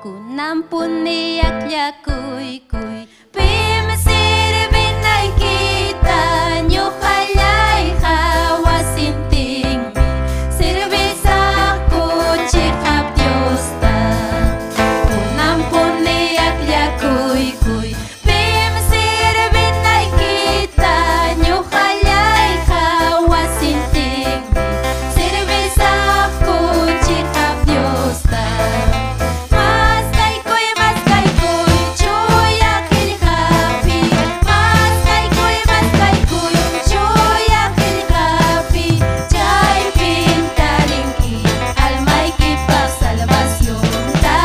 Kunanpuni akllakuykuy. Pim sirvinaykita ñuqallayqa wasintinmi servisaqku chiqap Diosta. Kunanpuni akllakuykuy. Pim sirvinaykita ñuqallayqa wasintinmi servisaqku chiqap Diosta. Maskaykuy, maskaykuy, chuya qillqapi. Maskaykuy, maskaykuy, chuya qillqapi. Chaypim tarinki almaykipaq salvacionta.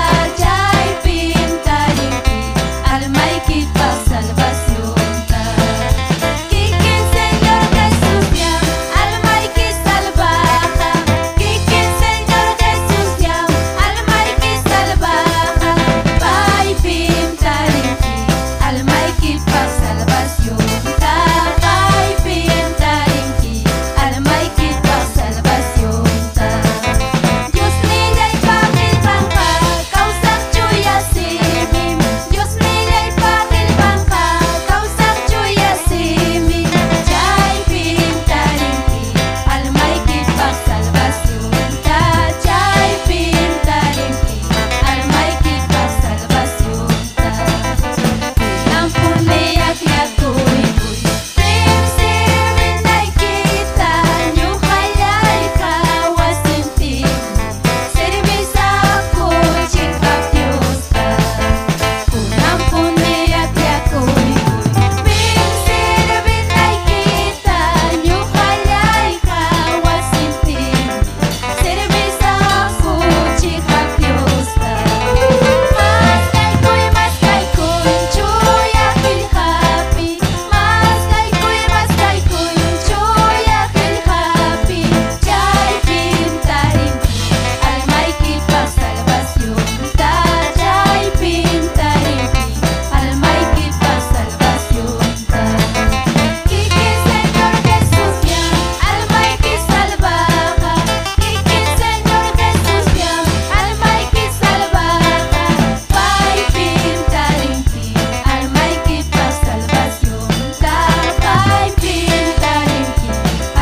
Chaypim tarinki almaykipaq salvacionta. Kikin Señor Jesusñam almayki salvaqa. Kikin Señor Jesusñam almayki salvaqa. Paypim tarinki almaykipaq salvacionta. Paypim tarinki almaykipaq salvacionta. Diosnillaypa qillqanqa kawsaq chuya simim. Diosnillaypa qillqanqa kawsaq chuya simim. Chaypim tarinki almaykipaq salvacionta. Chaypim tarinki almaykipaq salvacionta. Kunanpuni akllakuykuy. Pim sirvinaykita ñuqallayqa wasintinmi servisaqku chiqap Diosta. Kunanpuni akllakuykuy. Pim sirvinaykita ñuqallayqa wasintinmi servisaqku chiqap Diosta. Maskaykuy, maskaykuy, chuya qillqapi. Maskaykuy, maskaykuy, chuya qillqapi. Chaypim tarinki almaykipaq salvacionta. Chaypim tarinki almaykipaq salvacionta. Kikin Señor Jesusñam almayki salvaqa. Kikin Señor Jesusñam almayki salvaqa. Paypim tarinki almaykipaq salvacionta. Paypim tarinki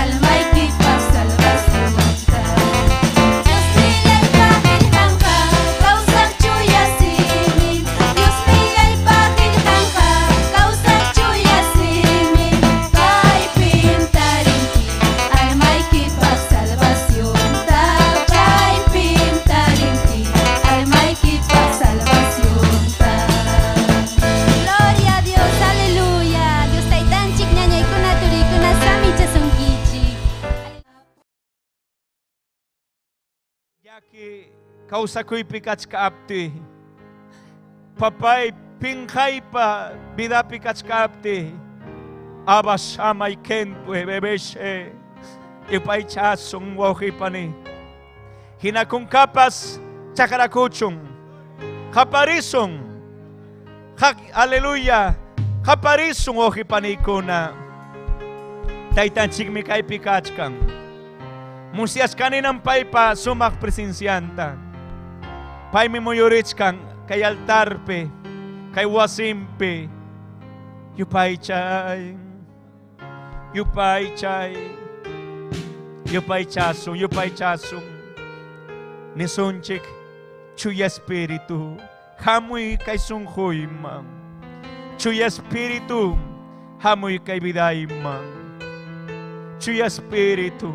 almaykipaq salvacionta. Diosnillaypa qillqanqa kawsaq chuya simim. Diosnillaypa qillqanqa kawsaq chuya simim. Paypim tarinki almaykipaq salvacionta. Chaypim tarinki almaykipaq salvacionta. Gloria a Dios, aleluya. Dios taytanchik ñañaykuna turiykuna samichasunkichik. Yaki kawsakuypi kachkapti. Papay pinqaypa vidapi kachkapti. Abashamay kenpue bebeshe. Yupaychasun wawqipani. Hinakunkapas chakarakuchun. Qaparisun. Aleluya. Qaparisun wawqipanikuna. Taytanchikmi kaypi kachkan. Musyachkaninan paypa sumaq presencianta. Paymi muyurichkan kay altarpi, kay wasimpi. Yupaychay. Yupaychay. Yupaychasun, yupaychasun. Nisunchik chuya espíritu. Hamuy kay sunquyman. Chuya espíritu. Hamuy kay vidayman. Chuya espíritu.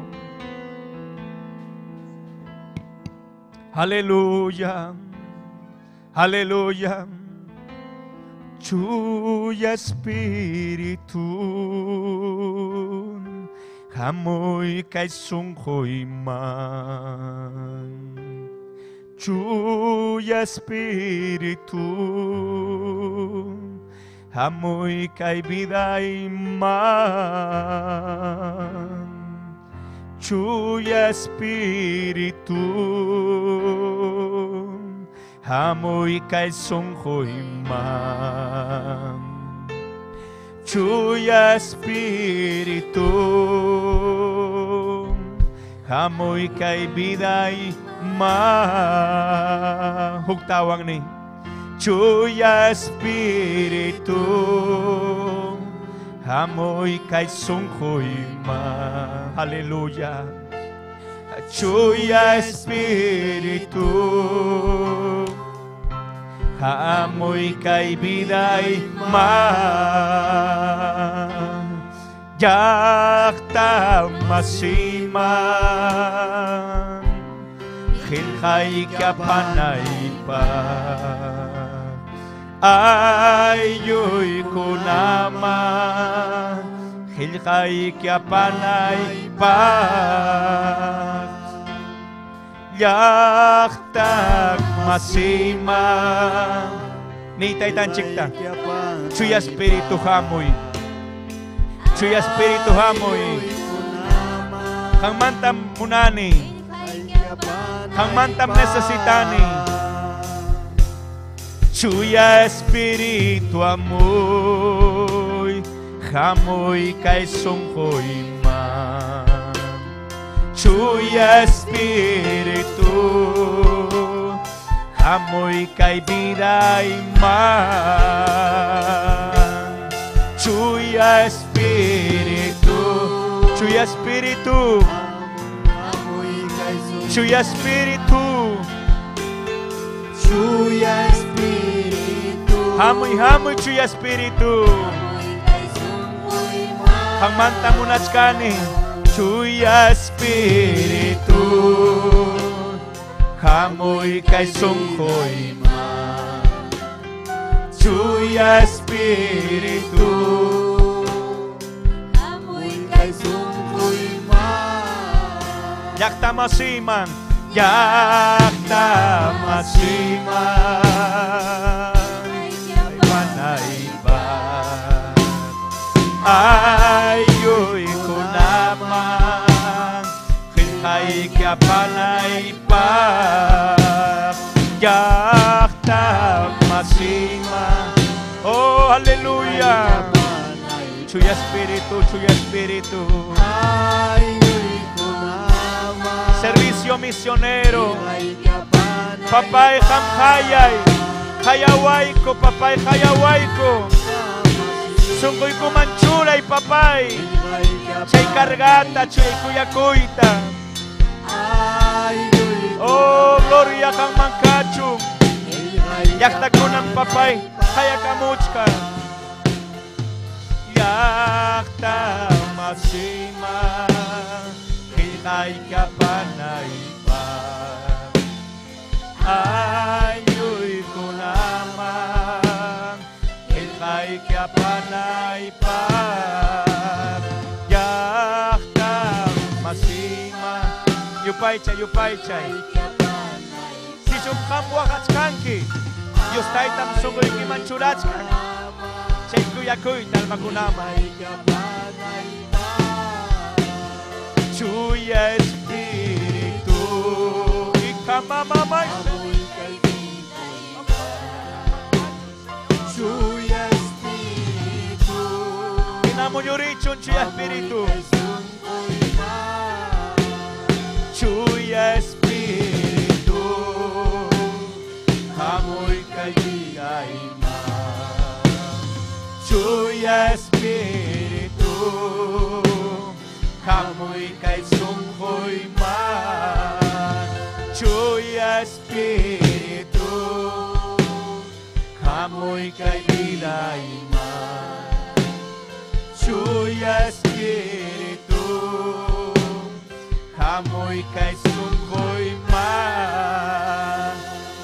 Aleluya. Aleluya. Chuya espíritu. Hamuy kay sunquyman. Chuya espíritu. Hamuy kay vidayman. Chuya espíritu. Hamuy kay sunquyman. Chuya espíritu. Hamuy kay vidayman. Huktawan ni Chuya Espíritu, hamuy kay sunquyman. Aleluya. Chuya Espíritu, hamuy kay vidayman. Llaqta masiman, qillqayki apanaypaq, aylluykunaman, qillqayki apanaypaq, llaqta masiman. Ni taytanchikta, Chuya Espíritu hamuy, Chuya Espíritu hamuy, qanmantam munani, qanmantam necesitani. Chuya Espíritu hamuy, hamuy kay sunquyman. Chuya Espíritu, hamuy kay vidayman. Chuya Espíritu, Chuya Espíritu, Chuya Espíritu, Chuya Espíritu, hamuy hamuy Chuya Espíritu, qanmanta munachkani. Chuya Espíritu, hamuy kay sunquyman. Chuya Espíritu, Hamuy kay sunquyman. Llaqta masiman, llaqta masiman, panaypaq, aylluykunaman, qillqayki apanaypaq, llaqta masiman. Oh, aleluya. Chuya Espíritu, Chuya Espíritu. Servicio misionero. Papay hamhayay, hayahuayco, papay hayahuayco. Sunquyku manchuray, papay. Chay cargata, chay kuyakuyta. Oh, gloria qanmankachu. Llaqtakunan papay, hayakamuchka. Llaqta masiman, qillqayki apanaypaq, aylluykunaman, qillqayki apanaypaq, llaqta masiman. Yupaychay, yupaychay. Sichum qam waqachkanki, Dios taytam sunquykiman churachkan, chay kuyakuyta almakunaman. Chuya Espíritu, ikamamamay. Chuya Espíritu, Inamuyurichun Chuya Espíritu, Chuya Espíritu, hamuy kay vidayman. Chuya Espíritu, hamuy kay sunquyman. Chuya Espíritu, hamuy kay vidayman. Chuya Espíritu, hamuy kay sunquyman.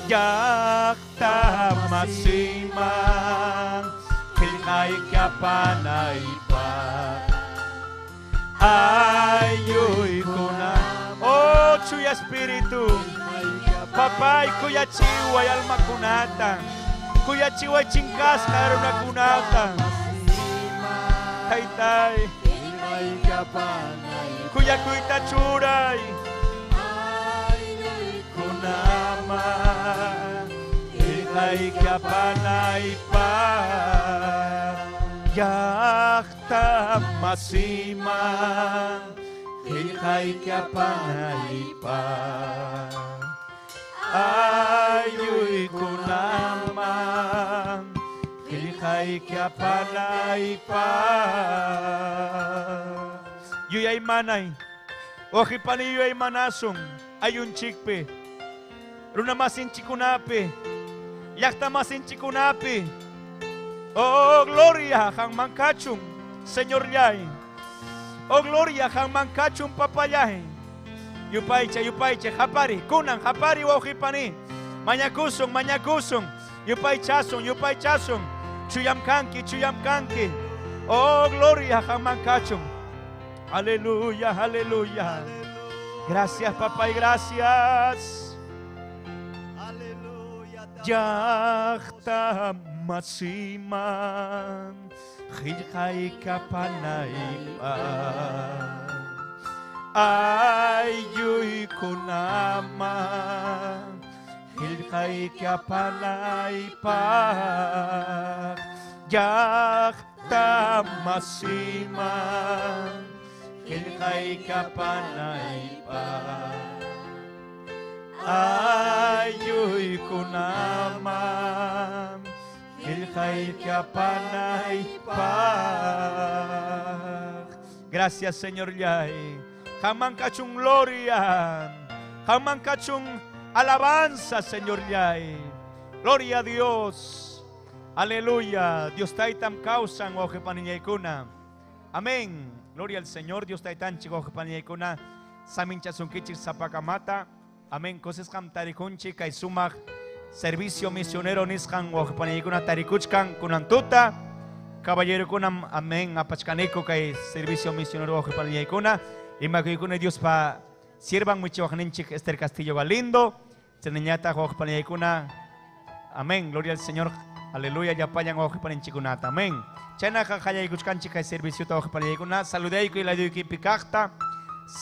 Llaqta masiman, qillqayki apanaypaq, aylluykunam. Oh, Chuya Espíritu, papay kuyachiway almakunata, kuyachiway chinkasqa runakunata. Taytay, kuyakuyta churay, kunaman, qillqayki apanaypaq, llaqta masiman, qillqayki apanaypaq Aylluykunaman qillqayki apanaypaq Yuyaymanay Waqipani yuyaymanasun ayllunchikpi runamasinchikkunapi llaqtamasinchikkunapi. Oh, gloria, qamman kachun, Señorllay. Oh, gloria, qamman kachun, papallay. Yupaycha, yupaycha, qapari, kunan, qapari, wawqipani. Mañakusun, mañakusun, yupaychasun, yupaychasun. Chuyam kanki, chuyam kanki. Oh, gloria, qamman kachun. Aleluya, aleluya. Gracias, papá, y gracias. Aleluya. Llaqta masiman qillqayki apanaypaq aylluykunaman qillqayki apanaypaq llaqta masiman qillqayki apanaypaq aylluykunaman qillqayki apanaypaq. Gracias, Señorllay. Qamman kachun gloria. Qamman kachun alabanza, Señorllay. Gloria a Dios. Aleluya. Dios taytam kawsan wawqipanillaykuna. Amén. Gloria al Señor. Dios taytanchik wawqipanillaykuna. Saminchasunkichik sapakamata. Amén. Kusisqam tarikunchik kay sumaq servicio misionero nisqan wawqipanillaykuna tarikuchkan kunan tuta. Caballerokunam amén apachkaniku kay servicio misionero wawqipanillaykuna. Imakuykuna Diospa siervan michiwaqninchik Esther Castillo Galindo. Chaynañataq wawqipanillaykuna. Amén. Gloria al Señor. Aleluya. Llapallan wawqipaninchikkunata. Amén. Chaynaqa qallaykuchkanchik kay serviciota wawqipanillaykuna. Saludayku laduykipi kaqta.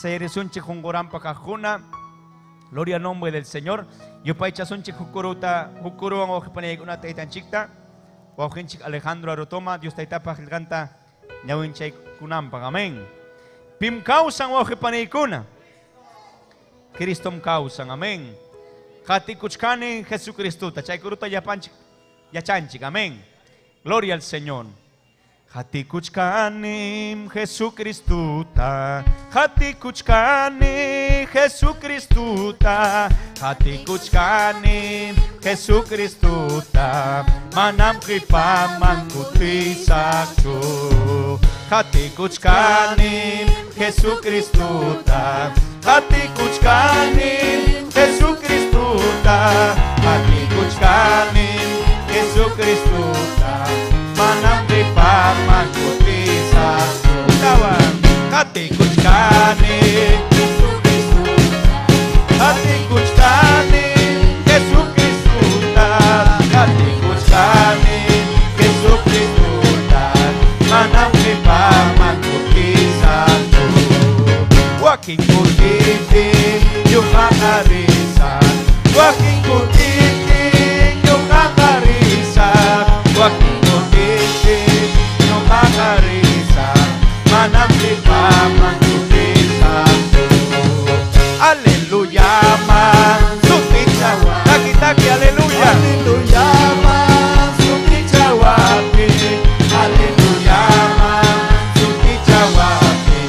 Sayrisunchik qunquranpa kaqkuna. Gloria al nombre del Señor. Yupaychasunchik hukuruta, hukuruwan wawqipanillaykuna taytanchikta. Wawqinchik Alejandro Arotoma, Dios taytapaq qillqanta ñawinchaykunanpaq. Amén. Pim kawsan wawqipaniykuna. Cristom kawsan. Amén. Qatikuchkani Jesucristota. Chaykuruta llapanchik yachanchik. Amén. Gloria al Señor. Qatikuchkanim Jesucristota, qatikuchkani Jesucristota, qatikuchkanim Jesucristota, manam qipaman kutisaqchu. Qatikuchkanim Jesucristota, qatikuchkanim Jesucristota, qatikuchkanim Jesucristota, manam qipaman kutisaqchu. Qatikuchkani Jesucristota, qatikuchkani Jesucristota, qatikuchkani Jesucristota, manam qipaman kutisaqchu. Wakin kutipim ñuqaqa risaq, wakin kutipim ñuqaqa risaq, wakin kutipim ñuqaqa risaq, manam qipaman kutisaqchu. Aleluya, man, sutichawa, taki taki, aleluya. Aleluya, man, sutichawapi, aleluya, man, sutichawapi,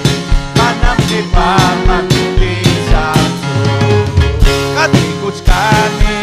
manam qipaman kutisaqchu. Qatikuchkani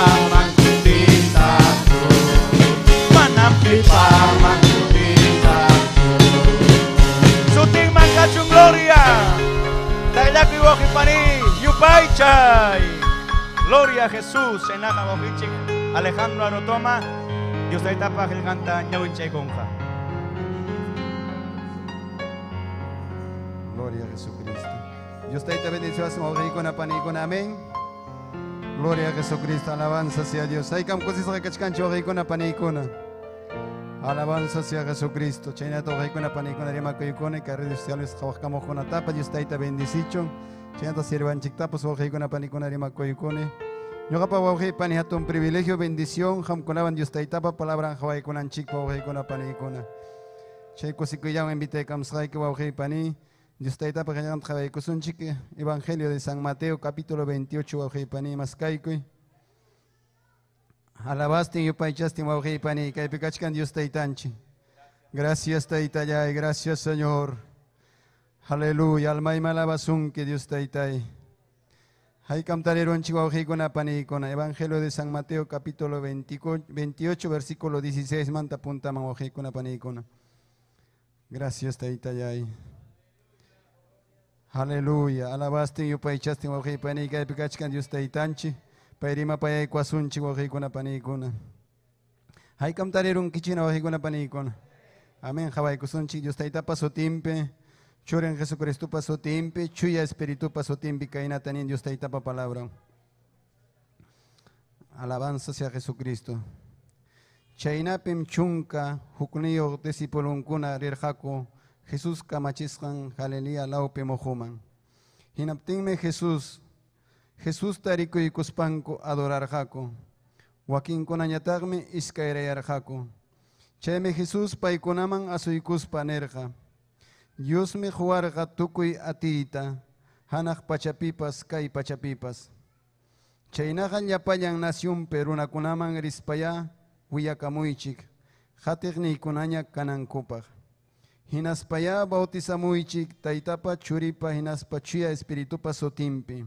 pipaman kutisaqchu, manam pipaman kutisaqchu. Sutin mankachun gloria. Tayllakuy wawqipani yupaychay. Gloria a Jesús. Enaqa wawqichik Alejandro Arotoma. Dios taytapa qillqanta ñawinchaykunqa. Gloria a Jesucristo. Dios te bendición, wawqiykuna paniykuna, amén. Gloria a Jesucristo, alabanza sea Dios. Haykam kusisqa kachkanchik wawqiykuna paniykuna. Alabanza sea Jesucristo. Chaynata wawqiykuna paniykuna rimakuykuna kay redes sociales qhawaqkamuqkunatapas Dios tayta bendicichun. Chaynata sirvanchiktapas wawqiykuna paniykuna rimakuykuna. Ñuqapa wawqiy pani hatun privilegio, bendición, qamkunawan Dios taytapa palabran qhawaykunanchikpa wawqiykuna paniykuna. Chay kusikuyllawan invitaykamusqayki wawqiy pani. Dios taytapa qillqanta qhawaykusunchik. Evangelio de San Mateo capítulo 28 wawqiy pani maskaykuy. Alabastin yupaychastin wawqiy pani kaypi kachkan Dios taytanchik. Gracias taytallay, gracias Señor. Aleluya, almayma alabasunki Dios taytay. Haykam tarirunchik wawqiykuna paniykuna. Evangelio de San Mateo capítulo 28 versículo 16 manta puntaman wawqiykuna paniykuna. Gracias taytallay. Aleluya, alabastin yupaychastin wawqiy pani kaypi kachkan Dios taytanchik. Payrima payaykuasunchik wawqiykuna paniykuna. Haykam tarirunkichina wawqiykuna paniykuna. Amén, qhawaykusunchik Dios taytapa sutinpi, Churin Jesucristopa sutinpi, Chuya Espiritupa sutinpi kaynata nin Dios taytapa palabra. Alabanza sea Jesucristo. Chaynapim chunka hukniyuq discipulunkuna rirqaku Jesús kamachisqan Galilea lawpi muhuman. Hinaptinmi Jesusta rikuykuspanku adorarqaku. Wakinkunañataqmi iskayrayarqaku. Chaymi Jesús paykunaman asuykuspa nirqa: Diosmi quwarqa tukuy atiyta, hanaq pachapipas kay pachapipas. Chaynaqa llapallan nacionpi runakunaman rispayá willakamuychik, qatiqniykunaña kanankupaq. Hinaspayá bautizamuychik taytapa churipa hinaspa chuya espiritupa sutinpi.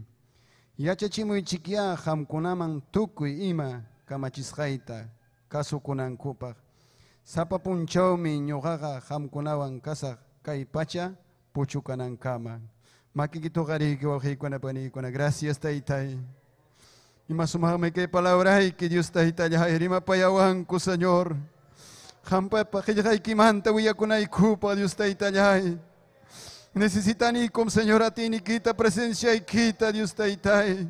Yachachimuychikyá qamkunaman tukuy ima kamachisqayta kasukunankupaq. Sapa punchawmi ñuqaqa qamkunawan kasaq kay pacha puchukanankama. Makiki tuqariyki wawqiykuna paniykuna. Gracias taytay. Ima sumaqmi kay palabrayki Dios taytallay rimapayawanku Señor. Qampa qillqaykimanta willakunaykupaq Dios taytallay. Necesitanikum Señor atinikita presenciaykita Dios taytay.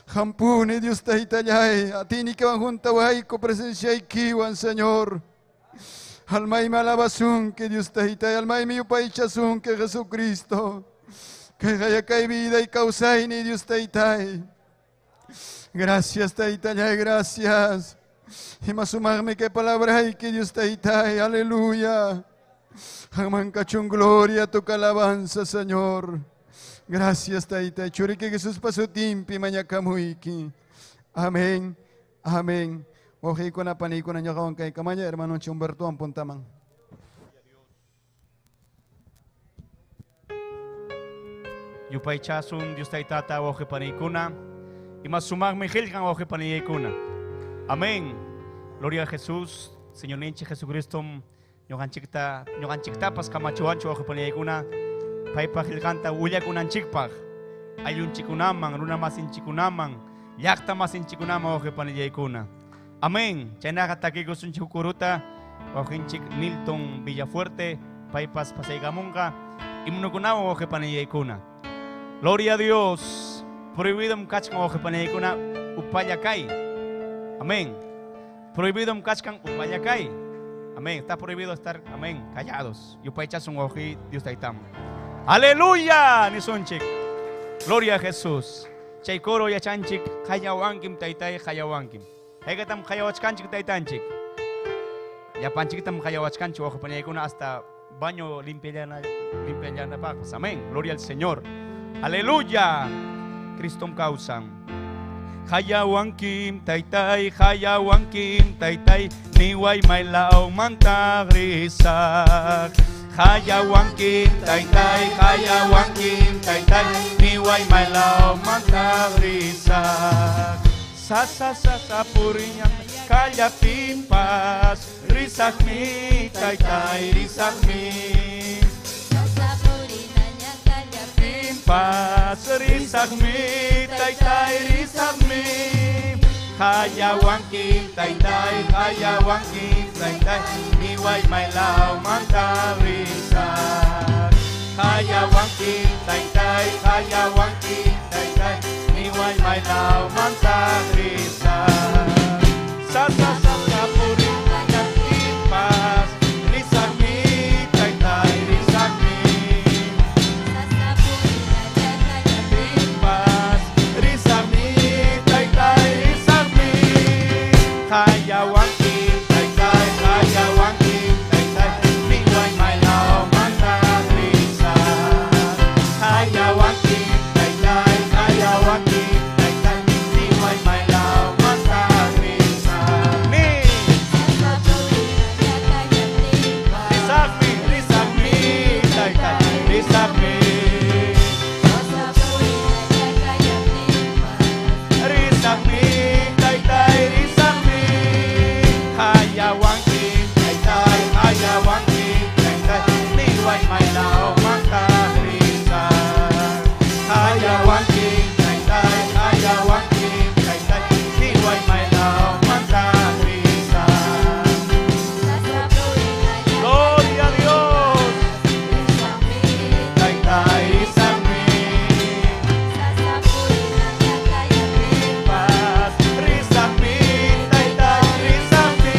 Qampuni Dios taytallay atinikiwan juntawayku presenciaykiwan Señor. Almaymi alabasunki Dios taytay, almaymi yupaychasunki Jesucristo. Kay kay vida y kawsayni Dios taytay. Gracias taytallay, gracias. Ima sumaqmi kay palabrayki Dios taytay, aleluya. Qanman kachun gloria tu alabanza, Señor. Gracias taytay. Churiki Jesuspa sutinpi mañakamuyki. Amén, amén. Wawqiykuna paniykuna ñuqawan kaykamaña hermanonchik Humbertowan puntaman. Yupaychasun Dios taytata wawqi paniykuna. Ima sumaqmi qillqan wawqi paniykuna. Amén. Gloria a Jesús, Señor ninchik Jesucristo, ñuqanchikta, ñuqanchiktapas kamachiwanchik wawqi paniykuna. Paypa qillqanta willakunanchikpaq, ayllunchikkunaman, runa masinchikkunaman, llaqta masinchikkunaman wawqi panillaykuna. Amén. Chaynaqa takiykusunchik kuruta wawqinchik Nilton Villafuerte, paypas pasaykamunqa, himnukunawan wawqi panillaykuna. Gloria a Dios. Prohibido kachkan wawqi panillaykuna upalla kay. Amén. Prohibido kachkan upalla kay. Amén. Está prohibido estar, amén, callados. Yupaychasun wawqi Dios taytaman. Aleluya, nisunchik. Gloria a Jesús. Chay coro yachanchik, qayawankim taytay, qayawankim. Haykatam qayawachkanchik taytanchik. Llapanchiktam qayawachkanchik wawqi panillaykuna hasta baño limpiallanapaqpas. Amén. Gloria al Señor. Aleluya. Cristom kawsan. Hayawankim taytay, hayawankim taytay, niway maylaw mantagrisak. Hayawankim taytay, hayawankim taytay, niway maylaw mantagrisak. Sasa sasa puriñan kallaptinpas risaqmi taytay risaqmi. Sasa purinaña kallaptinpas Pimpas risaqmi taytay risaqmi. Hayawanki taytay hayawanki taytay niway maylaw manta risaq. Hayawanki taytay hayawanki taytay niway maylaw manta risaq. Sasa sasa purinaña pimpas risaqmi taytay risaqmi. Sasa purinaña kallaptinpas Paz, risaqmi, taytay, risaqmi. Hayawanki, taytay, hayawanki, taytay, niway maylaw manta risaq. Hayawanki, taytay, hayawanki, taytay, niway maylaw manta risaq. Mi, Sasa purinaña kallaptinpas risaqmi, risaqmi, taytay, risaqmi. Sasa purinaña kallaptinpas Risaqmi, taytay, risaqmi. Hayawanki, taytay, hayawanki, taytay, niway maylaw manta risaq. Hayawanki, taytay, hayawanki, taytay, niway maylaw manta risaq. Sasa purinaña Gloria a Dios, risaqmi taytay, risaqmi. Sasa purinaña kallaptinpas Paz, risaqmi, taytay, risaqmi.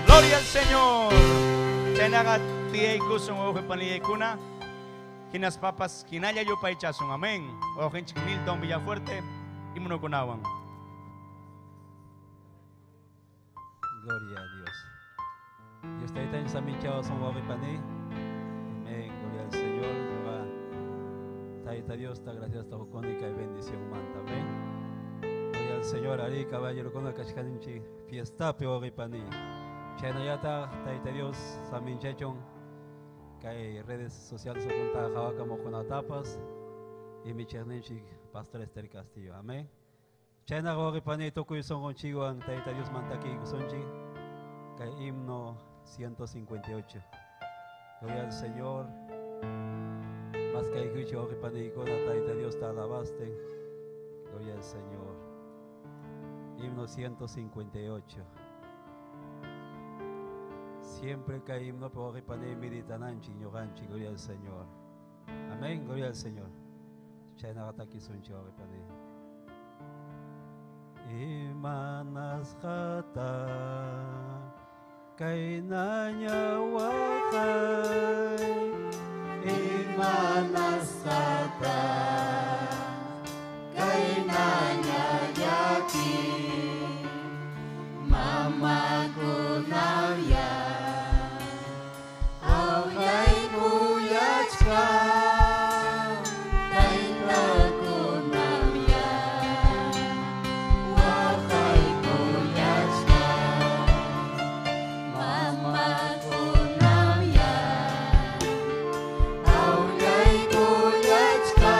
Gloria al Señor. Chaynaqa tiyaykusun wawqipanillaykuna hinaspapas hinalla yupaychasun. Amén. Wawqinchik Milton Villafuerte himnokunawan. Gloria a Dios. Dios taytan saminchaw son wawqipani. Amén. Gloria al Señor. Jehová. Tayta Dios, ta gracias ta hukonika y bendición manta. Amén. Gloria al Señor. Ari caballero con kachkaninchi fiesta pe wawqipani. Chaynallata Tayta Dios saminchachon kay redes sociales okunta hawaka mokunatapas y micherninchik Pastor Esther Castillo. Amén. Chayna wawqipani tukuy sunqunchikwan Tayta Dios mantakiykusunchik kay himno 158. Gloria al Señor. Más que hay wawqipaniykuna Tayta Dios ta alabaste. Gloria al Señor. Himno 158. Siempre que himno wawqipani meditananchik ñuqanchik. Gloria al Señor. Amén. Gloria al Señor. Chaynaqa takisunchik wawqipani. Imanasqata kaynaña waqay Imanasqata kaynaña llaki mamakunawya awllaykuyachka taytakunawya waqaykuyachka mamakunawya awllaykuyachka.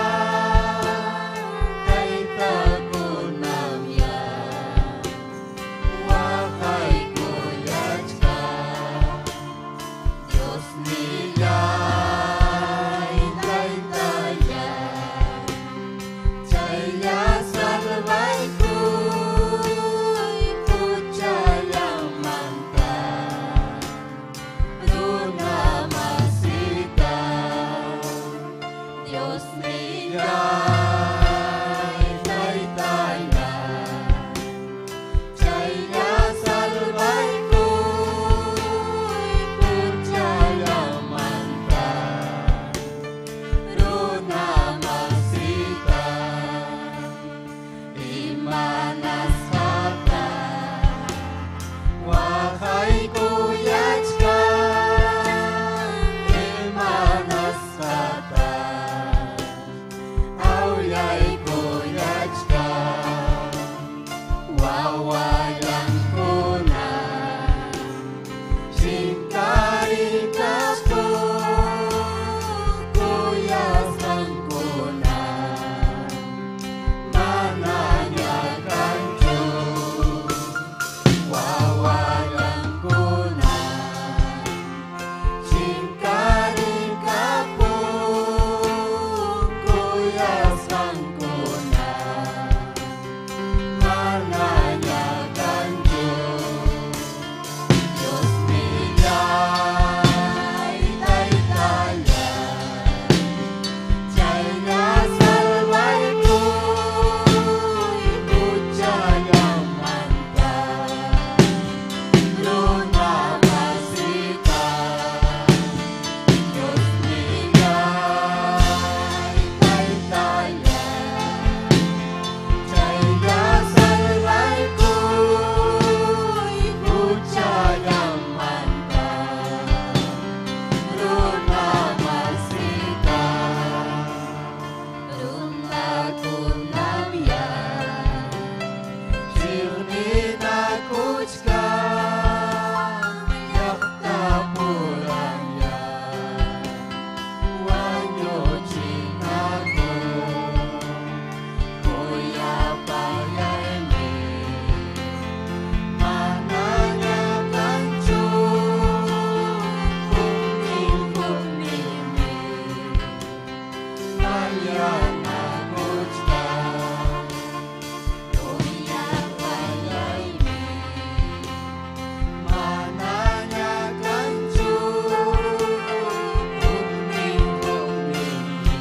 Chiqninakuchkan llaqta puranya wañuchinaku kuyapayaymi manaña kanchu huknin hukninmi payanakuchkan Kuyapayaymi manaña kanchu huknin hukninmi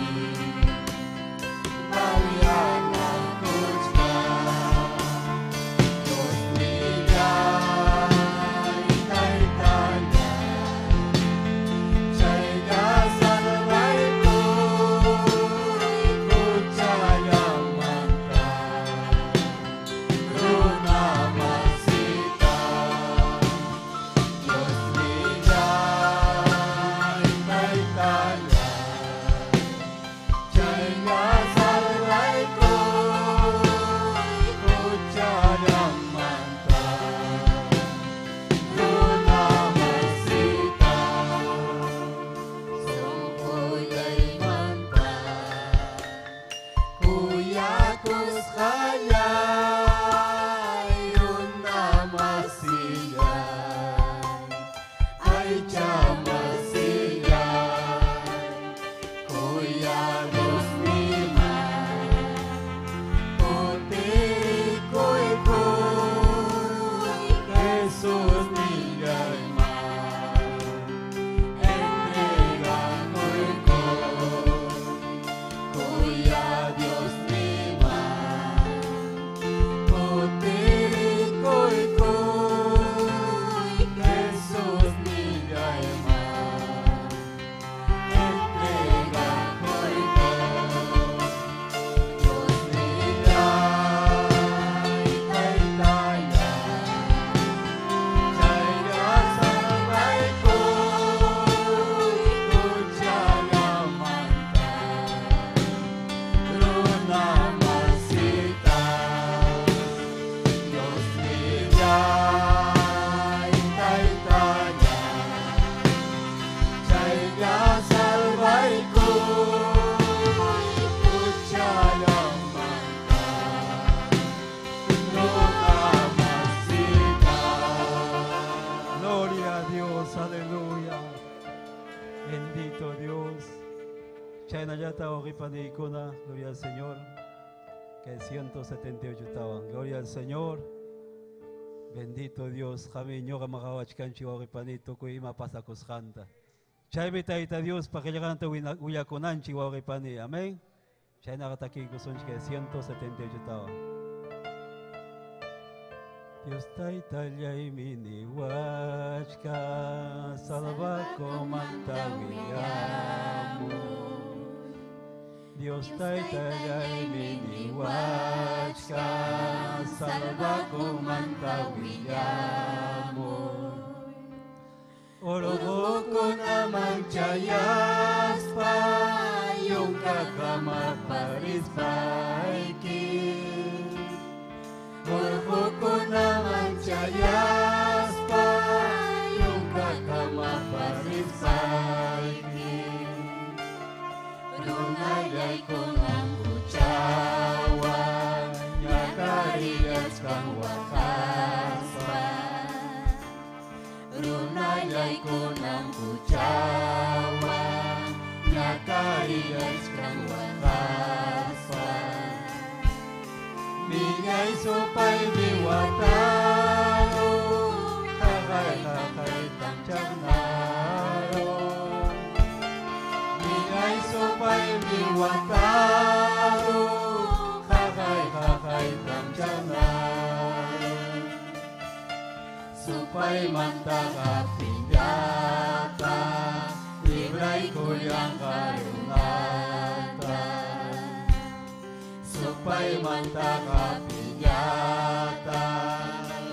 payanakuchkan Diosnillay Taytallay chaylla salvaykuy huchallamanta runa masita Diosnillay Taytallay chaylla salvaykuy huchallamanta runa masita Sunqullaymanta Kuyakusqallay runa masillay aycha masillay kuya Diosniman kutirikuykuy Jesusnillayman entregakuykuy Kuya Diosniman kutirikuykuy Jesusnillayman entregakuykuy Diosnillay Taytallay chaylla salvaykuy huchallamanta runa masita Diosnillay Taytallay chaylla salvaykuy huchallamanta runa masita. Gloria a Dios, aleluya. Bendito Dios. Chaynallata wawqipanikuna, gloria al Señor. Que 178 tawan. Gloria al Señor. Bendito Dios. Qami ñuqa maqawachkanchik wawqipani tukuy ima pasakusqanta. Chaymi Tayta Dios paqillqanta willakunanchik wawqipani. Amén. Chaynaqa takiykusunchik kay 178 tawan. Dios Taytallaymi niwachka salvakumanta willamuy. Dios Taytallaymi niwachka salvakumanta willamuy. Urqukunaman chayaspa yunkakama parispayki Urqukunaman chayaspa yunkakama parispayki Runallaykunan huchawan ñakarillachkan waqaspa Runallaykunan huchawan ñakarillachkan waqaspa Millay supaymi wataro haqay haqaytam chaqnaro Millay supaymi wataro haqay haqaytam chaqnaro Supaymantaqa piñata libraykullanqa runata Supaymantaqa piñata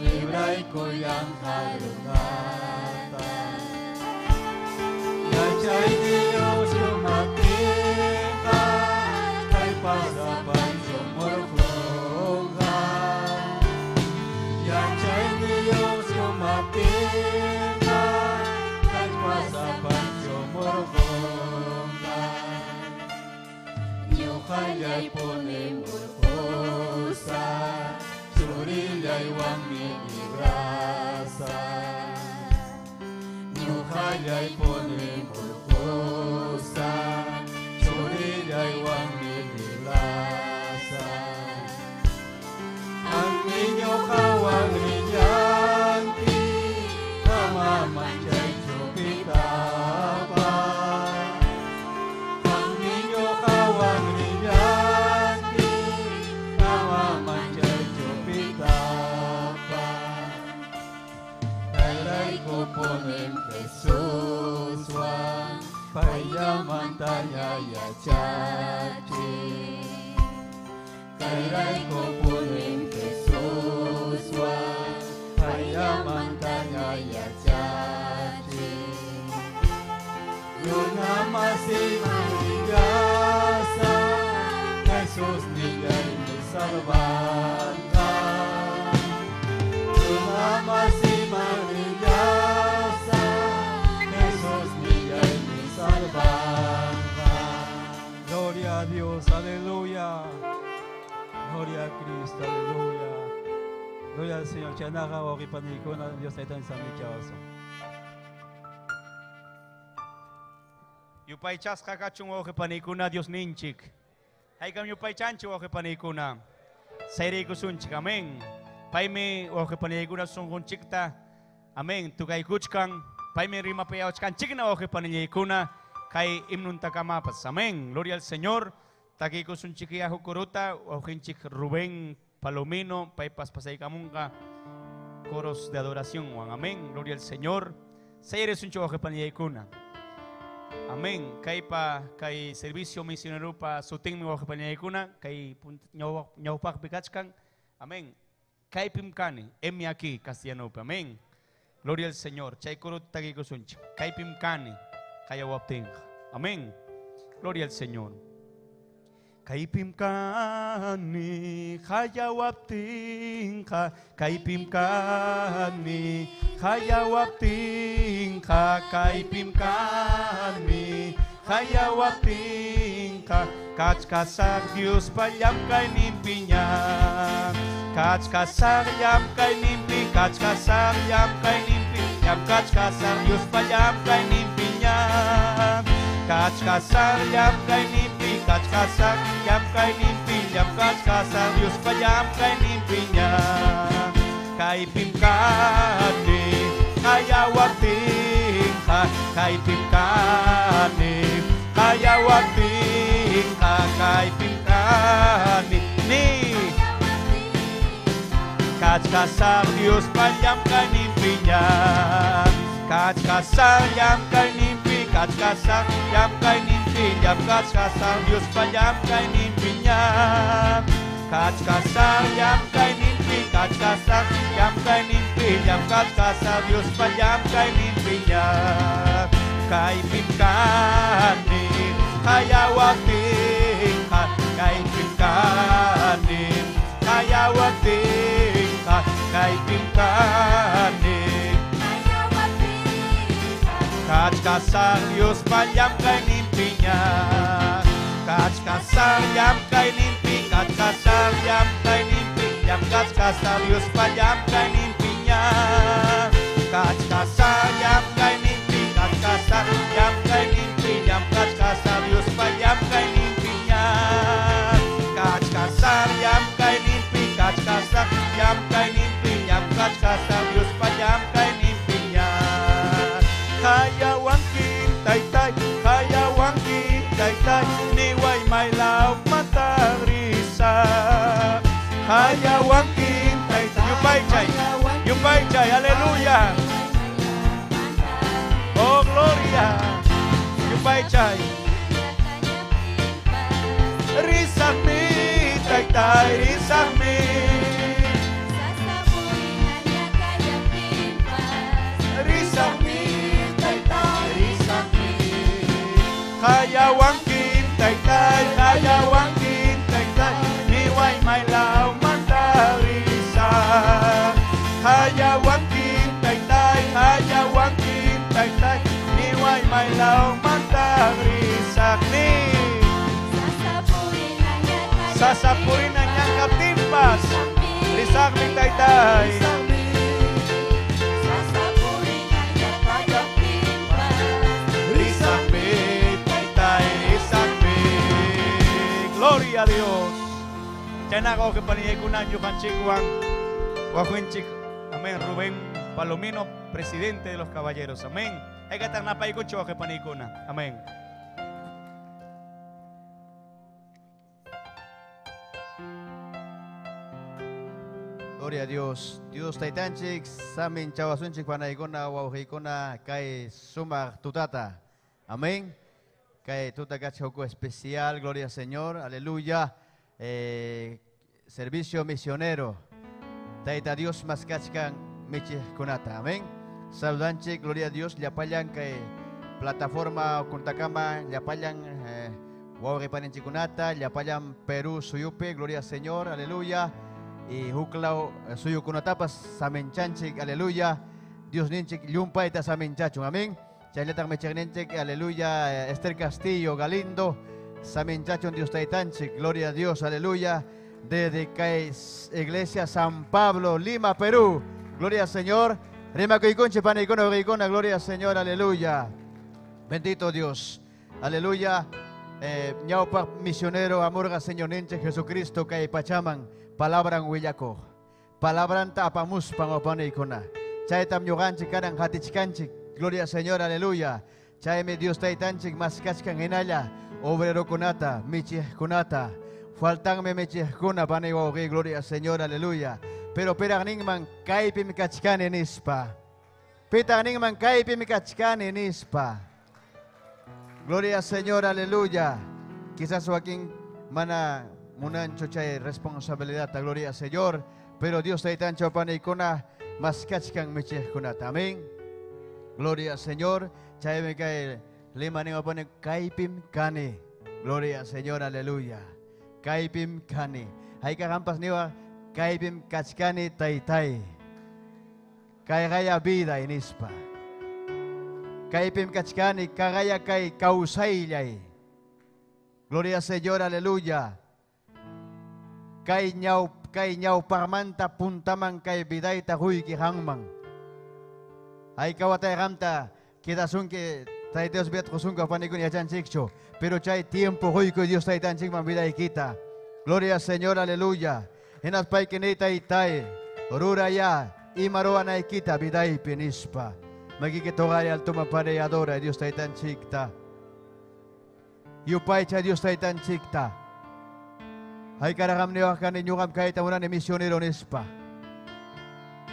libraykullanqa runata Yachayniyuq shumaqtinqa kay pasapanchu murqunqa. Ñuqallay punim urqusaq, churillaywanmi librasaq. Ñuqallay punim urqusaq, churillaywanmi librasaq. Qammi ñuqawan rillanki, ama manchaychu pitapas. Qammi ñuqawan rillanki, ama manchaychu pitapas. Kayrayku punim Jesuswan, payllamantaña yachachin. Kayrayku punim Jesuswan, payllamantaña yachachin. Runa masiyman rillasaq, Jesús nillaymi salvanqa. Runa masiyman rillasaq, Jesús nillaymi salvanqa. Gloria a Dios, aleluya. Gloria a Cristo, aleluya. Gloria al Señor. Chaynaqa wawqipaniykuna Dios taytan samichawasun. Yupaychasqa kachun wawqipaniykuna Dios ninchik. Haykam yupaychanchik wawqipaniykuna. Sayraykusunchik, amén. Paymi wawqipaniykuna sunqunchikta, amén, tukaykuchkan. Paymi rimapayawachkanchikna wawqipanillaykuna kay himnuntakamapas, amén. Gloria al Señor. Takiykusunchikyá hukuruta wawqinchik Rubén Palomino, paypas pasaykamunqa coros de adoración, Juan, amén. Gloria al Señor. Sayrisunchik wawqipanillaykuna. Amén. Kaypa kay servicio misioneropa sutinmi wawqipanillaykuna kay ñawpaqpi kachkan. Amén. Kaypim kani, heme aquí castellanopi. Amén. Gloria al Señor. Chay kuruta takiykusunchik. Kaypim kani, kayawaptinqa. Amén. Gloria al Señor. Kaypim kani, hayawaptinqa. Kaypim kani, hayawaptinqa. Kaypim kani, hayawaptinqa. Kachkasaq Diospa llamkayninpiña. Kachkasaq llamkayninpi, kachkasaq llamkayninpi, llamkachkasaq Diospa llamkayninpiña. Kachkasaq llamkayninpi, kachkasaq llamkayninpi, llamkachkasaq Diospa llamkayninpiña. Kaypim kani, hayawaptinqa. Kaypim kani, hayawaptinqa. Kaypim kani, ni. Kachkasaq Diospa llamkayninpiña. Kachkasaq llamkayninpi, kachkasaq llamkayninpi, llamkachkasaq Diospa llamkayninpiña. Kachkasaq llamkayninpi, kachkasaq llamkayninpi, llamkachkasaq Diospa llamkayninpiña. Kaypim kani, hayawaptinqa. Kaypim kani, hayawaptinqa. Kaypim kani. Kachkasaq Diospa llamkayninpiña. Kachkasaq llamkayninpi, kachkasaq llamkayninpi, llamkachkasaq Diospa llamkayninpiña. Kachkasaq llamkayninpi, kachkasaq llamkayninpi, llamkachkasaq Diospa llamkayninpiña. Kachkasaq llamkayninpi, kachkasaq llamkayninpi, llamkachkasaq Diospa llamkayninpiña. Hayawanki taytay, hayawanki taytay, niway maylaw matagrisa. Hayawanki taytay, yupaychay, yupaychay, aleluya. Oh gloria, yupaychay. Risaqmi taytay, risaqmi. Risaqmi taytay, risaqmi. Hayawanki taytay, hayawanki taytay, niway maylaw matagrisa. Hayawanki taytay, hayawanki taytay, niway maylaw matagrisa. Ni. Sasa purina ñan kaptinpas. Risaqmi taytay. Risaqmi taytay, risaqmi. Gloria a Dios. Chaynaqa wawqipaniykuna ñuqanchikwan wawqinchik. Amén. Rubén Palomino, presidente de los caballeros. Amén. Haykataq napaykuchu wawqipaniykuna. Amén. Gloria a Dios. Dios taytanchik, samin chawasunchik panaykuna wawqiykuna kay sumaq tutata. Amén. Kay tuta kachka especial, gloria al Señor, aleluya. Servicio misionero. Tayta Dios maskachkan michiqkunata. Amén. Saludanchik, gloria a Dios, llapallan kay plataforma kuntakama, llapallan wawqipaninchikunata, llapallan Perú suyupi, gloria al Señor, aleluya. Y huklaw suyukunatapas samenchanchik, aleluya. Dios ninchik llumpayta samenchachun, amén. Chayllataq michiqninchik, aleluya. Esther Castillo Galindo, samenchachun Dios taytanchik, gloria a Dios, aleluya. Desde kay Iglesia San Pablo, Lima, Perú. Gloria al Señor. Rimakuykunchik panaykuna wawqiykuna, gloria al Señor, aleluya. Bendito Dios, aleluya. Ñawpaq misionero amurqa Señor ninchik Jesucristo kay pachaman palabran willakuq. Palabranta apamuspan wapanaykuna. Chaytam ñuqanchik karan hatichkanchik. Gloria al Señor, aleluya. Chaymi Dios taytanchik maskachkan hinalla obrerokunata, michiqkunata. Faltanmi michiqkuna panay wawqi, gloria al Señor, aleluya. Pero piraqninman kaypim kachkani nispa. Pitaqninman kaypim kachkani nispa. Gloria al Señor, aleluya. Quizás Joaquín mana munancho chay responsabilidad, gloria al Señor. Pero Dios taytancho panaykuna maskachkan michiqkunata. Amén. Gloria al Señor. Chaymi kay lima nima pane kaypim kani. Gloria al Señor, aleluya. Kaypim kani. Hayka hampas niwa kaypim kachkani taytay. Kaygaya vida inispa. Kaypim kachkani kagaya kay kawsayllay. Gloria al Señor, aleluya. Kay ñawpaqmanta puntaman kay vidayta huyki hanman. Haykawatay qamta quedasunki Tayta Dios viat qusunka panikuna yachanchikchu. Pero chay tiempo huyku Dios taytanchikman vidaykita. Gloria al Señor, aleluya. Hinaspayki ni taytay ruraya ima ruwanaykita vidaypi nispa. Makiki togay altuma panay adora Dios taytanchikta. Yupaycha Dios taytanchikta. Haykaraqam niwaq kani ñuqam kayta munani misionero nispa.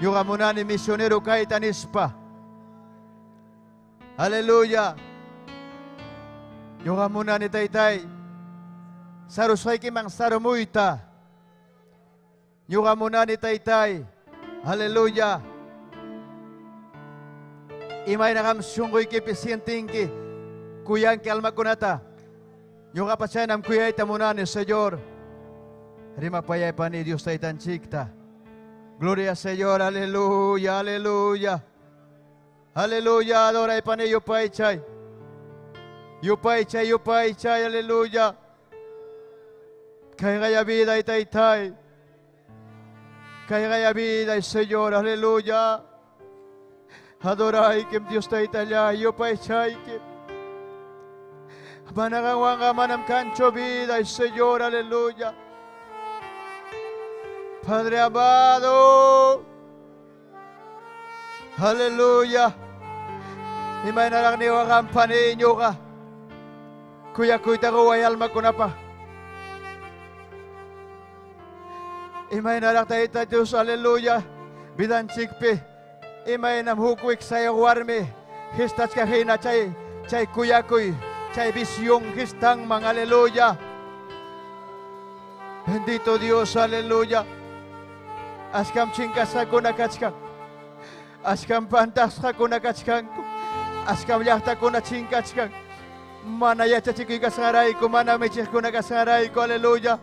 Ñuqa munani misionero kayta nispa. Aleluya. Ñuqa munani taytay. Sarusqaykiman sarumuyta. Ñuqa munani taytay. Aleluya. Imaynaqam sunquykipi sientinki kuyanki almakunata. Ñuqapas chaynam kuyayta munani, Señor. Rimapayay pani Dios taytanchikta. Gloria al Señor, aleluya, aleluya. Aleluya, adora y pani yupaychay. Yupaychay, yupaychay, aleluya. Kaygaya vida y taytay. Kaygaya vida y Señor, aleluya. Adoray que Dios taytalla, yupaychay que. Managawanga manam kancho vida y Señor, aleluya. Padre amado, aleluya. Imaynaraq niwaqan paniñuqa. Kuyakuyta quway almakunapaq. Imaynaraq Tayta Dios, aleluya. Vidanchikpi imaynam huk wiksayuq warmi histachka hina chay chay kuyakuy chay visión histanman, aleluya. Bendito Dios, aleluya. Ashkam chinkasqakuna kachkan. Ashkam pantasqakuna kachkanku. Ashkam llaqtakuna chinkachkan. Mana yachachikuy kasqanrayku, mana michiqkuna kasqanrayku, aleluya.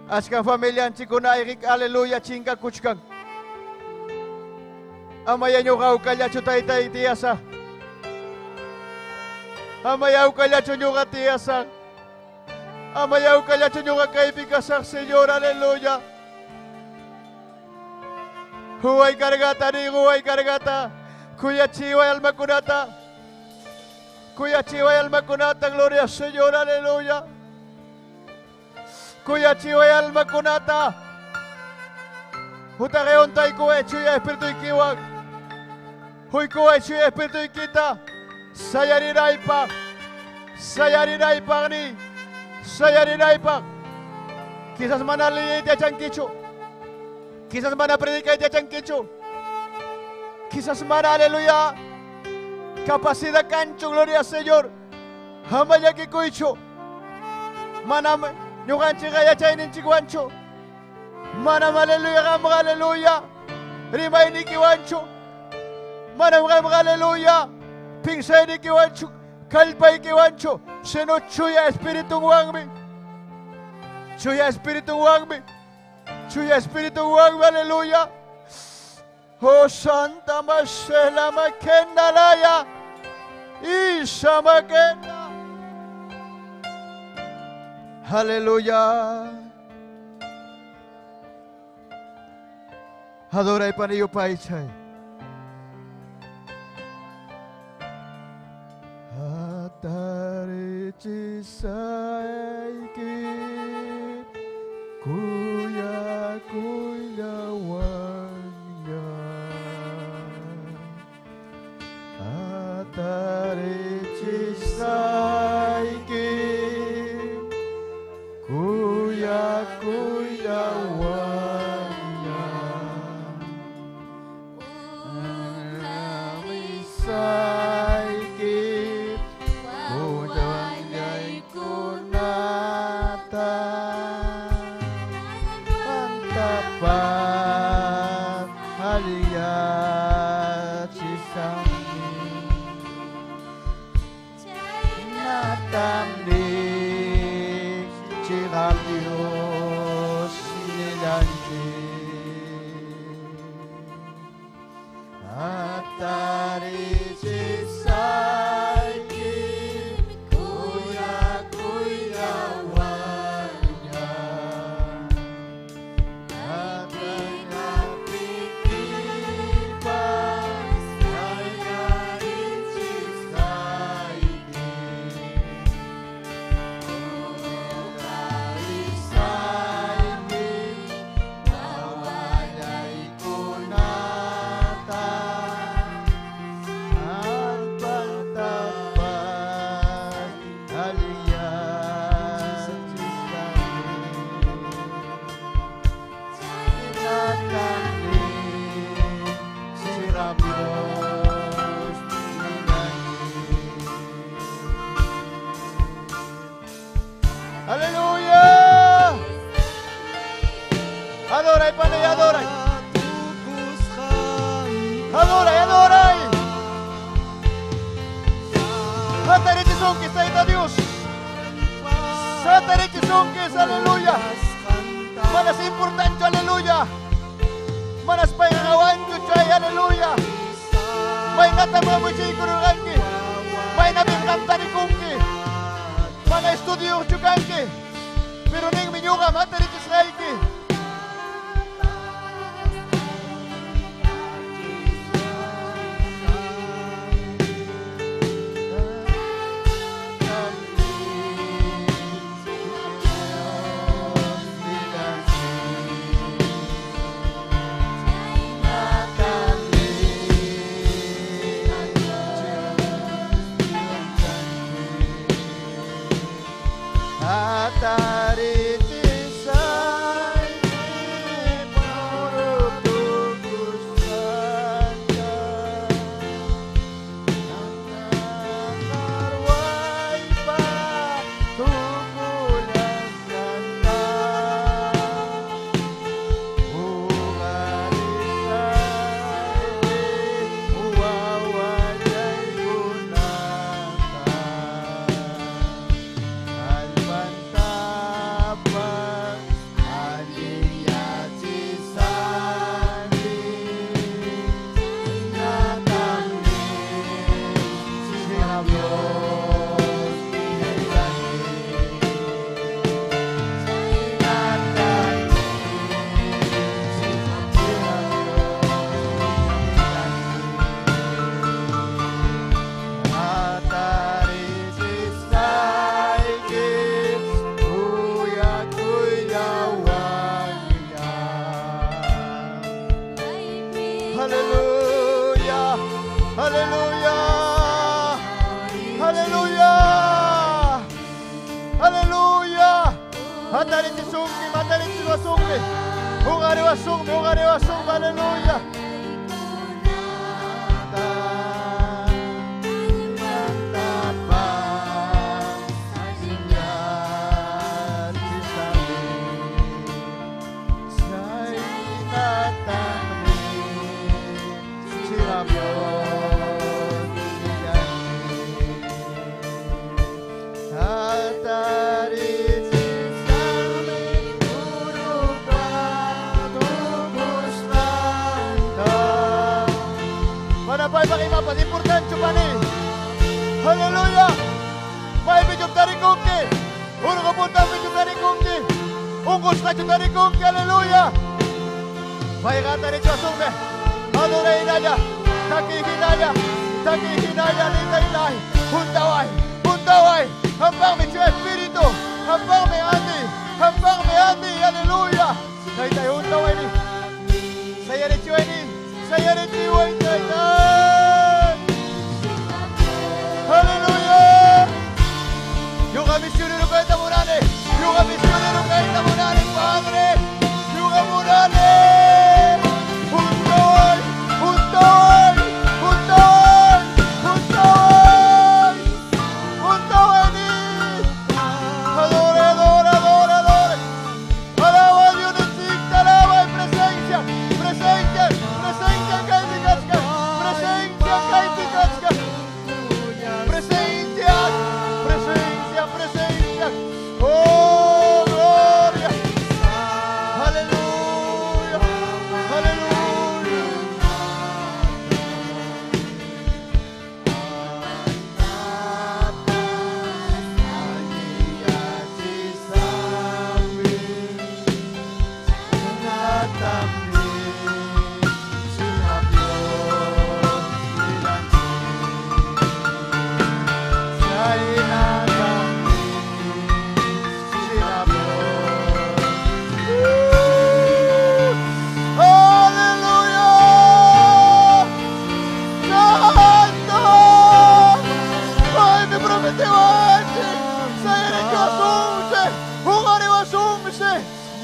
Ashkam familianchikuna ayqik, aleluya, chinkakuchkan. Amaya ñuqa awkallachu taytay tiyasaq. Amaya awkallachu ñuqa tiyasaq. Amayawkallachu ñuqa kaypi kasaq, Señor, aleluya. Huway cargata, ni huway cargata. Kuyachiway almakunata. Kuyachiway almakunata, gloria Señor, aleluya. Kuyachiway almakunata. Hutareontaykuway chuya espíritu ikiwak. Huykuway chuya espíritu ikita. Sayariraypaq. Sayariraypaq ni. Sayariraypaq. Quizás mana leyayta yachankichu. Quizás mana predicayta yachankichu. Quizás mana, aleluya. Capacidad cancho, gloria al Señor. Ama llakikuychu. Manam ñuqanchikqa yachayninchikwanchu. Manam, aleluya, qamqa, aleluya. Rimaynikiwanchu. Manam qamqa, aleluya. Pinsaynikiwanchu. Kallpaykiwanchu. Sino chuya espiritunwanmi. Chuya espiritunwanmi. Chuya espiritunwanmi, aleluya. Oh Santa Marcela Makenda Laya. Isha Makenda. Aleluya. Adora y paniyo paichay. Atarichisaiki kuya kuya wanya. Atarichisaiki kuya kuya wanya. Saiki kunata pantapat aliyachisami natamni chirap Dios nilanchi Atarichisaiki kuya kuya wanya Aleluya. Adora y pane y adora. Adora y adora. Satarichisunquis, ahí está Dios. Satarichisunquis, aleluya. Manas importante, aleluya. Manas pairagawancho, chay, aleluya. May natamamuchiykururanki. May nabimkamtanikunki. Mana estudio chukanki. Pero ning miñuqa matarichisqayki. Atarichisaiki Aleluya. Aleluya. Aleluya. Aleluya. Hatarichisunki, matarichiwasunki. Hugariwasunmi, hugariwasunmi, aleluya. Haleluya. May bijum tarikunki. Urgo punta bijum tarikunki. Ungkus kaju tarikunki. Haleluya. May kata ni Diyos Adore inaya. Taki hinaya. Taki hinaya lita ilay. Huntaway. Huntaway. Hampang mi Diyos Espiritu. Hampang mi andi. Hampang mi andi. Haleluya. Tay tay huntaway ni. Saya ni Diyos ni. Saya ni Diyos tay tay. Haleluya. Yoga misionero kaita munane. Yoga misionero kaita munane, Padre. Yoga munane. Juntoy, juntoy, juntoy, juntoy. Juntoy ni. Adore, adore, adore, adore. Alaba a Dios, alaba en presencia, presencia, presencia kaiti presencia kaiti Presencia, presencia, presencia. Oh, gloria. Aleluya. Aleluya. Aleluya. Santo. Ay, mi prometió antes.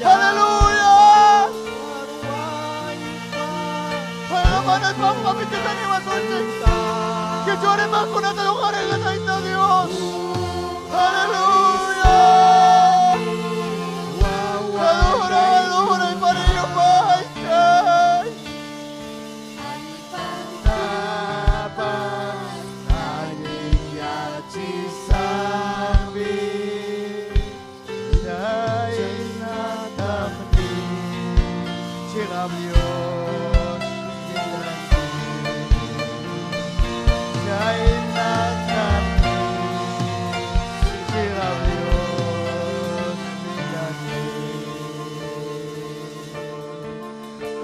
Aleluya. Ay, la mano Que llore más con esta Dios. Aleluya. Adora, adora y para ellos vaya.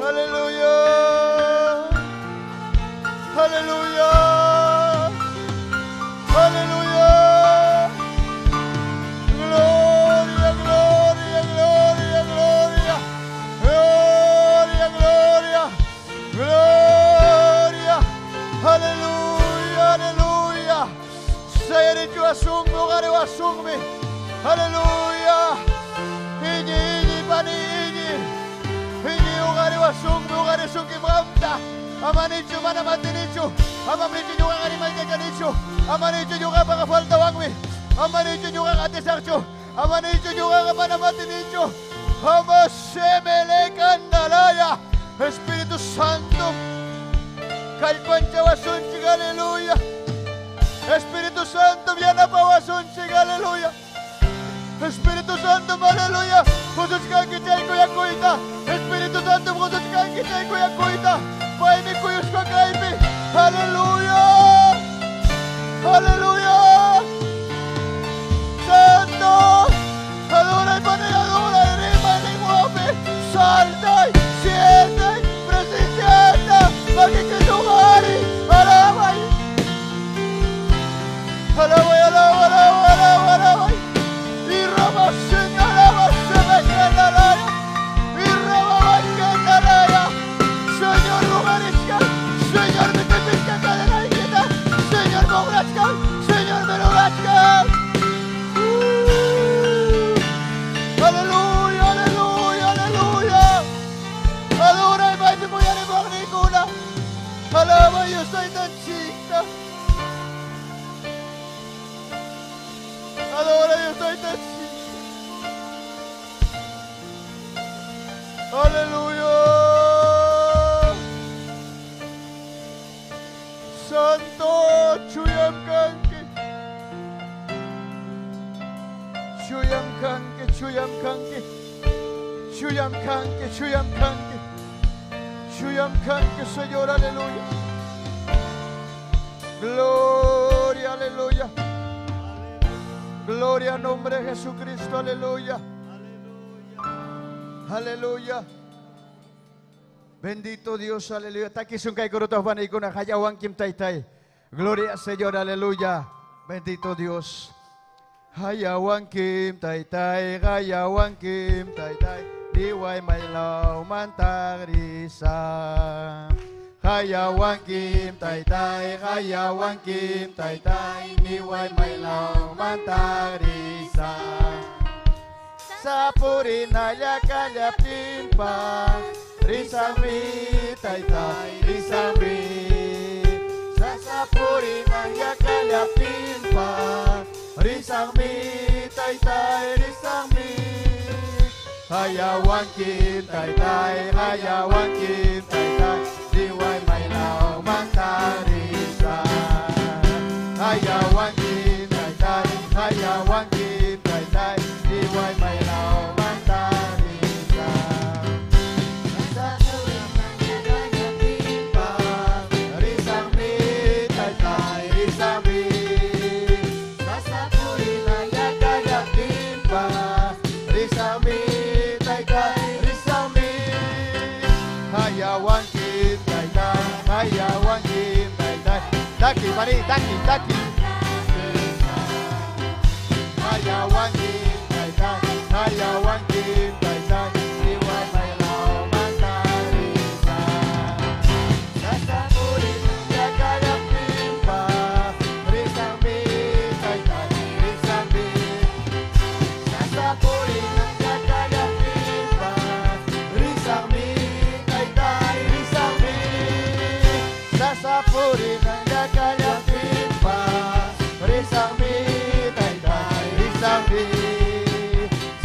Aleluya. Aleluya. Aleluya. Gloria, gloria, gloria, gloria. Gloria, gloria. Gloria. Aleluya, aleluya. Sayarichu asungmi, ugare asungmi. Aleluya. Iñi, iñi, pani, iñi. Iñi, ugare asungmi, ugare sungi mamta. Amanichu, manamatinichu. Amamnichu, yuga animalchachanichu. Amanichu, yuga pagafaltawangmi. Amanichu, yuga atisarchu. Amanichu, yuga manamatinichu. Amasemele candalaya. Espíritu Santo. Kallpanchawasunchik, aleluya. Espíritu Santo, yanapawasunchik, aleluya. Espíritu Santo, aleluya. Kusuchkanki chaykuyakuyta. Espíritu Santo, kusuchkanki chaykuyakuyta. Paymi kuyushqa kaypi. Aleluya. Aleluya. Santo. Adora y padre, adora y rima y guape. Salta, siente, presencia. Makikitungari. Alaba. Alaba, alaba, alaba, alaba, alaba. Y rama alaba, se me queda la. Y rama Señor, Chuyam kanki. Chuyam kanki, chuyam kanki. Chuyam kanki, Señor, aleluya. Gloria, aleluya. Gloria al nombre de Jesucristo, aleluya. Aleluya. Bendito Dios, aleluya. Takisun kay kurutos panikuna hayawan kim taytay. Gloria Señor, aleluya. Bendito Dios. Hayawan kim taytay, hayawan kim taytay. Diway maylaw mantarisa. Hayawan kim taytay, hayawan kim taytay. Diway maylaw mantarisa. Sapurina yakallaptinpa. Risami taytay, risami. Sasapurina yakallaptinpa. Risami taytay, risami. Hayawan kim taytay, hayawan kim taytay. Diway maylaw mantarisa. Hayawan kim taytay, hayawan kim taytay. Diway maylaw mantarisa. Risami taytay, risami. Sasapurina yakallaptinpa. Risami taytay, risami. Hayawan kim taytay, hayawan kim taytay. Taki, mari, taki, taki. Hayawan kim taytay, hayawan kim taytay. Diway maylaw mantarisa. Sasapurina yakallaptinpa. Risami taytay, risami. Sasapurina yakallaptinpa. Risami taytay, risami. Sasapurina yakallaptinpa. Risami taytay, risami.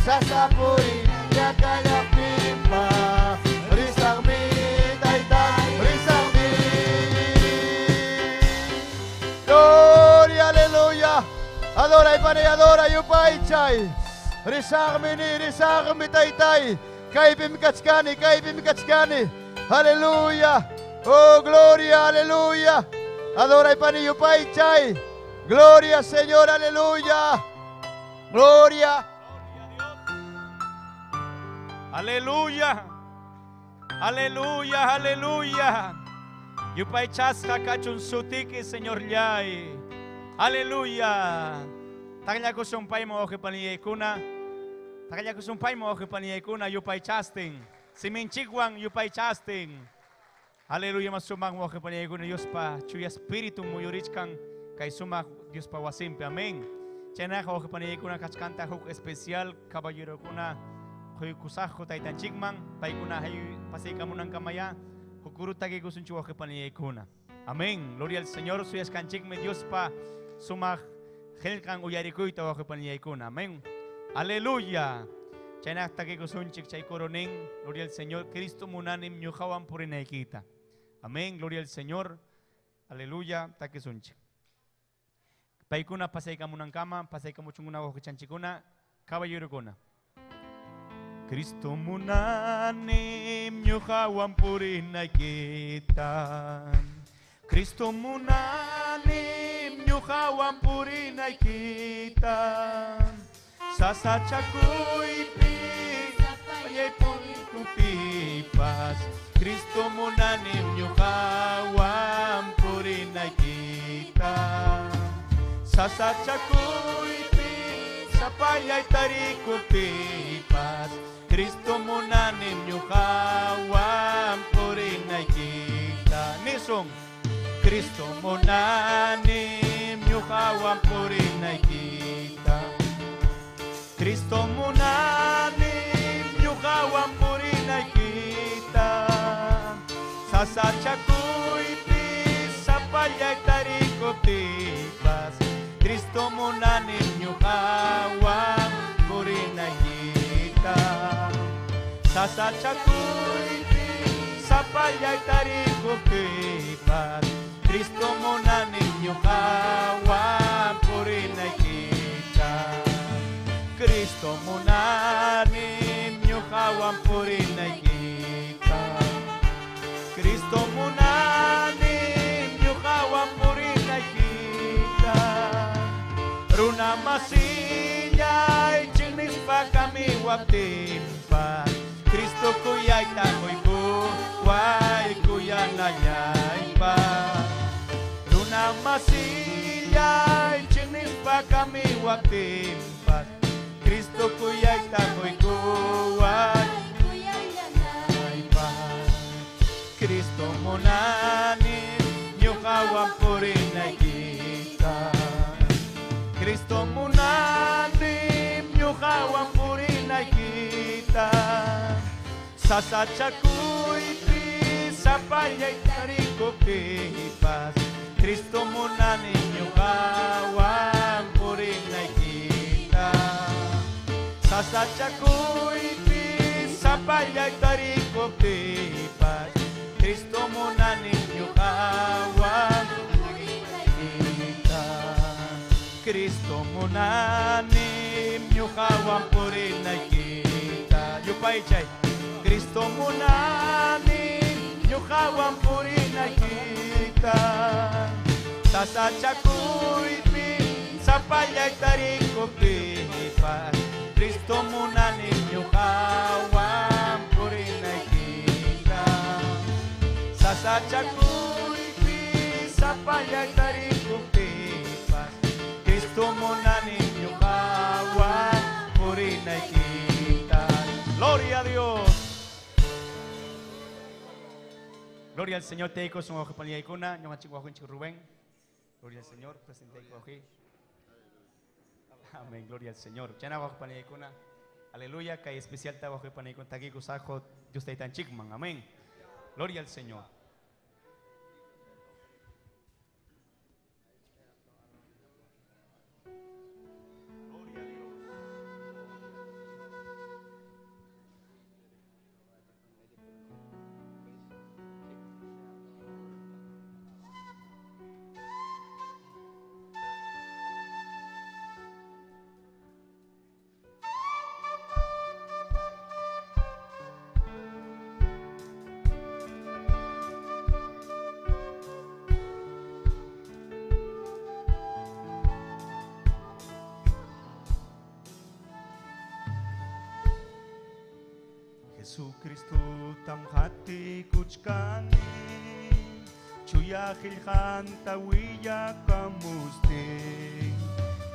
Sasapurina yakallaptinpa. Risami taytay, risami. Gloria, aleluya. Adora y panay, adora yupaychay. Risarmi ni, risarmi taytay. Kaypim kachkani, kaypim kachkani. Aleluya. Oh, gloria, aleluya. Adora y panay yupaychay. Gloria, Señor, aleluya. Gloria. Aleluya. Aleluya, aleluya. Yupaychasqa kachun sutiki, Señor llay. Aleluya. Taqllakusun payman wawqipaniyaykuna. Taqllakusun payman wawqipaniyaykuna yupaychastin. Siminchikwan yupaychastin. Aleluya, mas sumaq wawqipaniyaykuna Diospa chuya espíritu muyurichkan kay sumaq Diospa wasinpi. Amén. Chaynaqa wawqipaniyaykuna kachkanta huk especial caballerokuna quykusaqku taytanchikman paykuna hay pasaykamunankamaya hukuruttakikusunchik wawqipaniyaykuna. Amén. Gloria al Señor. Suyaskanchikmi Diospa sumaq qillqan uyarikuyta wawqipaniyaykuna. Amén. Aleluya. Chaynaq takikusunchik chay coronin. Gloria al Señor. Cristo munanim ñuqawan purinaykita. Amén. Gloria al Señor. Aleluya. Takisunchik. Paykuna pasaykamunankama, pasaykamuchunkuna wawqichanchikkuna, caballerokuna. Cristo munanim ñuqawan purinaykita. Cristo munanim ñuqawan purinaykita. Sasachakuypi payaypurikutipas. Cristo munanim ñuqawan purinaykita. Sasachakuypi sapallay tarikutipas. Cristo munanim ñuqawan purinaykita. Nisun. Cristo munanim ñuqawan purinaykita. Cristo munanim ñuqawan purinaykita. Sasachakuypi sapallay tarikutipas. Cristo munanim ñuqawan purinaykita. Sasachakuypi sapallay tarikutipas. Cristo munanim ñuqawan purinaykita. Cristo munanim munani ñuqawan purinaykita. Cristo munani ñuqawan purinaykita. Runa masillay chiqnispa kamiwaptinpas Cristo kuyayta quykuway kuyanallaypaq. Runa masillay chiqnispa kamiwaptinpas Cristo kuyayta quykuway kuyanallaypaq. Cristo munani ñuqawan purinaykita. Cristo munani ñuqawan purinaykita. Sasachakuypi sapallay tarikuptipas Cristo munani ñuqawan purinaykita. Sasachakuypi sapallay tarikuptipas Cristo munani ñuqawan purinaykita. Cristo munani ñuqawan purinaykita. Yupaychay. Cristo munani ñuqawan purinaykita. Sasachakuypi sapallay tarikuptipas Cristo munani ñuqawan purinaykita. Sasachakuypi sapallay tarikuptipas Cristo munani ñuqawan purinaykita. Gloria a Dios. Gloria al Señor, te digo, son ojos ñoqanchik wawqinchik Rubén. Gloria al Señor, presente. Amén, gloria al Señor. Chana wawqipaniykuna. Aleluya, kay especial ta wawqipaniykuna takiku sajo Dios taytanchikman. Amén. Gloria al Señor. Gloria a Dios. Jesucristo tam hati kuchkani chuya qillqanta willakamustin.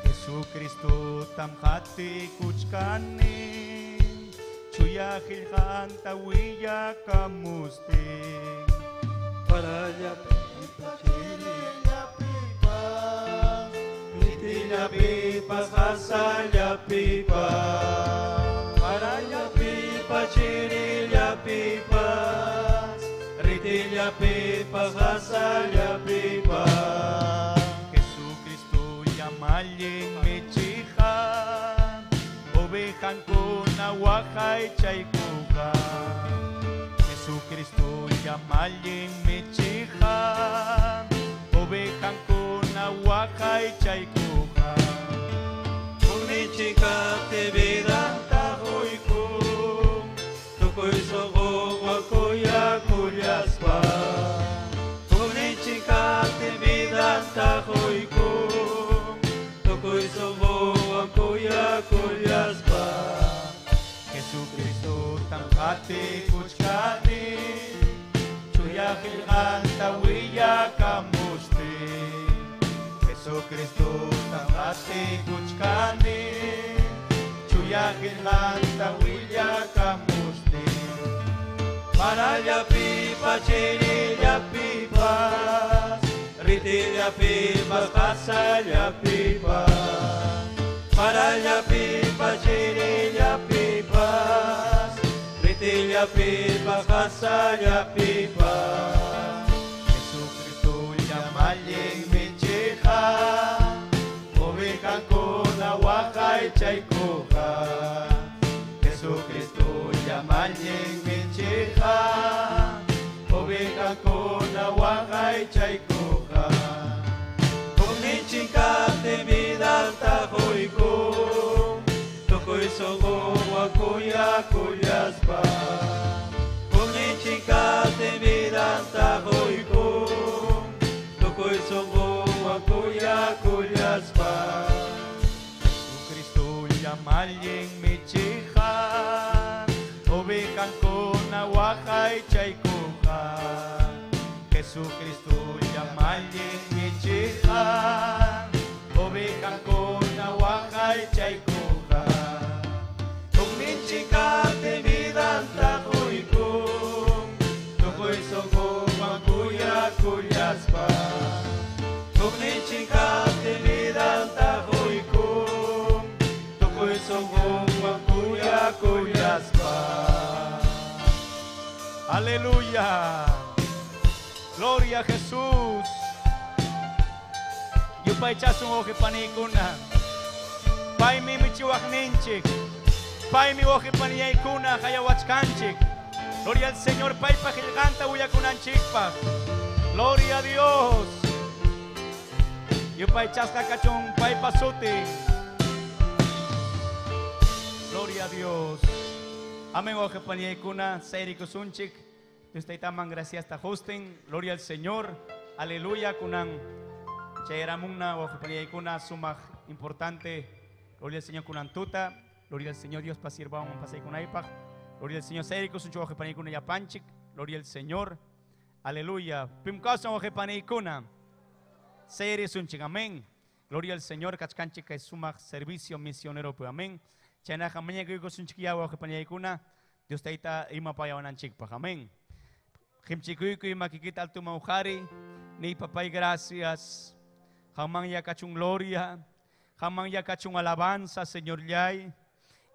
Jesucristo tam hati kuchkani chuya qillqanta willakamustin. Parallapipa, chirillapipa, ritillapipa, qasallapipa. Parallapipa, chirillapipa, ritillapipa, qasallapipa. Jesucristo llamallen michiqa, ovejankuna waqaychaykuqa. Jesucristo llamallen michiqa, ovejankuna waqaychaykuqa. Unichikapti vidanta quykun, tukuy sunqunwan kuyakullaspa. Unichikapti vidanta quykun, tukuy sunqunwan kuyakullaspa. Jesucristo tam qati kuchkani, chuya qillqanta willakamustin. Jesucristo tam qati kuchkani, chuya qillqanta willakamustin. Parallapipa, chirillapipa, ritillapipa, qasallapipa. Parallapipa, chirillapipa, ritillapipa, qasallapipa. Jesucristo llamallen michiqa, ovejankuna waqaychaykuqa. Jesucristo llamallen michiqa, ovejankuna waqaychaykuqa. Unichikapti vidanta quykun, tukuy sunqunwan kuyakullaspa. kuyakullaspa. Hukninchikati vidanta quykun, tukuy sunqunwan kuyakullaspa. Jesucristullam allin michiqa, ovejankuna waqaychaykuqa. Jesucristullam allin michiqa, ovejankuna waqaychaykuqa. Hukninchikati vidanta quykun, tukuy sunqunwan kuyakullaspa. Hukninchikati vidanta quykun, tukuy sunqunwan kuyakullaspa. Aleluya. Gloria a Jesús. Yupaychasun wawqi-panikuna. Paymi michiwaqninchik. Paymi wawqi-paniyaykuna hayawachkanchik. Gloria al Señor, paypa qillqanta willakunanchikpaq. Gloria a Dios. Yupaychasqa kachun paypa sutin. Gloria a Dios. Amén, wawqi-paniyaykuna, sayrikusunchik. Dios taytaman gracias ta hosting. Gloria al Señor. Aleluya, kunan chayaramunna wawqi-paniyaykuna sumaq importante. Gloria al Señor kunan tuta. Gloria al Señor, Dios pasirbawan pasaykunaypaq. Gloria al Señor, sayrikusunchik wawqi-paniyaykuna yapanchik. Gloria al Señor. Aleluya. Pim kawsan wawqi-paniyaykuna. Sayrisunchik, amén. Gloria al Señor, kachkanchik kay sumaq servicio misionero pues, amén. Chaynaqa mañakuykusunchik ya wawqi-paniyaykuna. Dios tayta imapayawananchikpaq, amén. Qimchikuykuy makikita altuman uqhari, ni papay gracias. Qamman yakachun gloria, qamman yakachun alabanza, Señor yay.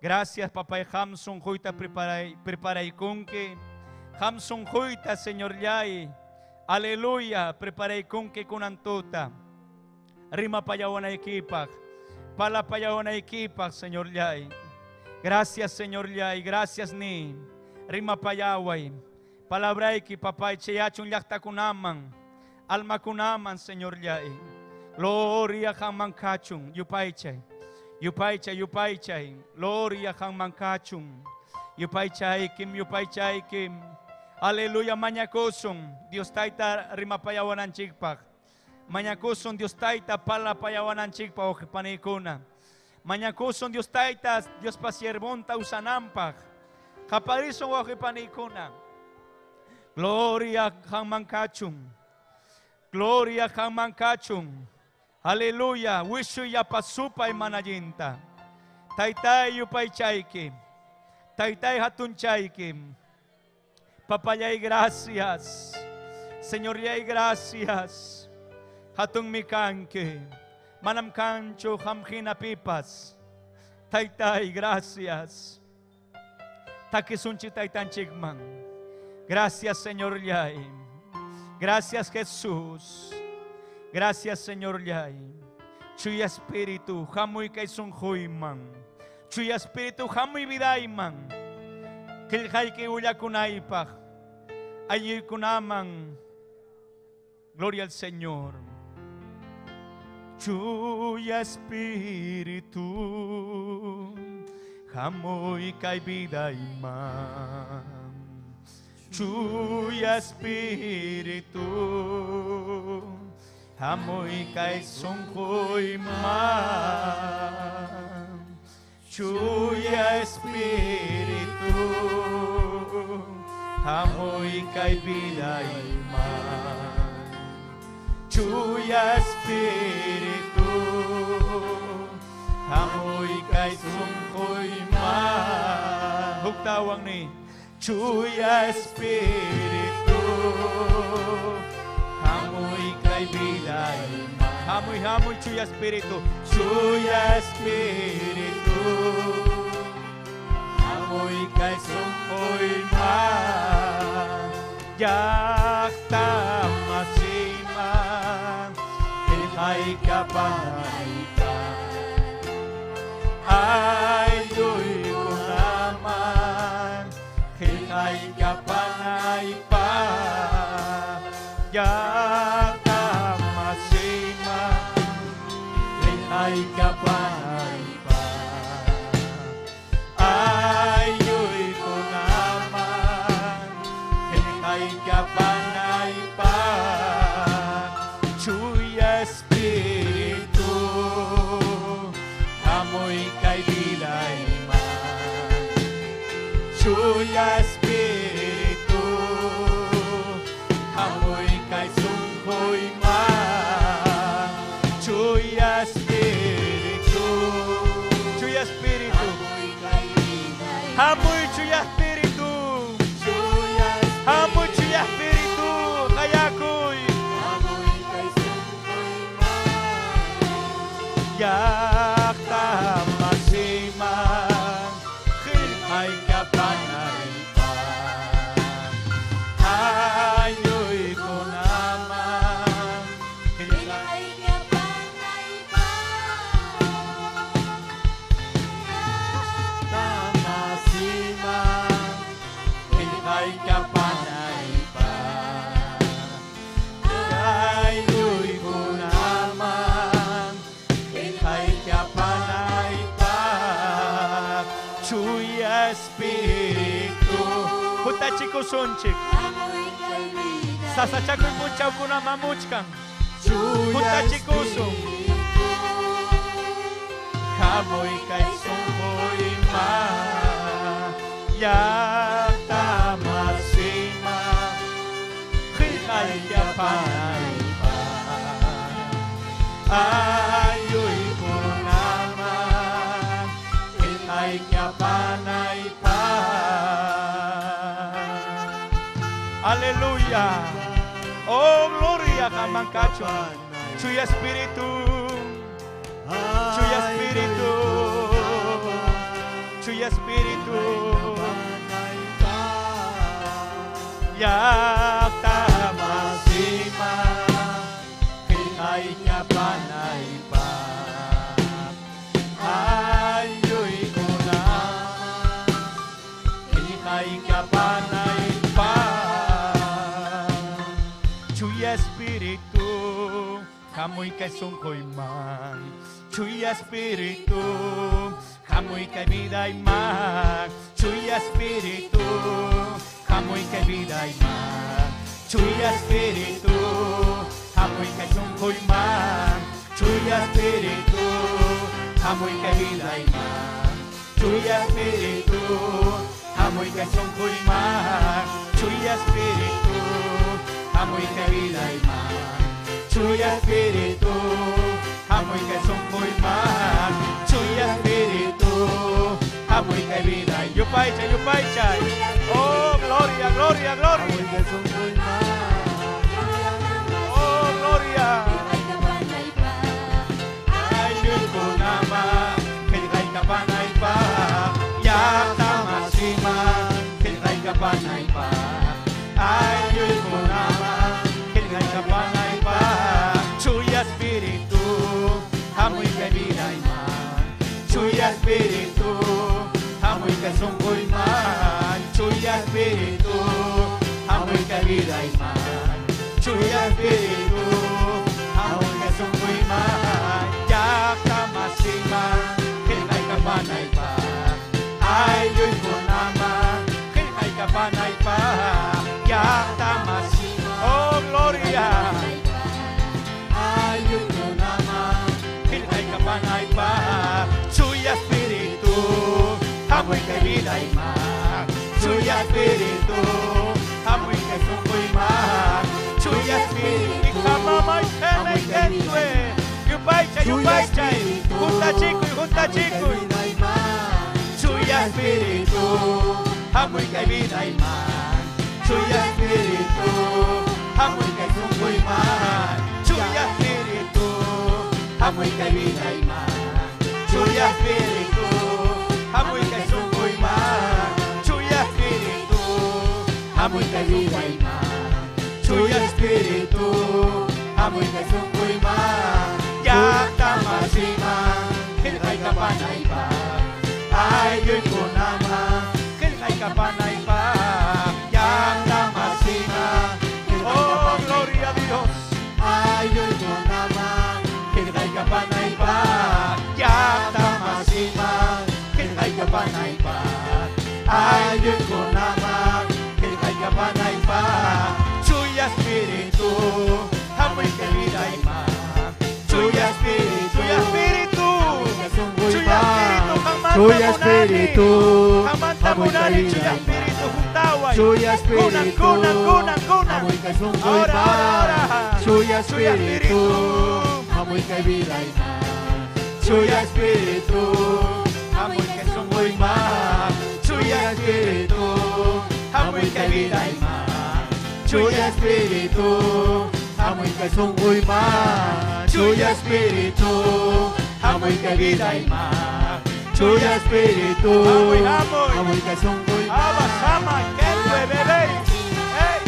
Gracias, papay qam sunquyta preparaykunki. Qam sunquyta, Señor yay. Aleluya, preparaykunki kunan tuta. Rimapayawanaykipaq, palapayawanaykipaq, Señor yay. Gracias, Señor yay, gracias ni. Rimapayaway. Palabrayki, papay, chayachun llaqtakunaman, almakunaman, Señor yay. Gloria qamman kachun, yupaychay, yupaychay, yupaychay. Gloria qamman kachun, yupaychaykim, yupaychaykim. Aleluya, mañakusun, Dios tayta rimapayawananchikpaq. Mañakusun, Dios tayta palapayawananchikpaq, wawqipanikuna. Mañakusun, Dios tayta, Dios pasiervonta usanampaq. Qaparisun, wawqipanikuna. Gloria qamman kachun. Gloria qamman kachun. Aleluya. Wishuy yapasupay manallinta. Taytay yupaychayki. Taytay hatunchayki. Papayay gracias. Señor yay gracias. Hatun mikanki. Manam kancho hamjina pipas. Taytay gracias. Takisunchi taytanchikman. Gracias, Señor Yay. Gracias, Jesús. Gracias, Señor Yay. Chuya Espíritu, hamuy kay sunquyman. Chuya Espíritu, hamuy vidayman. Qillqayki willakunaypaq. Aylluykunaman. Gloria al Señor. Chuya Espíritu, hamuy kay vidayman. Chuya Espíritu, hamuy kay sunquyman. Chuya Espíritu, hamuy kay vidayman. Chuya Espíritu, hamuy kay sunquyman. Huktawang ni Chuya Espíritu, hamuy kay vidayman. Hamuy, hamuy, Chuya Espíritu. Chuya Espíritu, hamuy kay sunquyman. Llaqta masiman, qillqaykapanayta. Aylluykunaman, qillqaykapanaypa. Llaqta masiman, qillqaykapanaypa. Aylluykunaman, Chuya Espíritu, hamuy kay sunquyman. Chuya Espíritu, Chuya Espíritu, hamuy Chuya Espíritu, hamuy Chuya Espíritu, qayakuy. Llaqta masiman qillqaykapanaypaq aylluykunaman qillqay masiman qillqaykapanaypaq aylluykunaman qillqaykapanaypaq Chuya Espíritu, huntachikusunchik. Sasachakuy punchawkuna mamuchkan. Huntachikusun. Hamuy kay sunquyman llaqta masiman qillqaykapanaypaq aylluykunaman qillqaykapanaypaq. Aleluya. Oh, gloria Hamancacho. Chuya Espíritu, Chuya Espíritu, Chuya Espíritu. Llaqta masiman qillqaykapanaypaq aylluykunaman qillqaykapanaypaq. Chuya Espíritu, hamuy kay sunquyman. Chuya Espíritu, hamuy kay vidayman. Chuya Espíritu, hamuy kay vidayman. Chuya Espíritu, hamuy kay sunquyman. Chuya Espíritu, hamuy kay vidayman. Chuya Espíritu, hamuy kay sunquyman. Chuya Espíritu, hamuy kay vidayman. Chuya Espíritu, hamuy kay sunquyman. Chuya Espíritu, hamuy kay viday. Yupaychay, yupaychay. Oh, gloria, gloria, gloria. Oh, gloria. Aylluykunaman qillqaykapanaypaq llaqta masiman qillqaykapanaypaq aylluykunaman qillqaykapanaypaq. Chuya Espíritu, Hamuy kay vidayman Chuya Espíritu, hamuy kay sunquyman. Chuya Espíritu, hamuy kay vidayman Chuya Espíritu, hamuy kay sunquyman. Llaqta masiman qillqaykapanaypaq aylluykunaman qillqaykapanaypaq llaqta masiman. Oh, gloria. Aylluykunaman qillqaykapanaypaq. Chuya Espíritu, hamuy kay vidayman Chuya Espíritu, hamuy kay sunquyman. Chuya Espíritu, Ikamamay henay hentwe. Yupaychay, yupaychay. Huntachikuy, huntachikuy. Chuya Espíritu, hamuy kay vidayman Chuya Espíritu, hamuy kay sunquyman. Chuya Espíritu, hamuy kay vidayman Chuya Espíritu, hamuy kay sunquyman. Chuya Espíritu, hamuy kay vidayman Chuya Espíritu, hamuy kay sunquyman. Llaqta masiman qillqaykapanaypaq aylluykunaman qillqaykapanaypaq llaqta masiman. Oh, gloria a Dios. Aylluykunaman qillqaykapanaypaq llaqta masiman qillqaykapanaypaq aylluykunaman qillqaykapanaypaq. Chuya Espíritu, Hamuy kay vidayman Chuya Espíritu, Chuya Espíritu, Chuya Espíritu, Chuya Espíritu, Qanmanta munani, Chuya Espíritu, Juntaway. Chuya Kunan, espíritu, kunan, kunan, kunan. Hamuy kay Ahora, ahora, sunquyman. ahora. Chuya Chuya espíritu, espíritu. hamuy kay vidayman. Chuya espíritu, Hamuy kay sunquyman. Chuya espíritu, Hamuy kay vidayman. Chuya espíritu, hamuy kay sunquyman. Chuya espíritu, hamuy kay vidayman. Chuya espíritu, Hamuy, hamuy. hamuy kay sunquyman. Abasama, kelwe, bebé. Ey.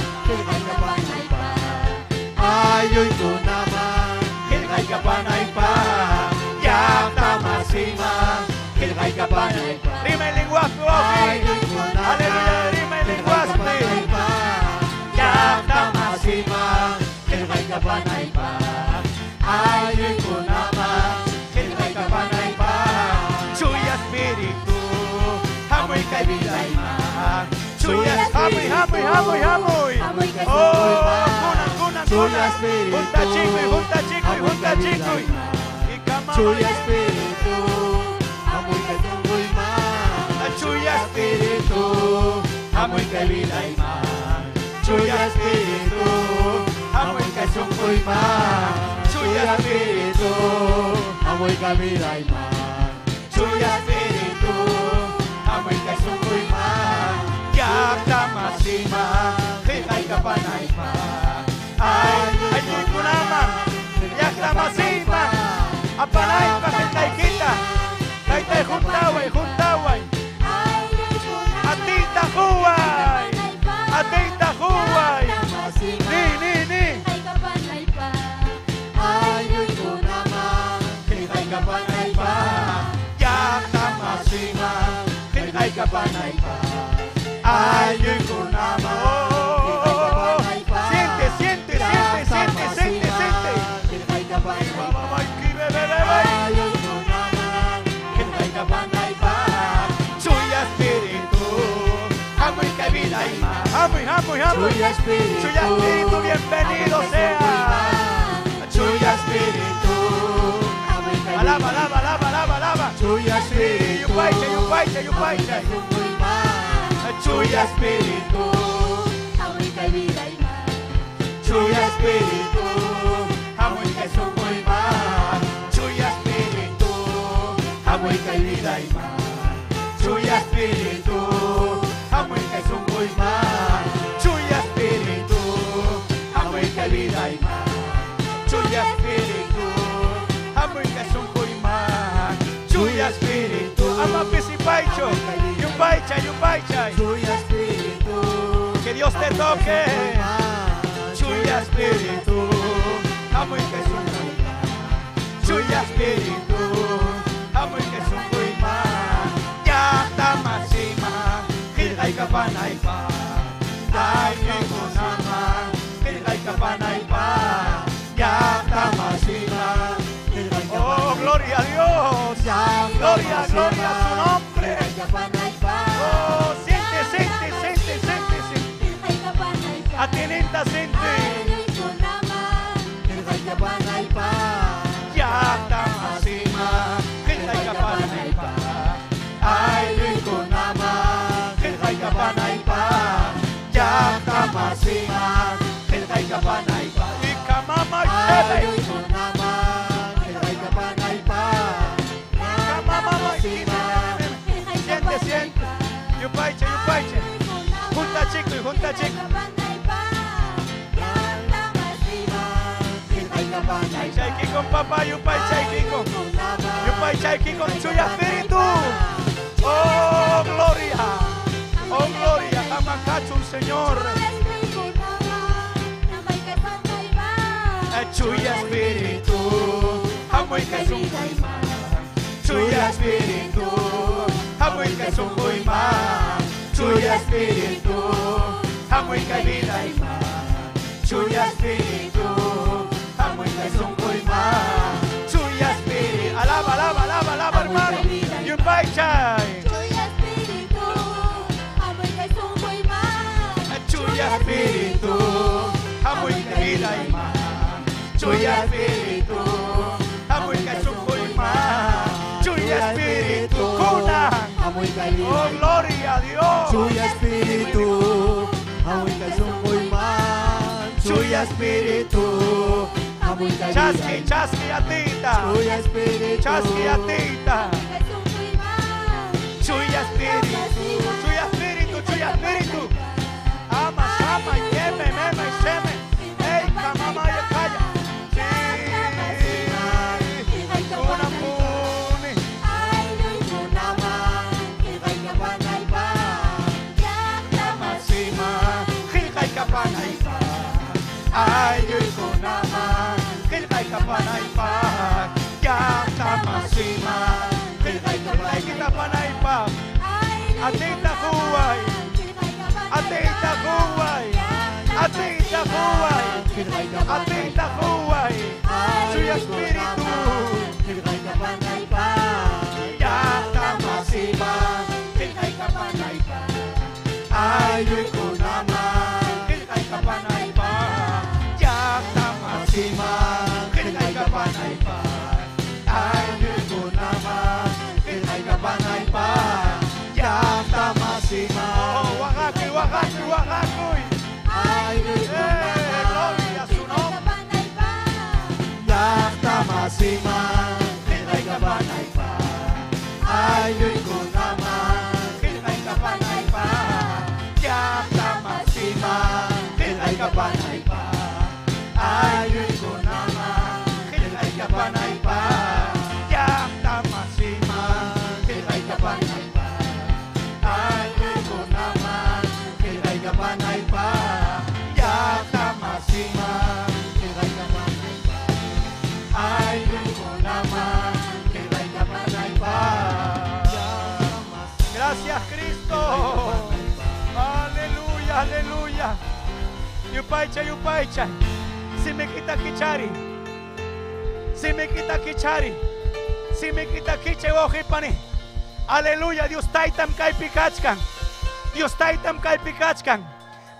Ayuykunaman, Qillqaykapanaypa. llaqta masiman, qillqaykapanaypa. Rima en lenguaje, wawqi. Aleluya, rima en lenguaje. Llaqta masiman, qillqaykapanaypa. Ayuykunaman, qillqaykapanaypa. Chuya espíritu, hamuy kay vidayman. Chuya, hamuy, hamuy, hamuy, hamuy. Oh, kunan, kunan, Chuya kunan. espíritu, Juntachikuy, juntachikuy, hamuy kay juntachikuy. vidayman. Y kama- Chuya espíritu, hamuy kay sunquyman. Chuya espíritu, hamuy kay vidayman. Chuya espíritu, hamuy kay sunquyman. Chuya espíritu, hamuy kay vidayman. Chuya espíritu, hamuy kay sunquyman. Llaqta masiman, qillqaykapanaypa. Ay, aylluykunaman, llaqta masiman, apanaypa qillqaykita. Taytay juntaway, juntaway. Atiyta huway, atiyta huway. Ni, ni, ni. Aylluykunaman, qillqaykapanaypa. Llaqta masiman, qillqaykapanaypa. Aylluykunaman. Oh, siente, siente, siente, siente, siente, siente. Chuya espíritu, hamuy kay vidayman. Hamuy, hamuy, hamuy. Chuya espíritu, Chuya espíritu, bienvenido sea. Chuya espíritu, Alaba, alaba, alaba, alaba, alaba. Chuya Sí, espíritu, yupaychay, yupaychay, yupaychay. Chuya espíritu, Chuya espíritu, Hamuy kay sunquyman. Chuya espíritu, hamuy kay vidayman. Chuya espíritu, hamuy kay sunquyman. Chuya espíritu, hamuy kay vidayman. Chuya espíritu, hamuy kay sunquyman. Chuya espíritu, ama pisipaycho, yupaychay, yupaychay. Chuya espíritu, Que Dios te toque. Chuya espíritu, hamuy kay sunquyman. Chuya espíritu, hamuy kay sunquyman. Llaqta masiman, qillqaykapanaypa. Aylluykunaman, qillqaykapanaypa. Llaqta masiman. Oh, gloria a Dios. Gloria, gloria a su nombre. Oh, siente, siente, siente, siente, siente. Atininta, siente. Llaqta masiman, qillqaykapanaypa. Aylluykunaman, Qillqaykapanaypa. llaqta masiman, Qillqaykapanaypa. Y kamama chebe. Aylluykunaman, qillqaykapanaypa. Kamama Siente, siente. Yupaychay, yupaychay. Junta chico y junta chico. Chayki con papá, yupaychay kiko. Yupaychay kiko, chuya espíritu. Oh, gloria. Oh, gloria. Amakachun, Señor. Chuya espíritu. Hamuy kay sunquyman. Chuya espíritu. Hamuy kay sunquyman. Chuya espíritu. Hamuy kay vidayman. Chuya espíritu. Hamuy kay sunquyman. Chuya espíritu. Alaba, alaba, alaba, alaba, hermano. Yupaychay. Chuya espíritu. Hamuy kay vidayman. Chuya espíritu. Hamuy kay sunquyman. Chuya espíritu. Kuna. Hamuy kay Oh, gloria a Dios. Chuya espíritu, Chuya Espíritu, Chaski, chaski atita. Chuya Espíritu, Chaski atita. Chuya Espíritu, Chuya Espíritu, Chuya Espíritu. Ama, sama, yeme, meme, seme. Ey, kamama, yakaya. Sí. Kunapuni. Masima, qillqay kapanaypaq. Aylluykunaman, qillqay kapanaypaq. Llaqta masiman, qillqay kapanaypaq. Atita huway, atita huway, atita huway, atita huway. Chuya Espíritu, llaqta masiman, qillqay kapanaypaq. Aylluykunaman, qillqay kapanaypaq. Llaqta masiman, qillqay kapanaypaq. Aylluykunaman, qillqay kapanaypaq. Llaqta masiman. Oh, waqakuy, waqakuy, waqakuy. Gloria a su nombre. Llaqta masiman, qillqay kapanaypaq. Aylluykunaman, Qillqay kapanaypaq. Llaqta masiman, qillqay kapanaypaq. Aylluykunaman, Qillqay kapanaypaq. Llaqta masiman, qillqay kapanaypaq. Aylluykunaman, qillqay kapanaypaq. Llaqta masiman, Qillqay kapanaypaq. Aylluykunaman, qillqay kapanaypaq. Gracias, Cristo. Aleluya, aleluya. Yupaycha, yupaycha. Si me quita kichari. Si me quita kichari. Si me quita kiche wawqipani. Aleluya, Dios taytam kaypi kachkan. Dios taytam kaypi kachkan.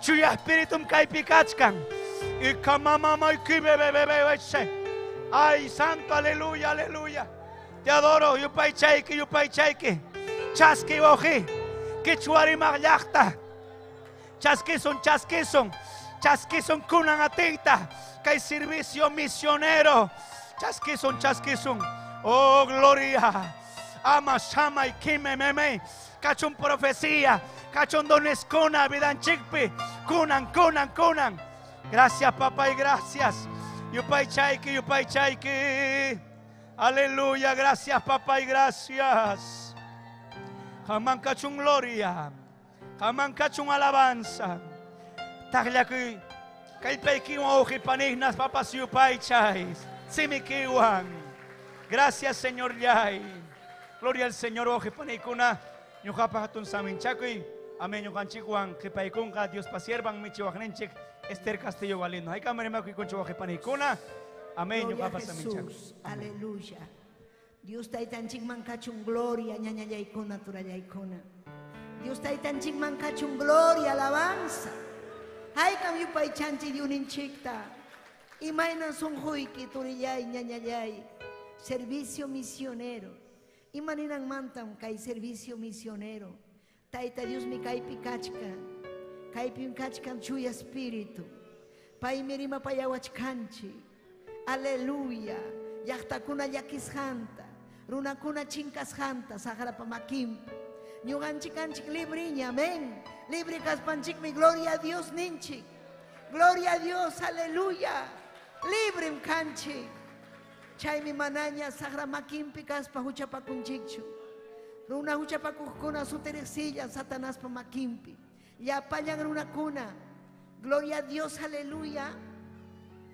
Chuya espiritum kaypi kachkan. Y kamamama y kibebebebe. Ay, santo, aleluya, aleluya. Te adoro, yupaychayki, yupaychayki. Chaski wawqi. Kichwarimaq llaqta. Chaskisun, chaskisun. Chaskisun kunan atiyta. Kay servicio misionero. Chaskisun, chaskisun. Oh, gloria. Ama, shama y kime, meme. Kachun profecía. Kachun dones kuna, vidanchikpi. Kunan, kunan, kunan. Gracias, papá, y gracias. Yupaychayki, yupaychayki. Aleluya, gracias, papá, y gracias. Haman kachun gloria. Haman kachun alabanza. Taqllakuy kallpaykiwan wawqipaniynas papas yupaychay. Simikiwan. Gracias, Señor yay. Gloria al Señor wawqipaniykuna. Ñuqapaq hatun saminchakuy. Amén ñuqanchikwan qhipaykunqa Dios pasiervan michiwaqninchik Esther Castillo Galindo. Haykam rimakuykunchik wawqipaniykuna. Amén Gloria a ñuqapaq saminchakuy. Jesús, aleluya. Dios taytanchikman kachun gloria, ñañallaykuna, turallaykuna. Dios taytanchikman kachun gloria, alabanza. Haykam yupaychanchik Diosninchikta. Imaynan sunquyki turillay, ñañallay. Servicio misionero. Imaninanmantam kay servicio misionero. Tayta Diosmi kaypi kachkan. Kaypim kachkan Chuya Espíritu. Paymi rimapayawachkanchik. Aleluya. Llaqtakuna llakisqanta, runakuna chinkasqanta, saqrapa makinpi. Ñuqanchik kanchik libriña, amén. Libre kaspanchikmi, gloria a Dios ninchik. Gloria a Dios, aleluya. Librem kanchik. Chaymi manaña saqra makinpi kaspa huchapakunchikchu. Runa huchapakuqkuna sutiriqsillan Satanaspa makinpi. Llapallan runakuna. Gloria a Dios, aleluya.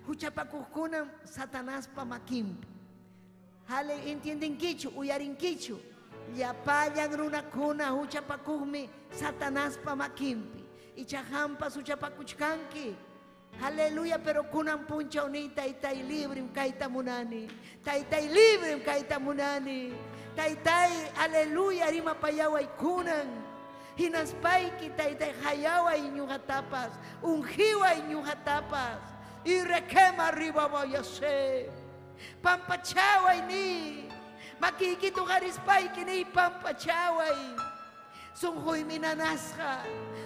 Huchapakuqkunam Satanaspa makinpi. Hale, entiendenkichu, uyarinkichu. Llapallan runakuna huchapakuqmi Satanaspa makinpi. Icha hampas huchapakuchkanki. Aleluya, pero kunan punchaw ni taytay librem kayta munani. Taytay librem kayta munani. Taytay, aleluya, rimapayaway kunan. Hinaspayki taytay hayaway ñuqatapas, unjiway ñuqatapas. Y requema arriba vayase. Pampachaway ni. Makikitu harispayki ni pampachaway. Sunquymi nanasqa.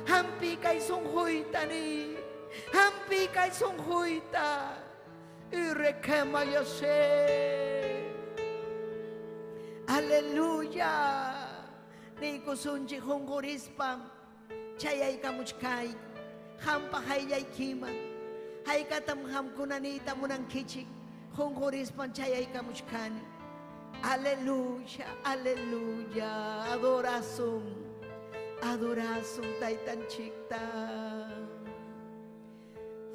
Hampi kay sunquyta ni. Hampi kay sunquyta. Irekemayase. Aleluya. Niykusunchik qunqurispam chayaykamuchkayku. Hampa hayllaykiman. Haykatam hamkuna niyta munankichik. Qunqurispam chayaykamuchkani. Aleluya, aleluya. Adorasun. Adorasun taytanchikta.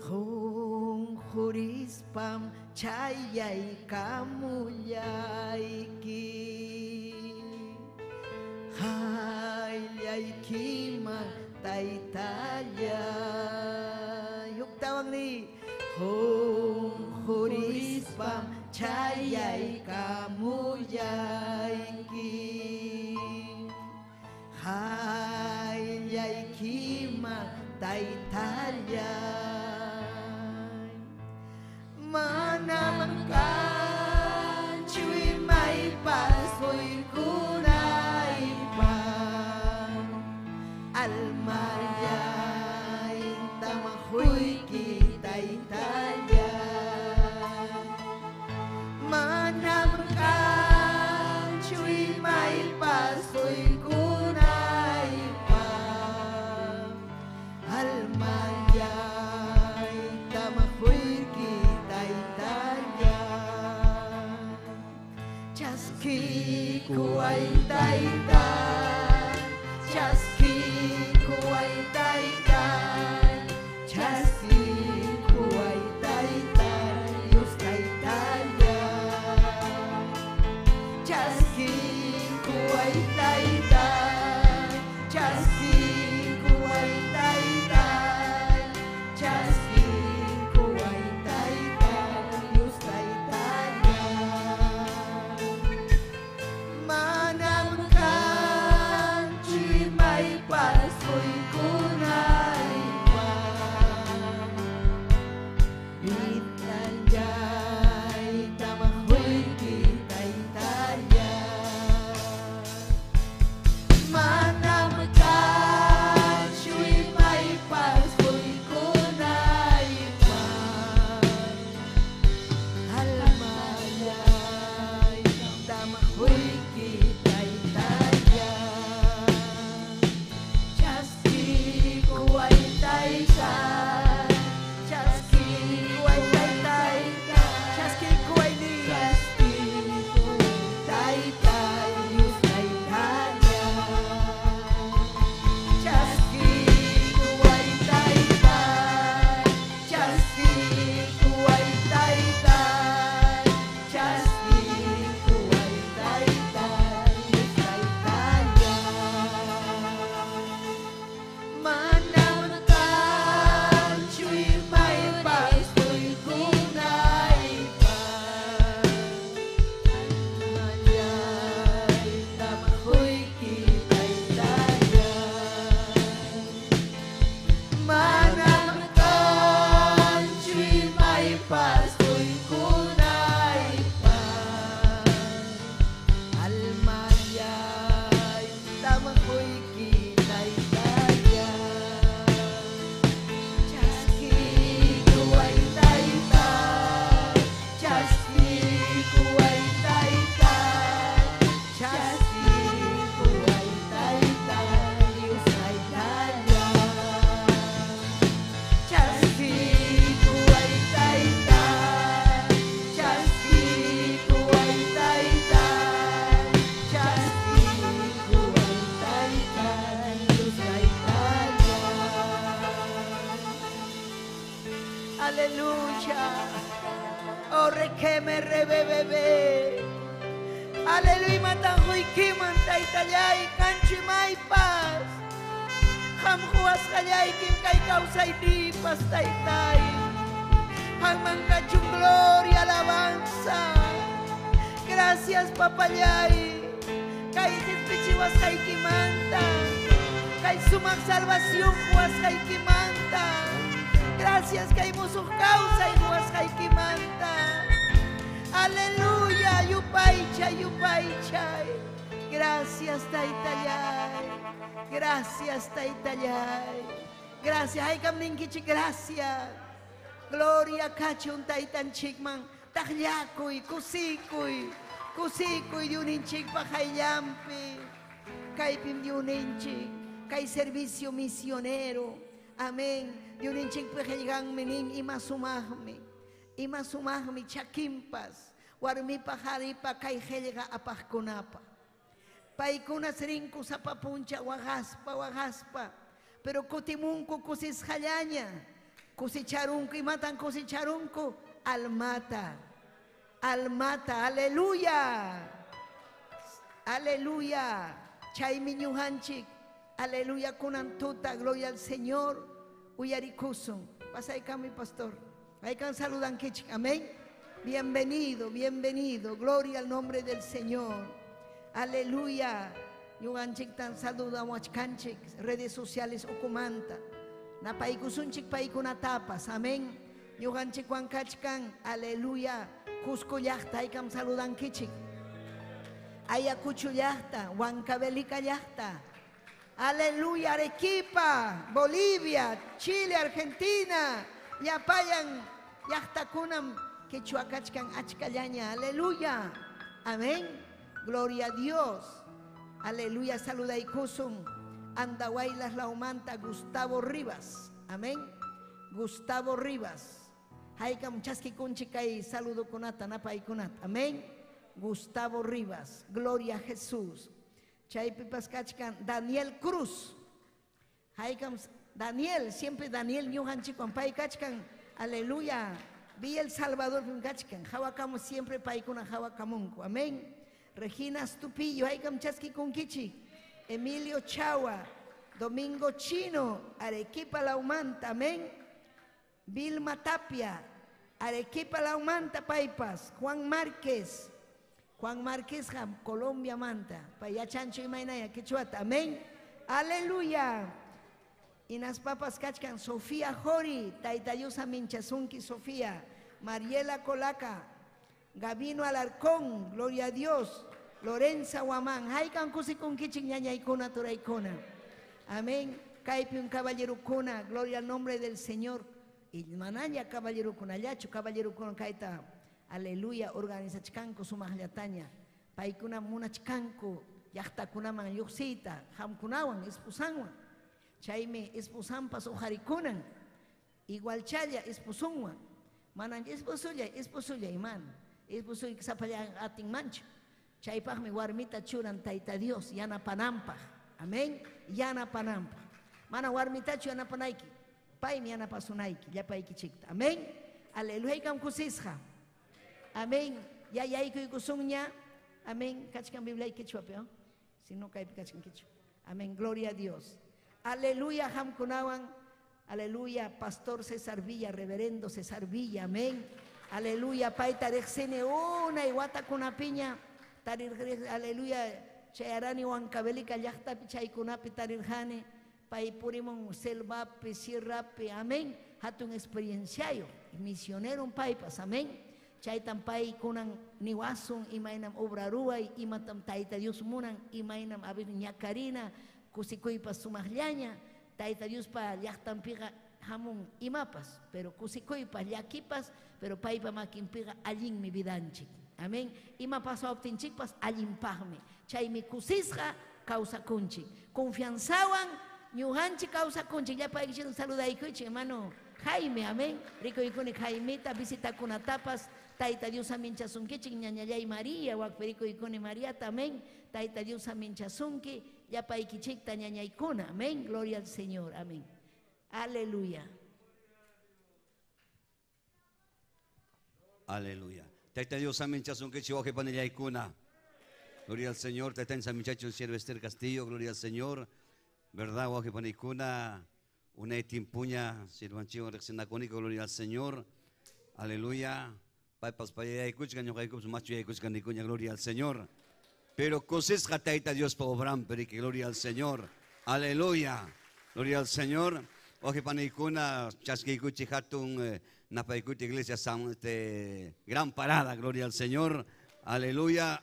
Qunqurispam chayaykamullayki. Hayllaykiman taytallay. Huktawan niy. Qunqurispam chayaykamullayki. Hayllaykiman taytallay. Manam kanchu imaypas quykunaypaq. Almallay tamahuyki taytallay. Manam kanchu imaypas quykunaypaq. Almallay tamahuyki taytallay. Chaskikuway tayta, chaskikuway tayta, chaskikuway tayta, Dios taytalla. Chaskikuway tayta, chaskikuway tayta, chaskikuway tayta, Dios taytalla. Manam kanchu imaypas quykunaypaq. Itallay tamahuyki taytallay. Manam kanchu imaypas quykunaypaq. Almallay tamahuyki taytallay. Chaskikuway tayta, chaskikuway taytay, chaskikuway ni, chaskikuway taytay, Dios taytallay. Chaskikuway taytay, chaskikuway taytay, chaskikuway taytay, Dios taytallay. Manam kanchu imaypas quykunaypaq. Almallay tamahuyki taytallay. Manam kanchu imaypas quykunaypaq. Almallay tamahuyki taytallay. Chaskikuway taytay, chaskikuway taytay, chaskikuway taytay, Dios taytallay. Chaskikuway taytay, chaskikuway taytay, chaskikuway taytay, Dios taytallay. Aleluya. Oh, requeme rebebebe. Aleluya, matanjuykiman taytallay kanchimaypas. Hamjuwasqallaykim kay kawsaynipas taytay. Hamman kachun gloria, alabanza. Gracias, papallay. Kay dispichiwasqaykimanta. Kay sumaq salvación huwasqaykimanta. Gracias kay musuq kawsay huwasqaykimanta. Aleluya, yupaychay, yupaychay. Gracias, taytallay. Gracias, taytallay. Gracias. Haykam ninkichik, gracias. Gloria kachun taytanchikman. Taqllakuy, kusikuy, kusikuy Dyuninchikpa hayllampi. Kaypim Dyuninchik, kay servicio misionero. Amén. Dyuninchikpi qillqanmi nin ima sumaqmi. Ima sumaqmi chakimpas. Warmipa qharipa kay qillqa apaqkunapa. Paykuna rinku sapa puncha waqaspa waqaspa. Pero kutimunku kusisqallaña. Kusicharunku, imatan kusicharunku? Almata. Almata, aleluya. Aleluya. Chaymi ñuqanchik. Aleluya kunan tuta, gloria al Señor. Uyarikusun. Pasaykami pastor. Haykan saludankichik. Amén. Bienvenido, bienvenido. Gloria al nombre del Señor. Aleluya. Ñuqanchiktan saludawachkanchik redes sociales ukumanta. Napaykusunchik paykunatapas. Amén. Ñuqanchikwan kachkan. Aleluya. Cusco llaqta haykam saludankichik. Ayacucho llaqta, Huancavelica llaqta. Aleluya, Arequipa, Bolivia, Chile, Argentina, llapayan llaqtakunam quechua kachkan achkallaña. Aleluya. Amén. Gloria a Dios. Aleluya, saludaykusun. Andahuaylas Laumanta, Gustavo Rivas. Amén. Gustavo Rivas. Haykam chaskikunchik kay saludokunata napaykunata. Amén. Gustavo Rivas. Gloria a Jesús. Chaypipas kachkan Daniel Cruz. Haykam Daniel, siempre Daniel ñuqanchikwan pay kachkan. Aleluya. Vi El Salvador kachkan. Hawakamu siempre paykuna hawakamunku. Amén. Regina Stupillo, haykam chaskikunkichik. Emilio Chawa, Domingo Chino, Arequipa Laumanta, amén. Vilma Tapia, Arequipa Laumanta, paypas. Juan Márquez, Juan Márquez, Colombia manta. Payachancho y Mainaya, Quechuata, amén. Aleluya. Inas papas kachkan, Sofía Jori, Taita Diosa Minchasunki, Sofía. Mariela Colaca, Gabino Alarcón, gloria a Dios. Lorenza Guamán, haykan kusikunkichik ñañaykuna turaykuna. Amén. Kaypi un caballerukuna, gloria al nombre del Señor. Y manaña caballerukuna, llachu caballerukuna kayta. Aleluya, organizachkanku sumaqllataña. Paykuna munachkanku, llaqtakunaman lluqsiyta, hamkunawan, esposanwan. Chaymi esposanpas uqarikunan. Igual challa esposunwan. Manan esposullay, esposullay man. Esposuy sapallan atinmanchu. Chaypaqmi warmita churan Tayta Dios, yanapananpaq. Amén. Yanapananpaq. Mana warmitachu yanapanayki. Paymi yanapasunayki, llapaykichikta. Amén. Aleluya, haykam kusisqa. Amén. Ya yaykuykusunña. Amén. Kachkan Biblia quechuapi, ¿no? Si no kaypi kachkan quechua. Amén. Gloria a Dios. Aleluya, hamkunawan. Aleluya, Pastor César Villa, Reverendo César Villa. Amén. Aleluya, payta riqsini unay watakunapiña. Aleluya, chayarani Huancavelica llaqtapi chaykunapi tarirqani. Pay purimun selvapi, sierrapi, amén. Hatun experienciayo, misionero paypas, amén. Chaytan paykunan niwasun, imaynam obra ruway, imatam Tayta Dios munan, imaynam abir ñakarina, kusikuypas sumaqllaña, Tayta Diospa llaqtanpiqa hamun imapas, pero kusikuypas, llakipas, pero paypa makinpiqa allinmi vidanchik. Amén. Ima pasawaptinchikpas allinpaqmi. Chaymi kusisqa kawsakunchik. Confianzawan ñuqanchik kawsakunchik. Llapaykichik saludaykuychik, hermano Jaime, amén. Rikuykuni Jaimita, visitakunatapas, Tayta Dios aminchasunkichik, ñañallay María, wakpi rikuykuni Mariata, amén. Tayta Dios aminchasunki, llapaykichikta ñañaykuna, amén. Gloria al Señor, amén. Aleluya. Aleluya. Tayta Dios aminchasunkichik, wawqipanillaykuna. Gloria al Señor. Tayta aminchachun siervo Esther Castillo, gloria al Señor. ¿Verdad, wawqipaniykuna? Unay timpuña, sirvanchiwan riqsinakunika, gloria al Señor. Aleluya. Paypas payayaykuchkan, ñuqaykupas machuyaykuchkan nikuña, gloria al Señor. Pero kusisqa Tayta Diospa obranpi, que gloria al Señor. Aleluya. Gloria al Señor. Wawqipaniykuna, chaskiykuchik hatun napaykuti iglesia San, gran parada, gloria al Señor. Aleluya.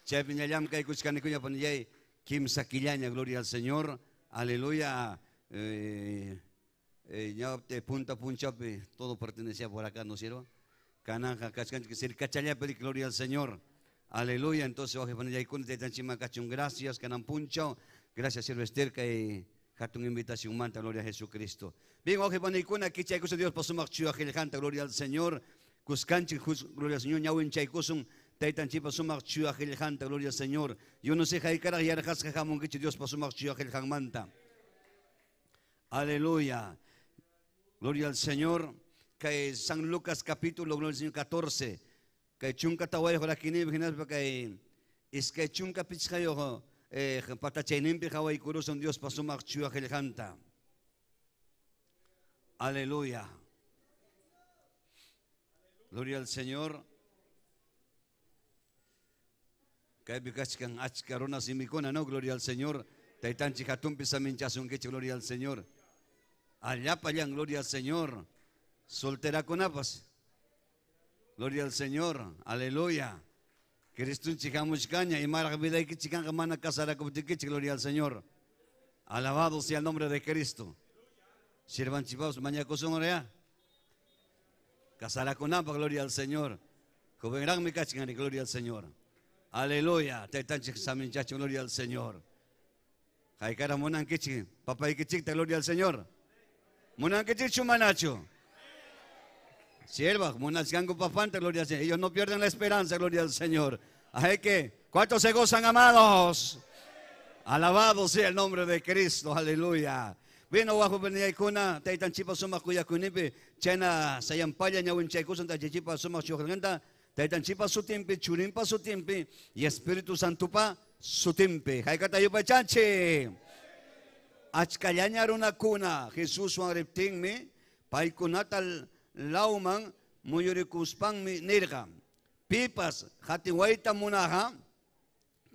Chaypi ñallamkaykuchkanikuña panillay, kimsa killaña, gloria al Señor. Aleluya. Punta punchapi, todo pertenecía por acá, ¿no es cierto? Kananja, kachkanchik, cercachallapi, gloria al Señor. Aleluya. Entonces, gracias, kanan punchao. Gracias, siervo Esther, que hatun invitación manta, gloria a Jesucristo. Bien, waqipanikuna, kichaykusun Dios pasumaq chuya qillqanta, gloria al Señor. Kuskanchik, gloria al Señor, ñawin chaykusun, taytanchikpa sumaq chuya qillqanta, gloria al Señor. Yo no sé, haykaraq yarqasqa hamunkichik Dios pasumaq chuya qillqanmanta. Aleluya. Gloria al Señor. Que San Lucas capítulo, gloria al Señor, 14. Que chunka tawayuq rakinipi hinaspa kay iskay chunka pichqayuq patachayninpi qhawaykurusun Dios pasumaq chuya qillqanta. Aleluya. Gloria al Señor. Kaypi kachkan achka runa simikuna, ¿no? Gloria al Señor. Taytanchik hatunpi saminchasunkichik, gloria al Señor. Allá pallan, gloria al Señor. Solterakunapas. Gloria al Señor. Aleluya. Cristunchik hamuchkaña imaraq vidaykichik kanqa mana casarakuptikichik, gloria al Señor. Alabado sea el nombre de Cristo. Sirvanchipapas mañakusun ya. Casarakunapaq, gloria al Señor. Jovenraqmi kachkan, gloria al Señor. Aleluya. Taytanchik saminchachun, gloria al Señor. Haykara munankichik, papaykichikta, gloria al Señor. Munankichikchu manachu. Sierva, munachkanku papanta, gloria al Señor. Ellos no pierden la esperanza, gloria al Señor. Así que, ¿cuántos se gozan, amados? Alabado sea el nombre de Cristo, aleluya. Vino wawqipanaykuna, taytanchikpa sumaq kuyakuyninpi, chayna sayampalla ñawinchaykusun taytanchikpa sumaq chuqlanta, taytanchikpa sutinpi, churinpa sutinpi, y Espíritu Santupa sutinpi. Haykata yupaychanchik. Achkallaña runakuna Jesuswan riptinmi, paykunata lawman muyurikuspanmi nirqa. Pipas qatiwayta munaqqa,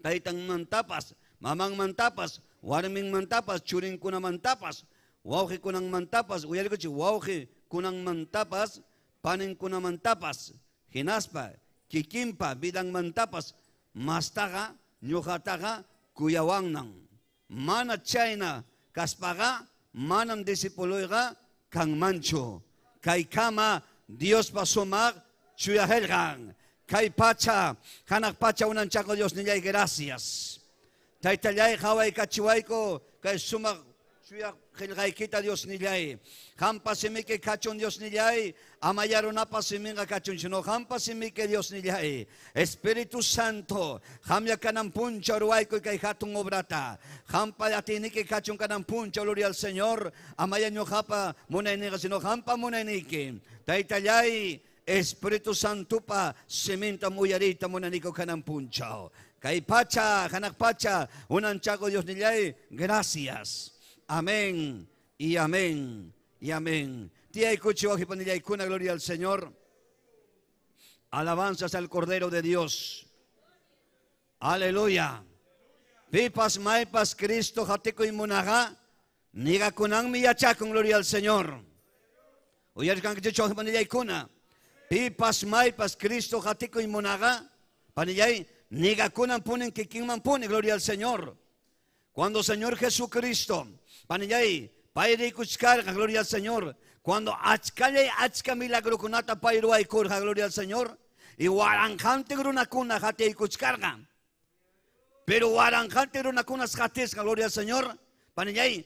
taytanmantapas, mamanmantapas, warminmantapas, churinkunamantapas, wawqikunanmantapas, uyarikuchik wawqikunanmantapas, paninkunamantapas, hinaspa kikinpa vidanmantapas, mastaqa ñuqataqa kuyawannan. Mana chayna kaspaqa manam discipuluyqa kanmanchu. Kaykama Diospa sumaq chuya qillqan. Kay pacha, hanaq pacha unanchako Dios nillay gracias. Taytallay qhawaykachiwayku kay sumaq chuya qillqaykita Dios nillay. Qampa simiki kachun Dios nillay, amaya runapa siminqa kachun sino qampa simiki Dios nillay. Espíritu Santo, qamlla kanan punchaw ruwaykuy kay hatun obrata. Qampa atiniki kachun kanan punchaw, gloria al Señor. Amaya ñuqapa munayninqa sino qampa munayniki. Taytallay, Espíritu Santupa siminta uyariyta munaniku kanan punchaw. Kay pacha, hanaq pacha, unanchako Dios nillay, gracias. Amén y amén y amén. Tiyaykuchik wawqipanillaykuna, gloria al Señor. Alabanzas al Cordero de Dios. Aleluya. Pipas maypas Cristo qatikuy munaqqa, nigakunanmi yachakun, gloria al Señor. Uyarisqankichikchu wawqipanillaykuna. Pipas maypas Cristo qatikuy munaqqa, panillay, nigakunan punin kikinman puni, gloria al Señor. Cuando Señor Jesucristo, panillay, pay rikuchkarqa, gloria al Señor. Cuando achkallay achka milagrukunata pay ruwaykurqa, gloria al Señor. Y waranqantin runakuna qatiykuchkarqa. Pero waranqantin runakunas qatisqa, gloria al Señor. Panillay,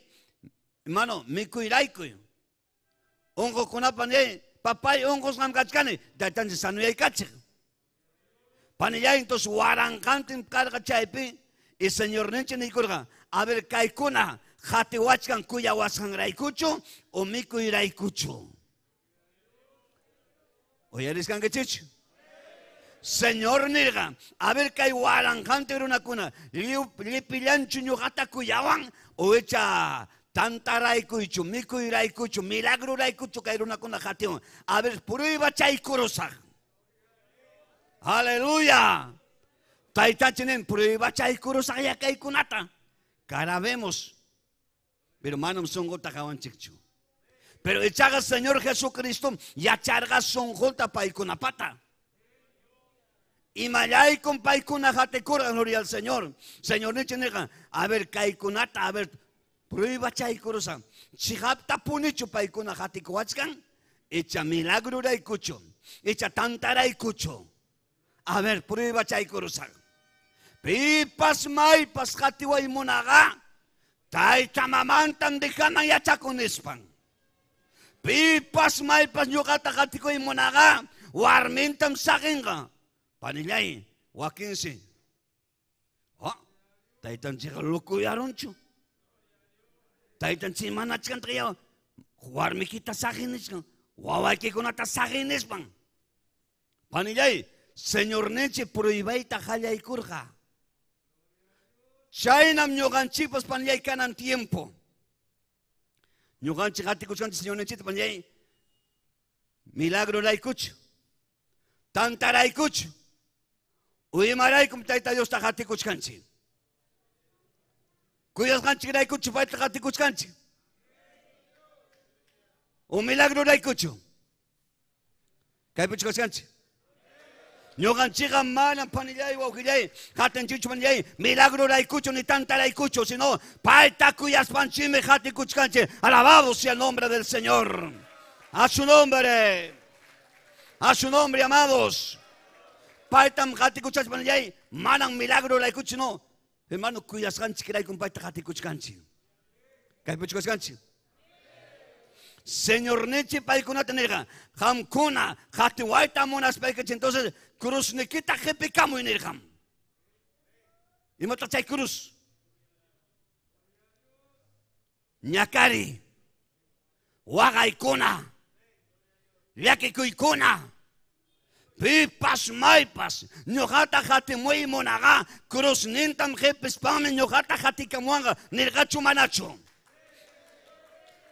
hermano, mikuyraykuy. Unqukunapa panillay, papay unqusqam kachkani, taytanchik sanuyaykachik. Panillay, entonces waranqantin karqa chaypi, y Señorninchik niykurqa, a ver, kaykuna qatiwachkan kuyawasqanraykuchu o mikuyraykuchu. Uyarisqankichikchu? Señor nirqa, a ver, kay waranqantin runakuna, llipillanchu ñuqata kuyawan o icha tantaraykuychu, mikuyraykuchu, milagruraykuchu kay runakuna qatiwan. A ver, prueba chaykurusaq. Aleluya. Taytanchik nin, prueba chaykurusaq ya kaykunata. Cara vemos, pero manam sunquta qawanchikchu. Pero ichaqa Señor Jesucristo yacharqa sunquta paykunapata. Imallaykum paykuna qatikurqa, gloria al Señor. Señor ninchik nirqa, a ver, kaykunata, a ver, Pruebachaykurusan. Chiqaptapunichu paykuna qatikuwachkan? Icha milagruraykuchu. Icha tantaraykuchu. A ver, pruebachaykurusan. Pipas maypas qatiwaymunaqa tayta mamantam dejanan yachakun nispan. Pipas maypas ñuqata qatikuymunaqa warmintam saqinqa. Panillay, wakinsi. Ah, taytanchikqa lukuyarunchu. Taytanchik manachkantaqa warmikita saqin nispan, wawaykikunata saqin nispan. Panillay, Señorninchik pruibayta qallaykurqa. Chaynam ñuqanchikpas panillay kanan tiempo. Ñuqanchik qatikuchkanchik Señorninchikta panillay milagroraykuchu, tantaraykuchu, uyimaraykum Tayta Diosta qatikuchkanchik. Kuyasqanchikraykuchu payta qatikuchkanchik. O milagroraykuchu. Kaypichu kachkanchik. Ñuqanchikqa manam panillay wawqillay qatinchikchu panillay milagroraykuchu ni tantaraykuchu, sino payta kuyaspanchikmi qatikuchkanchik. Alabado sea el nombre del Señor. A su nombre. A su nombre, amados. Paytam qatikuchkanchik panillay manam milagroraykuchu, no. Hermano, kuyasqanchikraykum payta qatikuchkanchik. Kaypichu kachkanchik. Señorninchik paykunata nirqa, qamkuna qatiwayta munaspaykichik, entonces cruznikita qipikamuy nirqam. Imataq chay cruz? Ñakari, waqaykuna, llakikuykuna, pipas maypas ñuqata qatimuy munaqa cruznintam qipispanmi ñuqata qatikamuwanqa nirqachu manachu.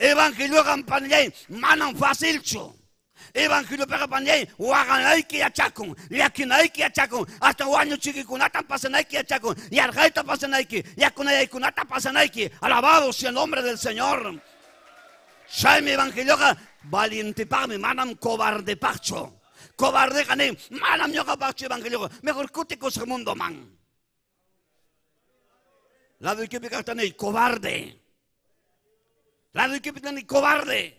Evangelioqa panillay manam facilchu. Evangeliopiqa panillay waqanayki yachakun, llakinayki yachakun, hasta wañuchikikunatam pasanayki yachakun, yarqayta pasanayki, yakunayaykunata pasanayki. Alabado sea el nombre del Señor. Chaymi evangelioqa valientepaqmi, manam cobardepaqchu. Cobardeqa nin, manam ñuqapaqchu evangelioqa, mejor kutikusaq mundoman. Laduykipi kaqta niy, cobarde. Laduykipi ni cobarde.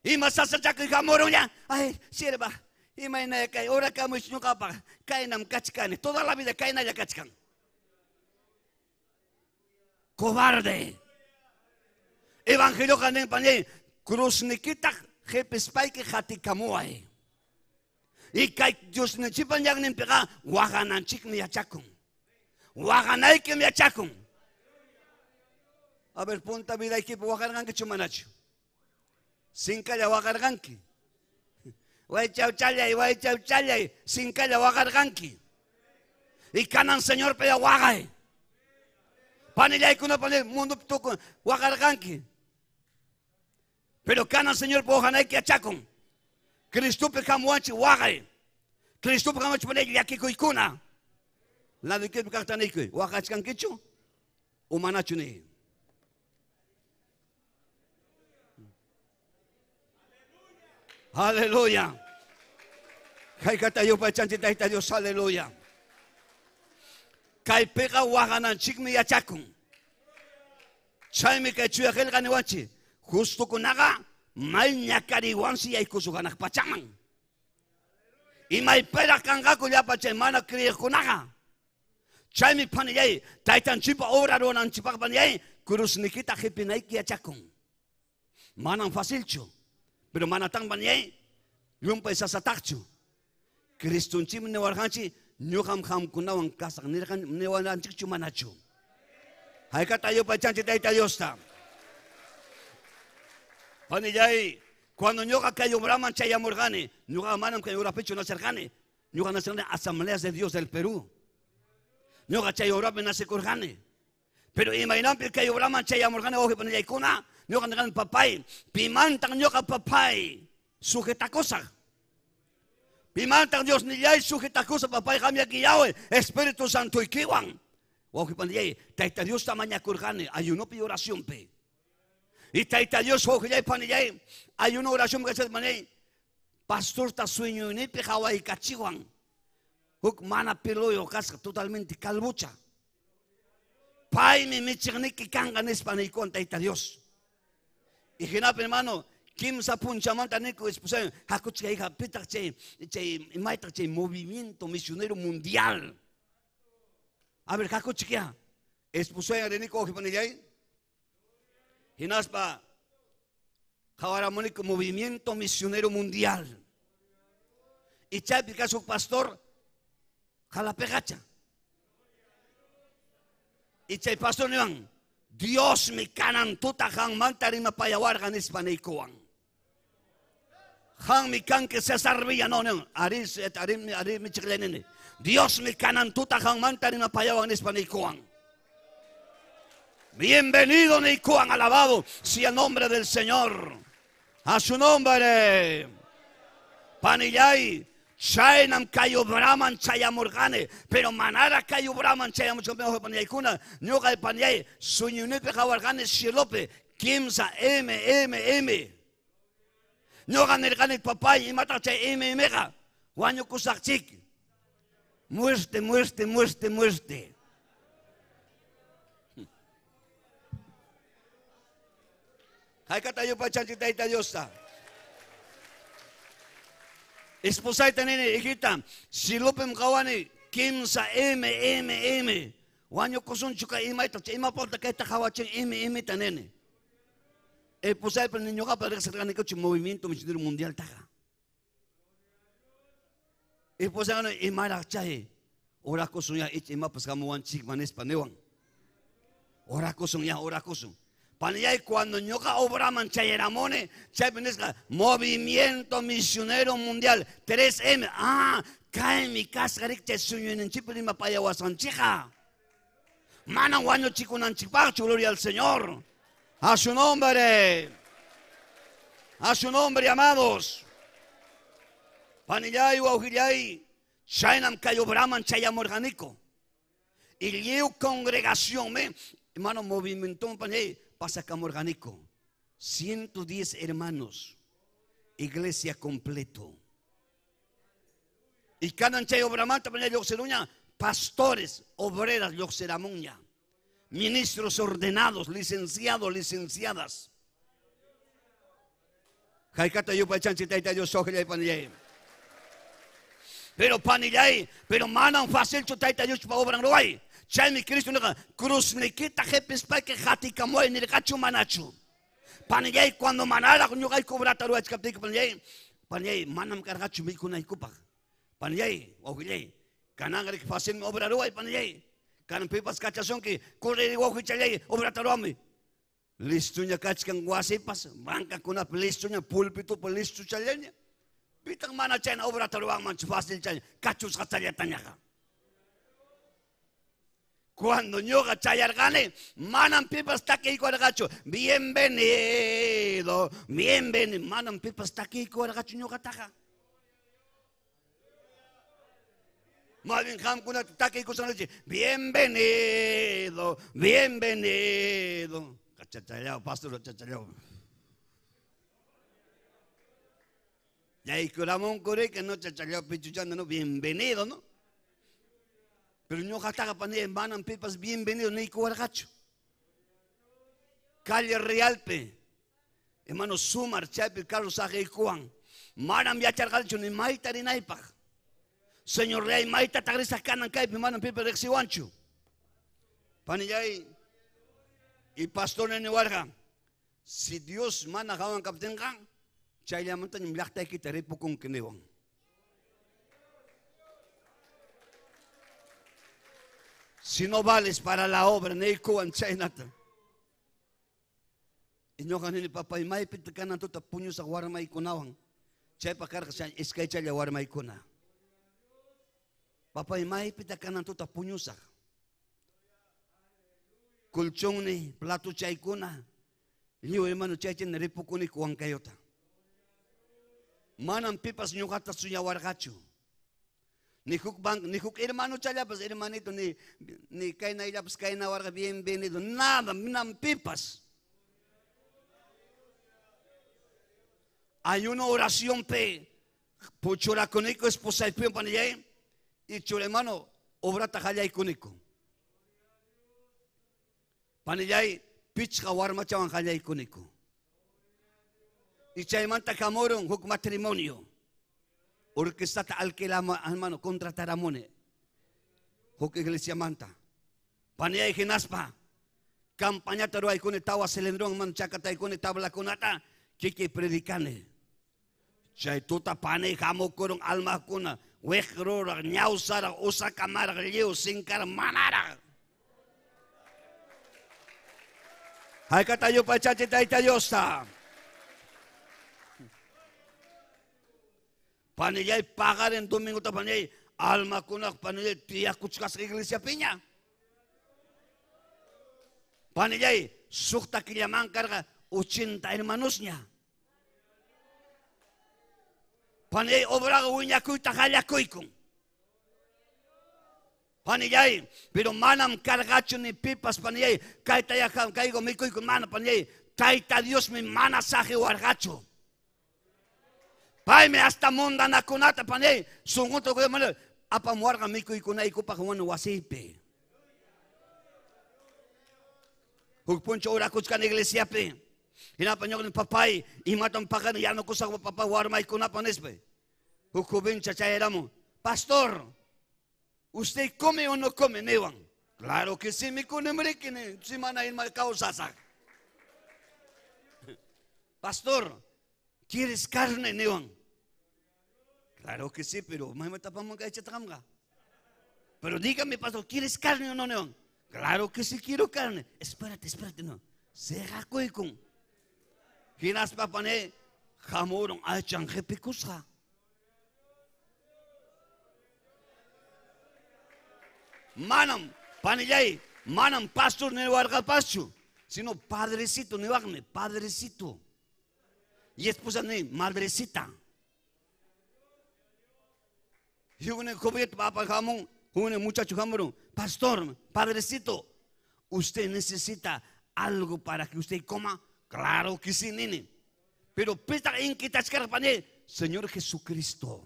Ima sasachakuy hamuruña. Ay, sierva, imayna kay ora kamuy ñuqapaq, kaynam kachkani, toda la vida kaynalla kachkan. Cobarde. Evangelioqa nin panillay, cruznikitaq qhipispayki qatikamuway. Y kay Diosninchikpa ñanninpiqa waqananchikmi yachakun. Waqanaykim yachakun. A ver, punta vidaykipi waqarqankichu manachu? Sinkalla waqarqanki. Waychawchallay, waychawchallay, sinkalla waqarqanki. Y kanan Señor peya waqay. Panillaykuna panillay mundopi tukun waqarqanki. Pero kanan Señor waqanayki yachakun. Cristopi hamuwanchik waqay. Cristopi hamuwanchik panillay llakikuykuna. Laduykipi kaqta niykuy, waqachkankichu o manachu niy. Aleluya. Haykata yupaychanchik Tayta Dios, aleluya. Kaypiqa waqananchikmi yachakun. Chaymi kay chuya qillqa niwanchik, justukunaqa may ñakariwansi yaykusuq hanaq pachaman. Imaypiraq kanqaku llapa chay mana creeqkunaqa. Chaymi panillay, taytanchikpa obra ruwananchikpaq panillay, cruznikita qipinayki yachakun. Manam facilchu, pero manatan panillay, llumpay sasataqchu. Cristonchikmi niwarqanchik, ñuqam qamkunawan kasaq nirqan niwananchikchu manachu. Haykata yupaychanchik Tayta Diosta. Panillay, cuando ñuqa kay obraman chayamurqani, ñuqa manam kay obrapichu nacerqani, ñuqa nacerqani Asambleas de Dios del Perú. Ñuqa chay obrapi nacekurqani. Pero imaynanpi kay obraman chayamurqani wawqi panillaykuna, ñuqa nirqani papay, pimantan ñuqa papay sujetakusaq. Pimantan Dios nillay sujetakusaq papay qam yakillaway Espíritu Santoykiwan. Wawqi panillay, Tayta Diosta mañakurqani ayunopi oracionpi. Y Tayta Dios wawqillay panillay, ayuno oración kachaspa panillay, pastorta sueñoynipi qhawaykachiwan. Huk mana peloyo kasqa, totalmente calvocha. Paymi michiqniki kanqa nispa niykuwan Tayta Dios. Y hinapi hermano, kimsa punchamanta niku esposa, hakuchka hija, pitaq chay, chay, imaytaq chay movimiento misionero mundial. A ver, hakuchka. Esposa riniko ojipanillay. Hinaspa, qhawaramuniku movimiento misionero mundial. Y chaypi kasuk pastor, jalapegacha. Y chay pastor niwan, Dios mi kanan tuta hanmanta rimapayawarqa nispa niykuwan. Hanmi kanki Cesar Villa no niwan, aris et arim arim michiqlenini. Dios mi kanan tuta hanmanta rimapayawan nispa niykuwan. Bienvenido niykuwan, alabado sea el nombre del Señor. A su nombre. Panillay, chaynam kay obraman chayamurqani, pero manara kay obraman chayamuchkaptin panillaykuna, ñuqa panillay sueñoynipi qawarqani cielopi kimsa M M M. Ñuqa nirqani papay, imataq chay M M qa? Wañukusaqchik. Muerte, muerte, muerte, muerte. Haykata yupaychanchik Tayta Diosta. Esposayta nini, hijita, silopim qawani kimsa M M M. Wañukusunchu kay imayta, chay imapaqta kayta qawachin M M ta nini. Esposaypa ni ñuqapa riqsirqanikuchu movimiento misionero mundial taqa. Esposayqa imaraq chay orakusun ya ich imapas hamuwanchikman nispa niwan. Orakusun ya, orakusun. Panillay, cuando ñuqa obraman chayaramuni, chaypi nisqa movimiento misionero mundial 3M. Ah, kaymi kasqa rik chay sueñoyninchikpi rimapayawasqanchikqa. Mana wañuchikunanchikpaqchu, gloria al Señor. A su nombre. A su nombre, amados. Panillay, wawqillay, chaynam kay obraman chayamurqaniku. Y lliw congregación, me, hermano, movimiento panillay, pasakamurqaniku. 110 hermanos, iglesia completo. Y kanan chay obramanta panillay lluqsiruña, pastores, obreras lluqsiramunña, ministros ordenados, licenciados, licenciadas. Haykata yupaychanchik Tayta Dios soqllay panillay. Pero panillay, pero manam facilchu Tayta Diospa obran ruway. Chaymi Cristo nirqa, cruznikita qepispayki qatikamuway nirqachu manachu. Panillay, cuando manaraq ñuqayku obrata ruwachkaptiyki panillay, panillay, manam karqachu mikunaykupaq. Panillay, wawqillay, kananqa facilmi obra ruway panillay. Kanan pipas kachasunki, corre wawqichallay, obrata ruwami. Listuña kachkan wasipas, bancakunapi listuña, pulpitupi listu challaña. Pitaq mana chayna obrata ruwanmanchu fácil chayna, kachusqa challatañaqa. Cuando ñuqa chayarqani, manam pipas takiykuwarqachu. Bienvenido, bienvenido. Manam pipas takiykuwarqachu ñuqataqa. Más bien qamkunata takiykusanchik. Bienvenido, bienvenido. Chachallao, pastor, chachallao. Yaykuramun kurika, no chachallao pichuchanda, no, bienvenido, ¿no? Pero ñuqataqa panillay, manam pipas bienvenido niykuwarqachu. Calle Realpe, hermano Sumar, chaypi Carlos Ajaykuwan, manam yacharqanichu ni mayta rinaypaq. Señor Rey, mayta taqrisaq kanan kaypi, manam pipas riqsiwanchu. Panillay, y pastor niniwarqa, si Dios mana hawan kaptinqa, chayllamanta llaqtaykita ripukunki niwan. Si no vales para la obra, niykuwan chaynata. Y ñuqa nini, papay, maypi kanan tuta puñusaq warmaykunawan. Chaypaq karqa iskay challa warmaykuna. Papay, maypi kanan tuta puñusaq. Colchonni, plato chaykuna. Lliw hermano chaychina ripukuniku Huancayota. Manam pipas ñuqata suñawarqachu. Ni huk bank, ni huk hermano challapas, hermanito, ni kayna illapas, kayna warqa, bienvenido. Nada, manam pipas. Hay una oración pe, puchuraconico, esposa y pion panillay, y chur hermano, obrata jallayconico. Panillay pichqa warmachawan qallaykuniku. Y chaymanta hamurun huk matrimonio. Orquestata alquilama, hermano, contrataramuni. Huk iglesiamanta. Panillay hinaspa. Campañata ruwaykuni tawa cilindrowan man chakataykuni tablakunata kiki predicani. Chay tuta panay hamukurun almakuna wiqruraq, ñawsaraq, usakamaraq, lliw sinkar manaraq. Haykata yupaychachi Tayta Diosta. Panillay paqarin domingota panillay almakunaq panillay tiyakuchkasqa iglesia piña. Panillay suqta killaman karqa 80 hermanosña. Panillay obraqa wiñakuyta qallakuykun. Panillay, pero manam karqachu ni pipas panillay, kayta yajan kaygo mikuykun mana panillay, Tayta Diosmi mana saqiwarqachu. Paymi hasta mundanakunata panillay, sunqunta mana apamuwarqa mikuykunaykupaq wan wasiypi. Huk puncha orakuchkan iglesiapi. Hinapa ñuqani papay, imatam paqani yanukusaq papá warmaykunapa nispa. Huk jovencha chayaramun, pastor, ¿usted come o no come, niwan? Claro que sí, mikunim riki, ni, si mana ima kawsasaq. Pastor, ¿quieres carne, niwan? Claro que sí, pero maymantapamun kaychataqamqa. Pero dígame, pastor, ¿quieres carne o no, niwan? Claro que sí quiero carne. Espérate, espérate, no. Seqakuykun. Hinaspa pane hamurun aychan qhipikusqa. Manam panillay, manam pastor niwarqapaschu, sino padrecito niwaqmi, padrecito. Y esposa ni madrecita. Y un joven papa jamón, un muchacho jamón, pastor, padrecito, usted necesita algo para que usted coma. Claro que sí, nene. Pero pesta en que pane, Señor Jesucristo.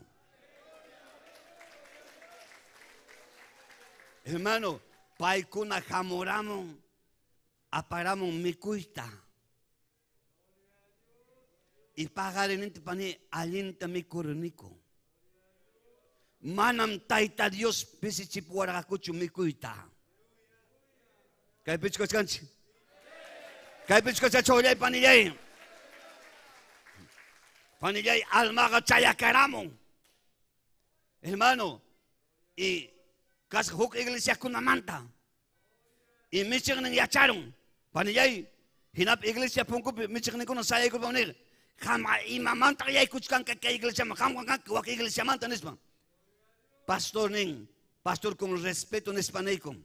Hermano, paikuna jamoramon, aparamon mikuyta. Y pagarenente pane allinta mikuruniku. Manam Tayta Dios pisichipuwarqakuchu mikuyta. Kaypichu kachkanchik? Kaypichu kachkanchik ullay panillay? Panillay almaqa chayakaramun. Hermano, y kasqa huk iglesiakunamanta. Y michiqnin yacharun. Panillay, hinap iglesia punkupi michiqninkuna sayaykurpa nir. Qamqa imamanta yaykuchkanka kay iglesiaman, qamqa kanki wak iglesiamanta nispa. Pastor nin, pastor con respeto nispa niykum.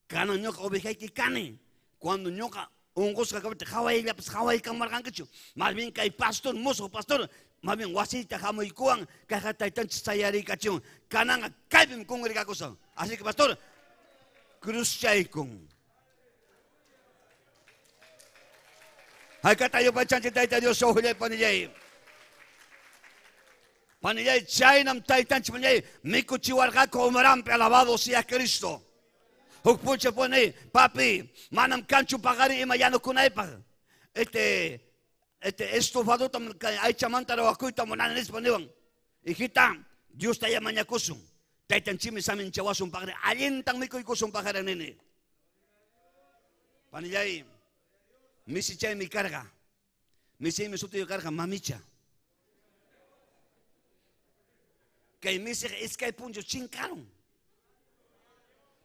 Kana ñuqa ovejayki kani. Cuando ñuqa unqusqa kapti hawayllapas hawaykamarqankichu. Más bien kay pastor, mozo pastor, más bien wasiyta hamuykuwan, kayqa taytanchik sayariykachiwan. Kananqa kaypim congregakusan. Así que pastor, cruzchaykun. Haykata yupaychanchik Tayta Dios uqllay panillay. Panillay chaynam taytanchik panillay mikuchiwarqaku umranpi, alabado sea Cristo. Huk puncha pone, papi, manam kanchu paqarin ima yanukunaypaq. Este estofadotam aychamanta ruwakuyta munani nispa niwan. Hijita, Dios taya mañakusun. Taytanchikmi saminchawasun paqarin, allintan mikuykusun paqarin nini. Panillay, misichaymi karqa. Misiymi sutiyuq karqa mamicha. Kay misiqa iskay punchaw chinkarun.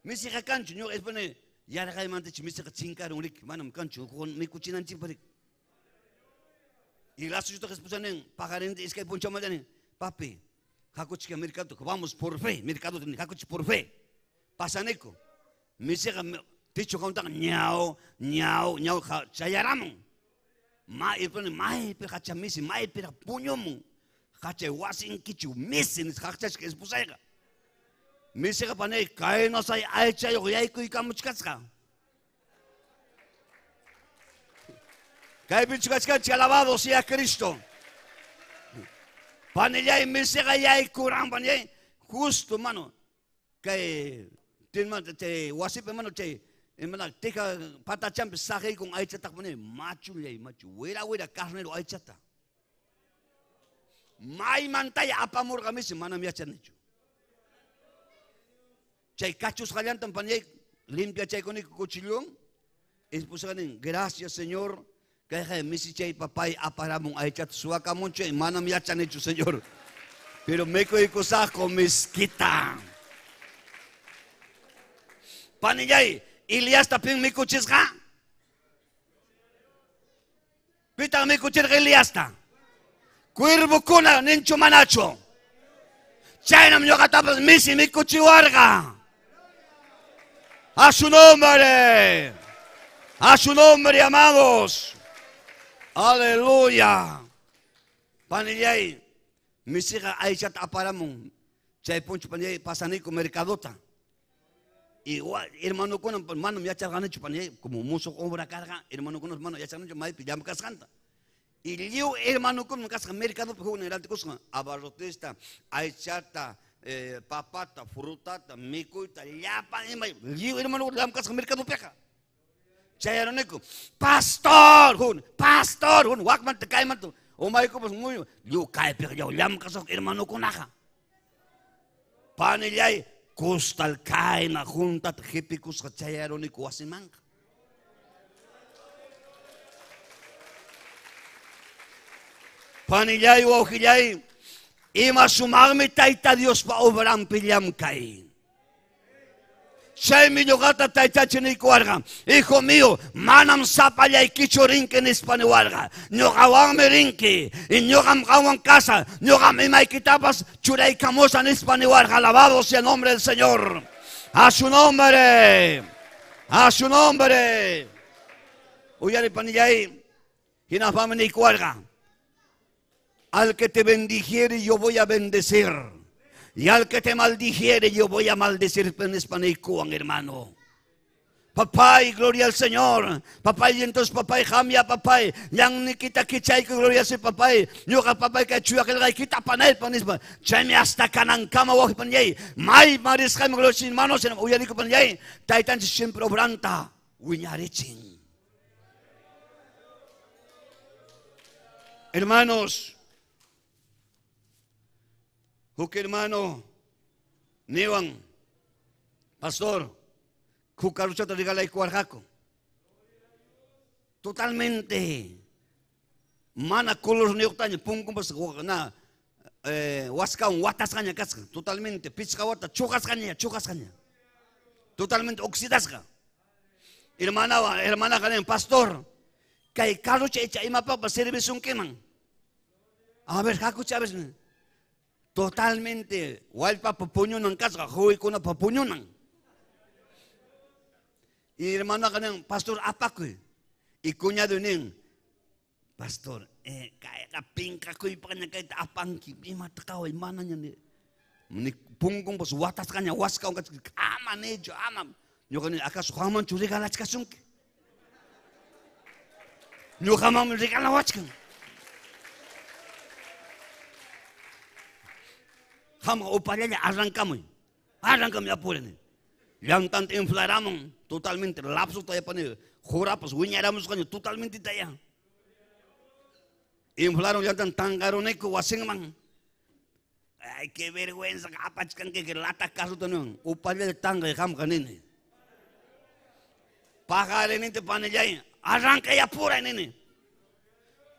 Misiqa kanchu, ñuqa espone yarqaymantachu misiqa chinkarun riki, manam kanchu, mikuchinanchikpaq riki. Y la suyuta esposa nin, paqarinta iskay punchawmanta nin, papi, hakuchik mercado, vamos por fe, mercado hakuchik por fe. Pasaniku. Misiqa tichu qamtaqa ñaw, ñaw, ñaw chayaramun. Ma espone maypi hacha misi, maypi puñumun. Hachay wasinkichu misi nisqa hachachka esposayqa. Misiqa panay kaynasay aychayuq yaykuykamuchkasqa. Kaypichu kachkanchik, alabado sea Cristo. Panillay misiqa yaykuran panillay justo mano kay tinman chay wasipi mano chay Hermana, teja patachampi saqiykun aychataq panillay, machullay, machu, wira wira carnero aychata. Maymantaya apamurqa misi, manam yachanichu. Chay kachusqallantam panillay, limpia chaykuniku cuchillón. Esposa nin, gracias Señor, kayqa misi chay papay aparamun aychata suwakamunchu, manam yachanichu Señor. Pero mikuykusaqku miskita. Panillay, Eliasta pin mikuchisqa? Pitaq mikuchirqa Eliasta? Cuervokuna ninchu manachu? Chaynam ñuqatapas misi mikuchiwarqa. A su nombre. A su nombre, amados. Aleluya. Panillay, misiqa aychata aparamun. Chay punchu panillay pasaniku mercadota. Igual, hermano kuna, manam yacharqanichu panillay, como musuq obra karqa, hermano kuna, mano yacharqanichu maypi llamkasqanta. Y lliw hermano kuna kasqa mercadopi huknin rantikusqa, abarrotista, aychata, papata, frutata, mikuyta, llapan ima, lliw hermano kuna llamkasqa mercadopiqa. Chayaruniku, pastor, hun, pastor, hun, wakmanta kaymanta, umaykupas muy, lliw kaypiqa lliw llamkasqa hermano kunaqa. Panillay, kustal kayna juntata hipikusqa chayaruniku wasimanqa. Panillay, wawqillay, ima sumaqmi Tayta Diospa obranpi llamkay. Chaymi ñuqata taytachi niykuwarqa, hijo mío, manam sapallaykichu rinki nispa niwarqa. Ñuqawanmi rinki, y ñuqam qanwan kasa, ñuqam imaykitapas churaykamusa nispa niwarqa. Alabado sea el nombre del Señor. A su nombre, a su nombre. Uyari panillay, hinaspami niykuwarqa. Al que te bendijere yo voy a bendecir. Y al que te maldijere yo voy a maldecir. Nispanikuan, hermano. Papá, y gloria al Señor. Papá, y entonces papá, y jamia, papá, yang nikita kichayku, gloria al Señor, papá. Ñuqa, papá, que chuya que el quita panel, panispa. Chaymi hasta kanankama, waj, panyay. May marisqay, gloria al Señor, hermanos, uyariku, panyay. Taytanchis siempre obranta, wiñarichin. Hermanos, huk hermano, niwan, pastor, huk carruchata regalaykuwarqaku. Totalmente. Mana color niyuqtaña, punkunpas na, waskawan watasqaña kasqa. Totalmente, pichqa wata chuqasqaña, chuqasqaña. Totalmente oxidasqa. Hermana, hermana nin, pastor, kay carrucha icha imapaqpas servisunkiman. A ver, hakucha, a ver. Totalmente, wallpapa puñunan kasqa, huwikunapa puñunan. Y hermano nin, pastor, apakuy. Y cuñado nin, pastor, kayqa pinqakuypaqña kayta apanki, imata qaway, manaña ni. Ni punkunpas watasqaña, waskawan kasqa, ama nichu, ama. Ñuqa ni, acaso qammanchu regalachkasunki? Ñuqamanmi regalawachkan. Qamqa upallalla arrankamuy. Arrankamuy apurani. Llantanta inflaramun, totalmente lapso tayapani, jurapas wiñaramusqaña totalmente taya. Inflaron llantan tangaruniku wasinman. Ay, qué vergüenza, apachkanki que lata carruta no. Upallalla tangay qamqa nini. Paqarininte panillay, arrankay apuray nini.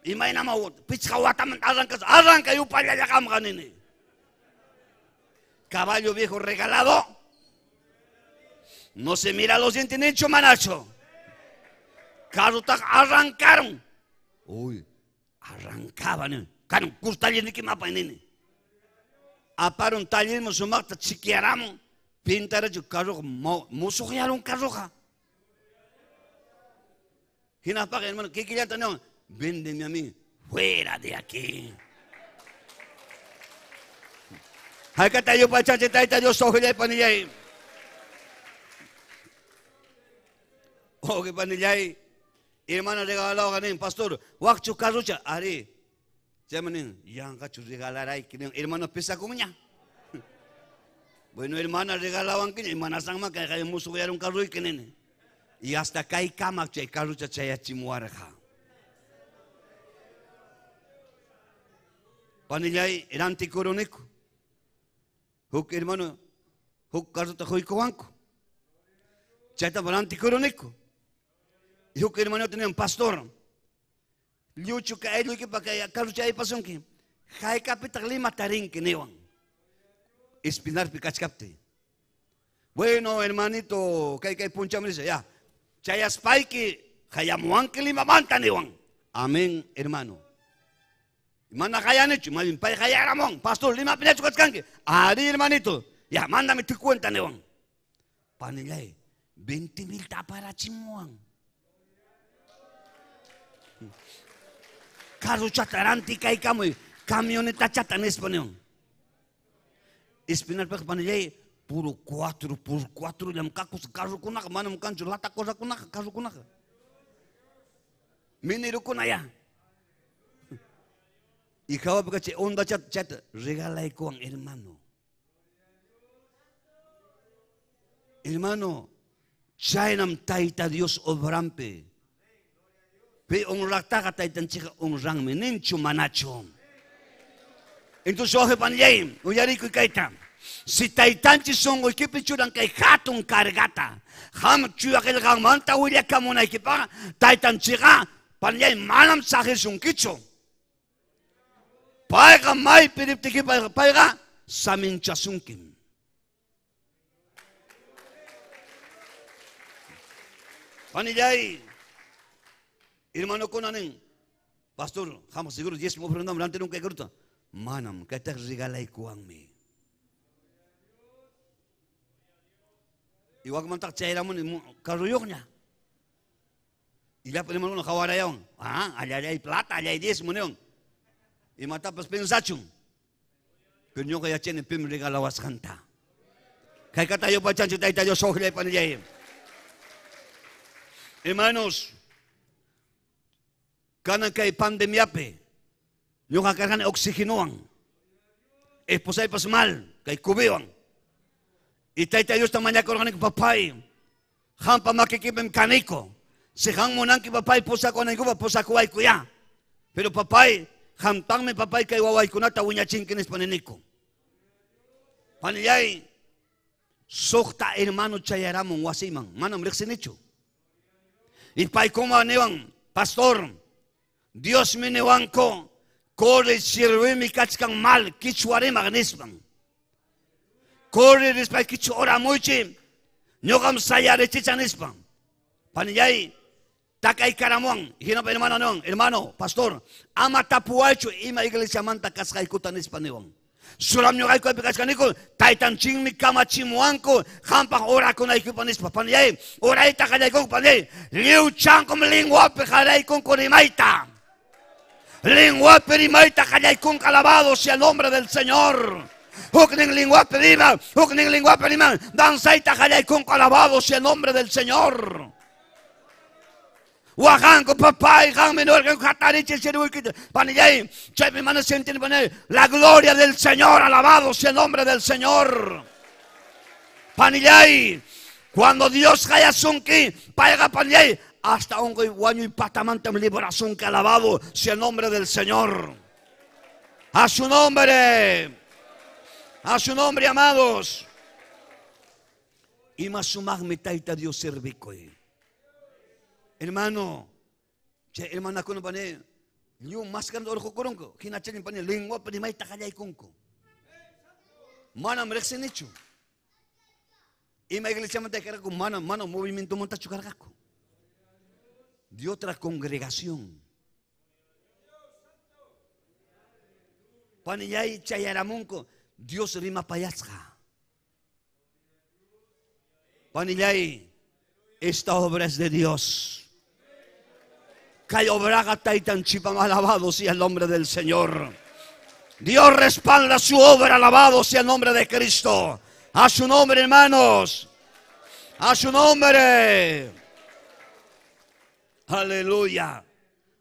Imaynama pichqa watamanta arrankas, arrankay upallalla qamqa nini. Caballo viejo regalado. No se mira los dientes ni manacho. Carro arrancaron. Uy, arrancaban. Caron, custalles ni que mapa nene. Aparon taller sumaqta chiquiaramun. Pintarachu carro musuqyaron carroja. Hinaspaqa, hermano, ¿qué quería tener? Véndeme a mí, fuera de aquí. Haykata yupachachi tayta Dios ojillay panillay. Oje panillay. Hermana regalado ganin, pastor, wakchu carrucha, ari. Chamanin, yanqachu regalarayki nin, hermano pisakunña. Bueno, hermana regalaban que hermana sanma kayqa musuqyaron carruyki nini. Y hasta kaykama chay carrucha chayachimuwarqa. Panillay rantikuruniku. Huk hermano, huk carrota quykuwanku. Chayta rantikuruniku. Y huk hermano tenía un pastor. Lliwchu kay aylluykipa kay carrucha aypasunki. Haykapitaq Lima tarinki niwan. Espinarpi kachkaptiy. Bueno, hermanito, kay kay punchawmi nisha, ya. Chayaspayki hayamuwanki Limamanta niwan. Amén, hermano. Mana hayanichu, más bien pay hayaramon. Pastor, Limapiñachu kachkanki. Ari, hermanito. Ya, mándame tu cuenta niwan. Panillay, 20,000 taparachimuwan. Carruchata rantikaykamuy, camionetachata nispa niwan. Espinarpaq panillay, puro 4 por 4 llamkakus carrukunaqa, manam kanchu lata corrakunaqa, carrukunaqa. Minirukuna ya. Y hawapi chay onda chat chat regalaykuwan, hermano. Hermano, chaynam Tayta Dios obrampi. Pi honraqtaqa taytanchikqa honranmi, ninchu manachu. Entonces, oje panillay, uyarikuy kayta. Si taytanchik sunquykipi churan kay hatun cargata, ham chuyaqilqanmanta willakamunaykipaqqa taytanchikqa panillay manam saqisunkichu. Payqa maypi riptiki payqa saminchasunkim. Panillay, hermanokuna nin, pastor, jamos seguro diezmo ofrendamos ante nunca gruta. Manam, kaytaq regalaykuwanmi. Iwakmantaq chayramuni carruyuqña. Y llapa hermanokuna hawarayawan. Ah, allá hay plata, allá hay diezmo niwan. Imatapas pensachun. Pero ñuqa yachani pim regalawasqanta. Kaykata yupaychanchik Tayta Dios uqllay panillay. Hermanos, kanan kay pandemiapi, ñuqa karqani oxígenowan. Esposaypas mal, kay cubiwan. Y Tayta Diosta mañakurqaniku, papay, qampa makikipim kaniko. Si qam munanki, papay, pusakuwanaykupa, pusakuwayku ya. Pero papay, qamtaqmi, papay, kay wawaykunata wiñachinki nispa niniku. Panillay, suqta hermano chayaramun wasiman, manam riqsinichu. Y paykuna niwan, pastor, Dios mi niwanku, corre sirvimi kachkan mal, kichwa rimaq nispan. Corre rispay kichwa oramuychi, ñuqam sayarichicha nispan. Panillay, takaykaramuwan, hinapa hermano niwan, hermano, pastor, ama tapuwaychu ima iglesiamanta kasqaykuta nispa niwan. Suram ñuqayku aypi kachkaniku, taytanchinmi kamachimuwanku, qampaq orakunaykipa nispa. Panillay, orayta qallaykunku, panillay, lliwchankum linguapi qallaykunku rimayta. Linguapi rimayta qallaykunku, alabado sea el nombre del Señor. Huknin linguapi rima, huknin linguapi rima, danzayta qallaykunku, alabado sea el nombre del Señor. Waqanku, papay, qanmi nirqanku, hatarichi sirvuykita. Panillay, chaypi mana sentir, panillay, la gloria del Señor, alabado sea el nombre del Señor. Panillay, cuando Dios hayasunki, payqa panillay, hasta unquy wañuy patamantam librasunki, alabado sea el nombre del Señor. A su nombre, a su nombre, amados. Ima sumaqmi Tayta Dios servikuy. Hermano, che hermanakuna pani, lliw maskaranta urqukurunku, hinachani pani linguapi rimayta qallaykunku. Manam riqsinichu. Ima iglesiamanta karqaku, manam, manam movimientomantachu karqaku. De otra congregación. Panillay chayaramunku, Dios rimapayasqa. Panillay, esta obra es de Dios. Kay obraga taytanchikpam, alabado sea el nombre del Señor. Dios respalda su obra, alabado sea el nombre de Cristo. A su nombre, hermanos. A su nombre. Aleluya.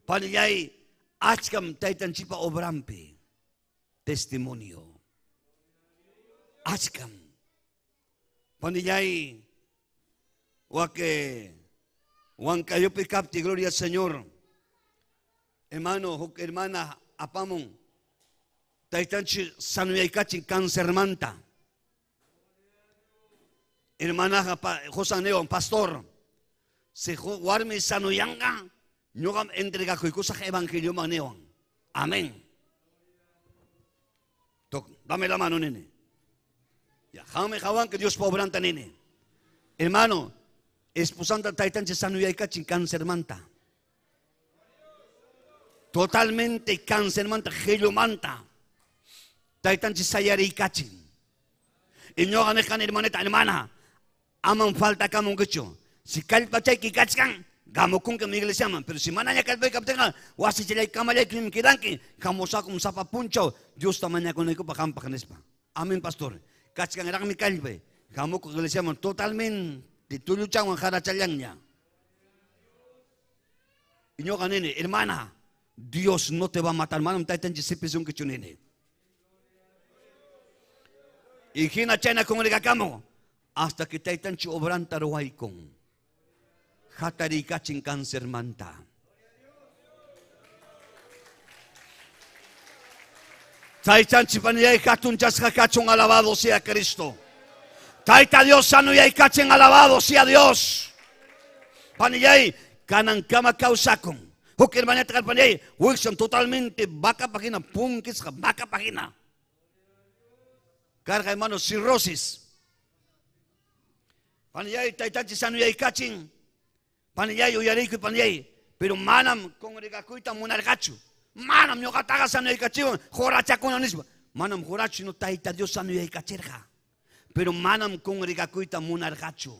Panillay, achkam taytanchikpa obrampi. Testimonio. Achkam. Panillay, wake Huancayopi kapti, gloria al Señor. Hermano, huk hermana apamun. Taytanchi sanuyaykachin cáncer manta. Hermana José Neon, pastor. Si warmi sanuyanga, ñuqam entregakuykusaq evangelio neon. Amén. Tok, dame la mano, nene. Ya, jame jawan que Dios pobranta, nene. Hermano, esposanta taytanchi sanuyaykachin cáncer manta. Totalmente cáncer manta, gello manta. Taytanchi sayariykachin. Y ñuqa niqan hermanita, hermana, aman falta kamunkichu. Si kallpachayki kachkan, gamukunki mi iglesiaman, pero si manaña kallpay kaptinqa, wasichalay kamalaykim kidanki, hamusakum sapa punchaw, Diosta mañakunaykupaq qampaq nispa. Amén, pastor. Kachkanraqmi kallpay, hamukuq iglesiaman totalmente tulluchanwan jarachallanña. Y ñuqa nini, hermana, Dios no te va a matar, manam taytanchik sipisunkichu nini. Y hina chayna congregakamu, hasta que taytanchik obranta ruwaykun. Hatariykachin cáncer manta. Taytanchik paniyay hatunchasqa kachun, alabado sea Cristo. Tayta Dios sanuyaykachin, alabado sea Dios. Paniyay kanankama kawsakun. Huk hermanita kalpaniyay wiksan totalmente vaca pagina, punkisqa vaca pagina. Carga hermano cirrosis. Paniyay taytanchik sanuyaykachin. Paniyay uyariykuy paniyay, pero manam congregakuyta munarqachu. Manam ñuqataqa sanuyaykachiwan jurachakuna nispa. Manam jurachu no Tayta Dios sanuyaykachirqa. Pero manam congregakuyta munarqachu.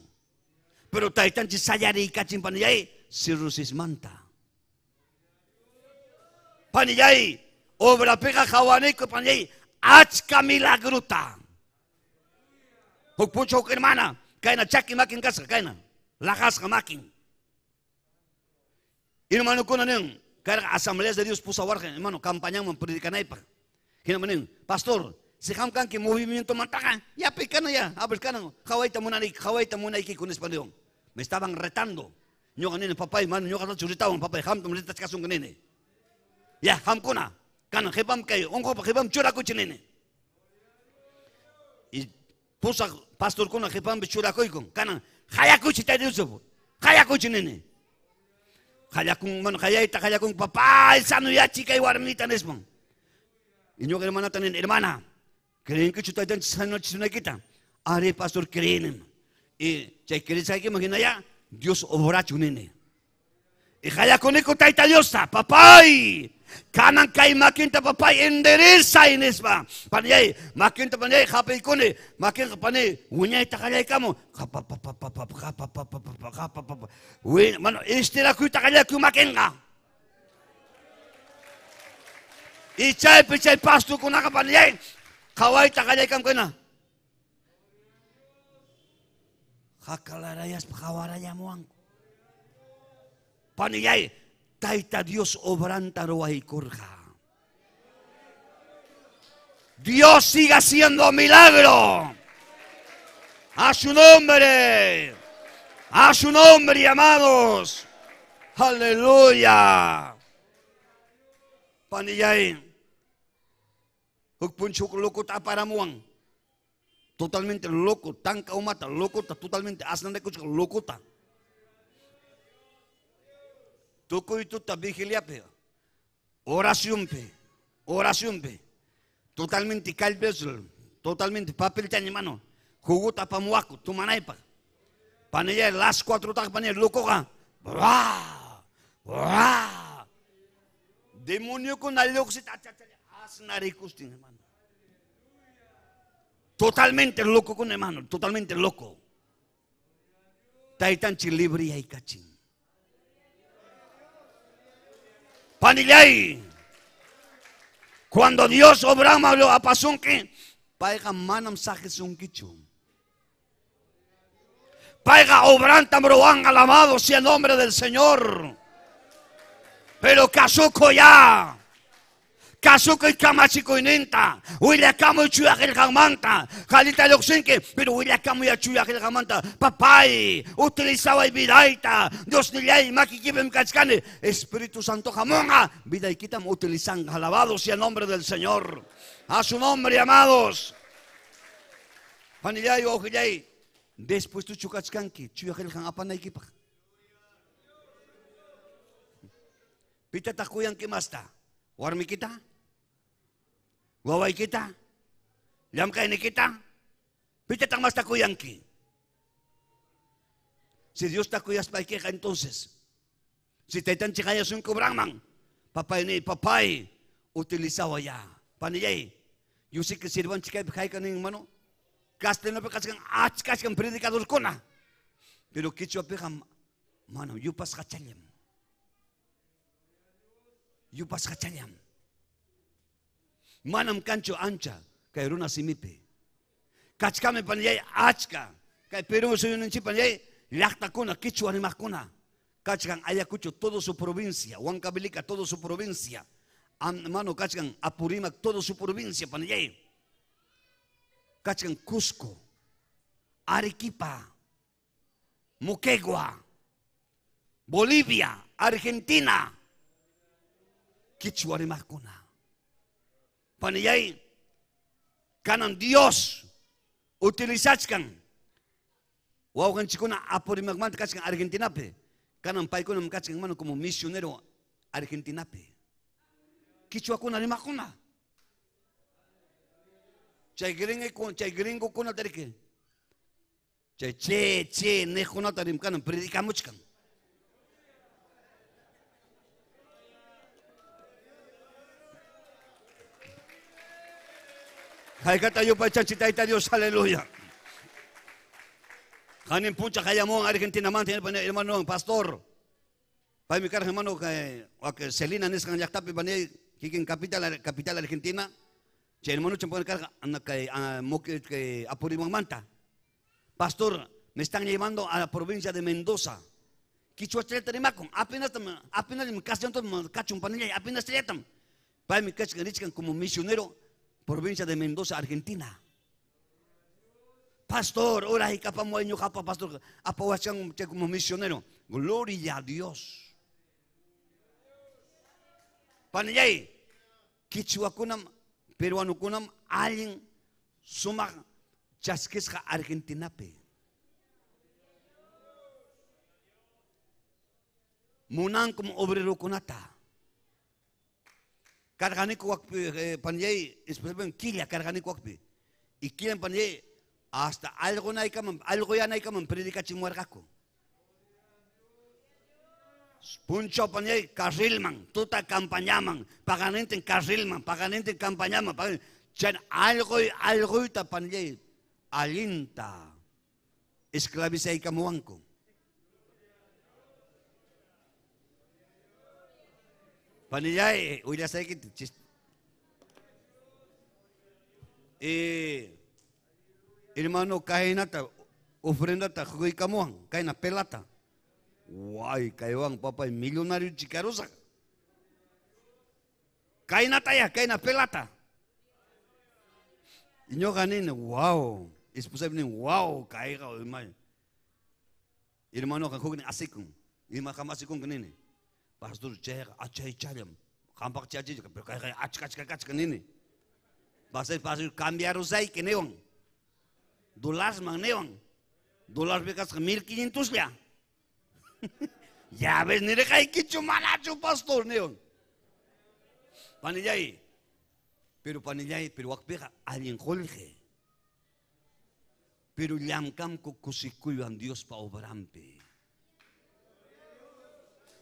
Pero taytanchik sayariykachin paniyay cirrosismanta. Paniyay obrapiqa hawaniyku paniyay achka milagrota. Huk punchaw huk hermana kayna chaki makin kasqa kayna laqasqa makin. Hermanokuna nin, karqa asambleas de Dios pusawarqa, hermano, campañaman predicanaypaq. Hinaman nin, pastor, si qam kanki movimiento mantaqa, ya picana ya, a ver kanan, hawayta munayki, hawayta munaykiku nispa niwan. Me estaban retando. Ñuqa nini, papay, mano, ñuqa churitawan, papay, qamtam retachkasunki nini. Ya, qamkuna, kanan qhipam kay unqupa qhipam churakuchi nini. Y pusaq pastorkuna qhipampi churakuykun, kanan hayakuchi Tayta Dios, hayakuchi nini. Hayakun, mano, hayayta, hayakun, papá, sanuyachi kay warmita nispan. Y ñuqa hermanata nini, hermana, ¿creen que taytanchik sanuyachisunakita? Are, pastor, creen. Y chay creesqaykiman hina ya, Dios obrachu nini. Y hayakuniku Tayta Diosta, papay, kanan kay makinta papay endereza nispa. Paniyay, makinta paniyay hapiykuni, makinqa paniyay wiñayta qallaykamu, qapapapapapap, mano, estirakuyta qallaykuy makinqa. Y chaypi chay pastukunaqa paniyay qhawayta qallaykamkuna. Hakalarayaspa qhawarayamuwanku. Paniyay, Tayta Dios obranta ruwaykurqa. Dios sigue haciendo milagro. A su nombre. A su nombre, amados. Aleluya. Paniyay, huk punchuk loco taparamuan. Totalmente loco, tanka umata, loco, totalmente asnanekuchka locota. Tukuy tuta vigiliape, oración pe, oración pe. Totalmente calpesl, totalmente papel chañi mano. Juguta pamuaku, tumanaypa. Paniyay las 4 tak paniyay locoga. Bra, bra. Demonio con alioxit, asnarikustin, hermano. Totalmente loco con hermano, totalmente loco. Taytanchi libre y kachin. Panillay, cuando Dios obrama lo apasunki, payqa manam saqisunkichu. Payqa obrantam ruwan, alabado sea el nombre del Señor. Pero kasuko ya. Kasukuy kamachikuyninta, willakamuy chuya qillqanmanta, qalita lluqsinki, pero willakamuy chuya qillqanmanta. Papay, utilizaway vidayta, Diosnillay makiykipim kachkani, Espíritu Santo hamunqa, vidaykitam utilizanqa. Alabado sea el nombre del Señor. A su nombre, amados. Panillay, wawqillay, después tu chukachkanki, chuya qillqan apanaykipaq. Pitataq kuyanki masta? Warmikita? Wawaykita? Llamkaynikita? Pitataq masta kuyanki? Si Dios ta kuyaspaykiqa, entonces, si taytanchik hayasun cobranman, papay ni papay, utilizaba ya. Panillay, yo sé que sirvanchik kaypi haykanin, hermano. Castellanopi kachkan, achkachkan predicadorkuna. Pero quichuapiqa, mano, yupasqachallam. Yupasqachallam. Manam kanchu ancha kay runa simipi. Kachkami panillay achka. Kay Perú suyunninchik panillay llaqtakuna, quichua rimaqkuna. Kachkan Ayacucho, todo su provincia, Huancavelica, todo su provincia. Mano, kachkan Apurímac, todo su provincia, panillay. Kachkan Cusco, Arequipa, Moquegua, Bolivia, Argentina. Quichua rimaqkuna. Panillay, kanan Dios utilizachkan. Wawqanchikkuna Apurímacmanta kachkan Argentinapi. Kanan paykuna kachkan, hermano, como misionero Argentinapi. Quichuakuna rimaqkuna. Chay gringo, chay gringokuna tariki. Chay che, che, niqkunata rimkanan predicamuchkan. Haykata yupaychanchik Tayta Dios, aleluya. Hanin puncha hayamuwan Argentinamanta, hermano, pastor. Paymi karqa, hermano, que Celina nisqan llaqtapi panillay, kikin capital, capital Argentina. Chay hermano champón karqa, anda kay, moque, que Apurímacmanta. Pastor, me están llevando a la provincia de Mendoza. Quichua chaleta rimakun, apenas, apenas me casan, cachun panillay, apenas chaletam. Paymi kachkan richkan como misionero, provincia de Mendoza, Argentina. Pastor, ora y capa mueño, japa, pastor, apahuachan como misionero. Gloria a Dios. Panillay, quichuakunam, peruanokunam, alguien sumaq chaskisqa Argentinapi. Munankum obrerokunata. Karganiku wakpi, panillay, especialmente killa karganiku wakpi. Y quieren panillay, hasta algo naikaman, algo ya naikaman predicachimuarqaku. Puncho panillay, carrilman, tuta campañaman, paganenten carrilman, paganenten campañaman, paganenten, chan algo, algo ita panillay, alinta, esclavizaykamuanku. Panillay, willasayki chis. Hermano, kainata, ofrendata, juykamuan, kaina pelata. Guay, kaywan, papá, millonario chicarosa. Kainata ya, kaina pelata. Y yo gané, wow. Esposa viene, wow, caiga, hermano. Hermano, juguen así con, y más jamás con nene. Pastor, che, achay, chayam. Jampak chachi, pero caiga, achka, achka, achka, nene. Pastor, pastor, cambiar usai que neon. Dólar man neon. Dólar becas 1500 ya. Ya ves, ni le cae quicho malacho, pastor, neon. Panillay. Pero panillay, pero wakpeja, alguien jolje. Pero llamkamko kusikuyuan Dios pa obrampe.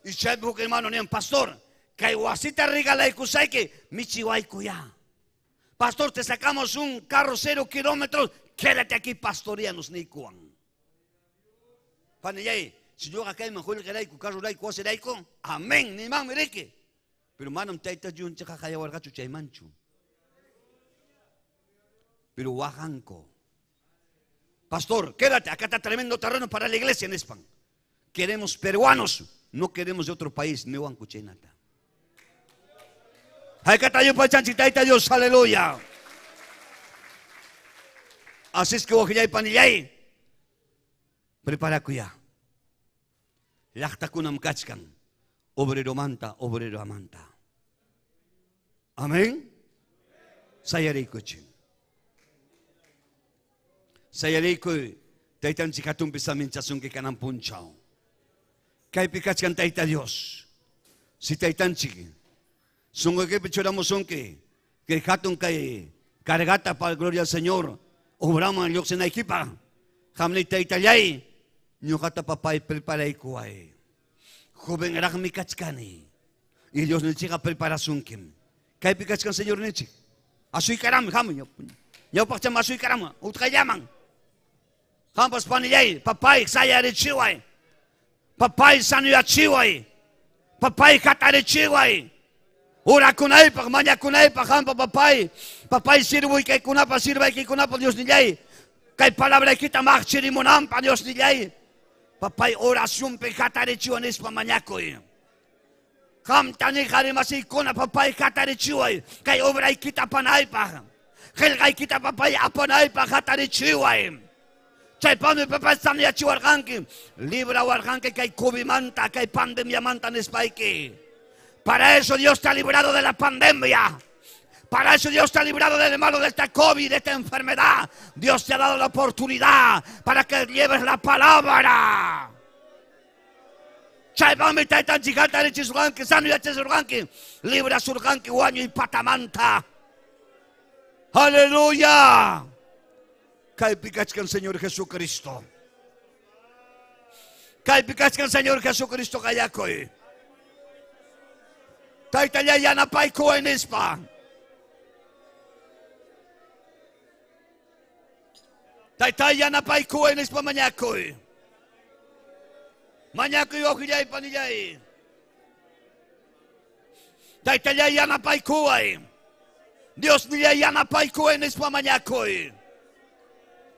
Y chaypuk hermano, neon, pastor, kay wasita regalaykusayki, michiwaykuya. Pastor, te sacamos un carro 0 kilómetros, quédate aquí pastoreanos nikuan. Panillay, si yo acá me jolje raiku, carro raiku, wasi raiku, amén, ni man mireke. Pero manam tayta yun chaka hayawarqachu chaymanchu. Pero wajanco. Pastor, quédate, acá está tremendo terreno para la iglesia en España. Queremos peruanos, no queremos de otro país, nehuanco chaynata. Haykata yupaychanchik Tayta Dios, aleluya. Así es que waqillay panillay, preparakuya. Llaqtakunam kachkan, obreromanta, obreromanta. Amén. Sayariykuchin. Sayariykuy, taytanchik hatunpi saminchasunki kanan punchaw. Kaypi kachkan Tayta Dios. Si taytanchik, sunquykipi churamusunki, kay hatun kay cargata para gloria al Señor, obraman lluqsinaykipaq. Qamni taytallay, ñuqata papay preparaykuway. Jovenraqmi kachkani. Y Dios ninchikqa preparasunkim. Kaypi kachkan Señor ninchik. Asuykarami, hamuy. Ñawpaqcham asuykarama, utqayllaman. Qampas panillay, papay sayarichiway. Papay sanuyachiway. Papay hatarichiway. Orakunaypaq, mañakunaypaq, qampa papay. Papay sirvuykikunapa, sirvaykikunapa, Dios nillay. Kay palabraykita maqchirimunanpa, Dios nillay. Papay oracionpi hatarichiway nispa mañakuy. Qamta niqarimasikuna, papay hatarichiway. Kay obraykita apanaypaq. Qillqaykita papay apanaypaq hatarichiway. Chaypami papay sanuyachiwarqanki. Librawarqanki kay COVIDmanta, kay pandemiamanta nispayki. Para eso Dios te ha librado de la pandemia. Para eso Dios te ha librado del malo de esta COVID, de esta enfermedad. Dios te ha dado la oportunidad para que lleves la palabra. Chaypami taytanchik hatarichisurqanki, sanuyachisurqanki, librasurqanki wañuy patamanta. Aleluya. Kaypi kachkan Señor Jesucristo. Kaypi kachkan Señor Jesucristo qayakuy. Taytallay yanapaykuway nispa. Taytay yanapaykuway nispa mañakuy. Mañakuy wawqillay panillay. Taytallay yanapaykuway. Dios nillay yanapaykuway nispa mañakuy.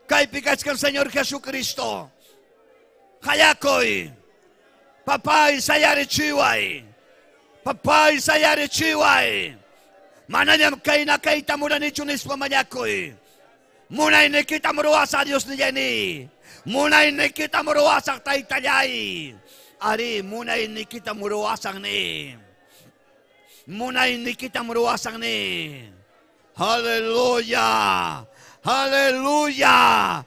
Kaypi kachkan Señor Jesucristo. Qayakuy. Papay sayarichiway. Papay sayarichiway. Manañam kayna kayta munanichu nispa mañakuy. Munaynikita muruwasaq Dios nillani. Munaynikita muruwasaq taytallay. Ari munaynikita muruwasaq ni. Munaynikita muruwasaq ni. Aleluya. Aleluya.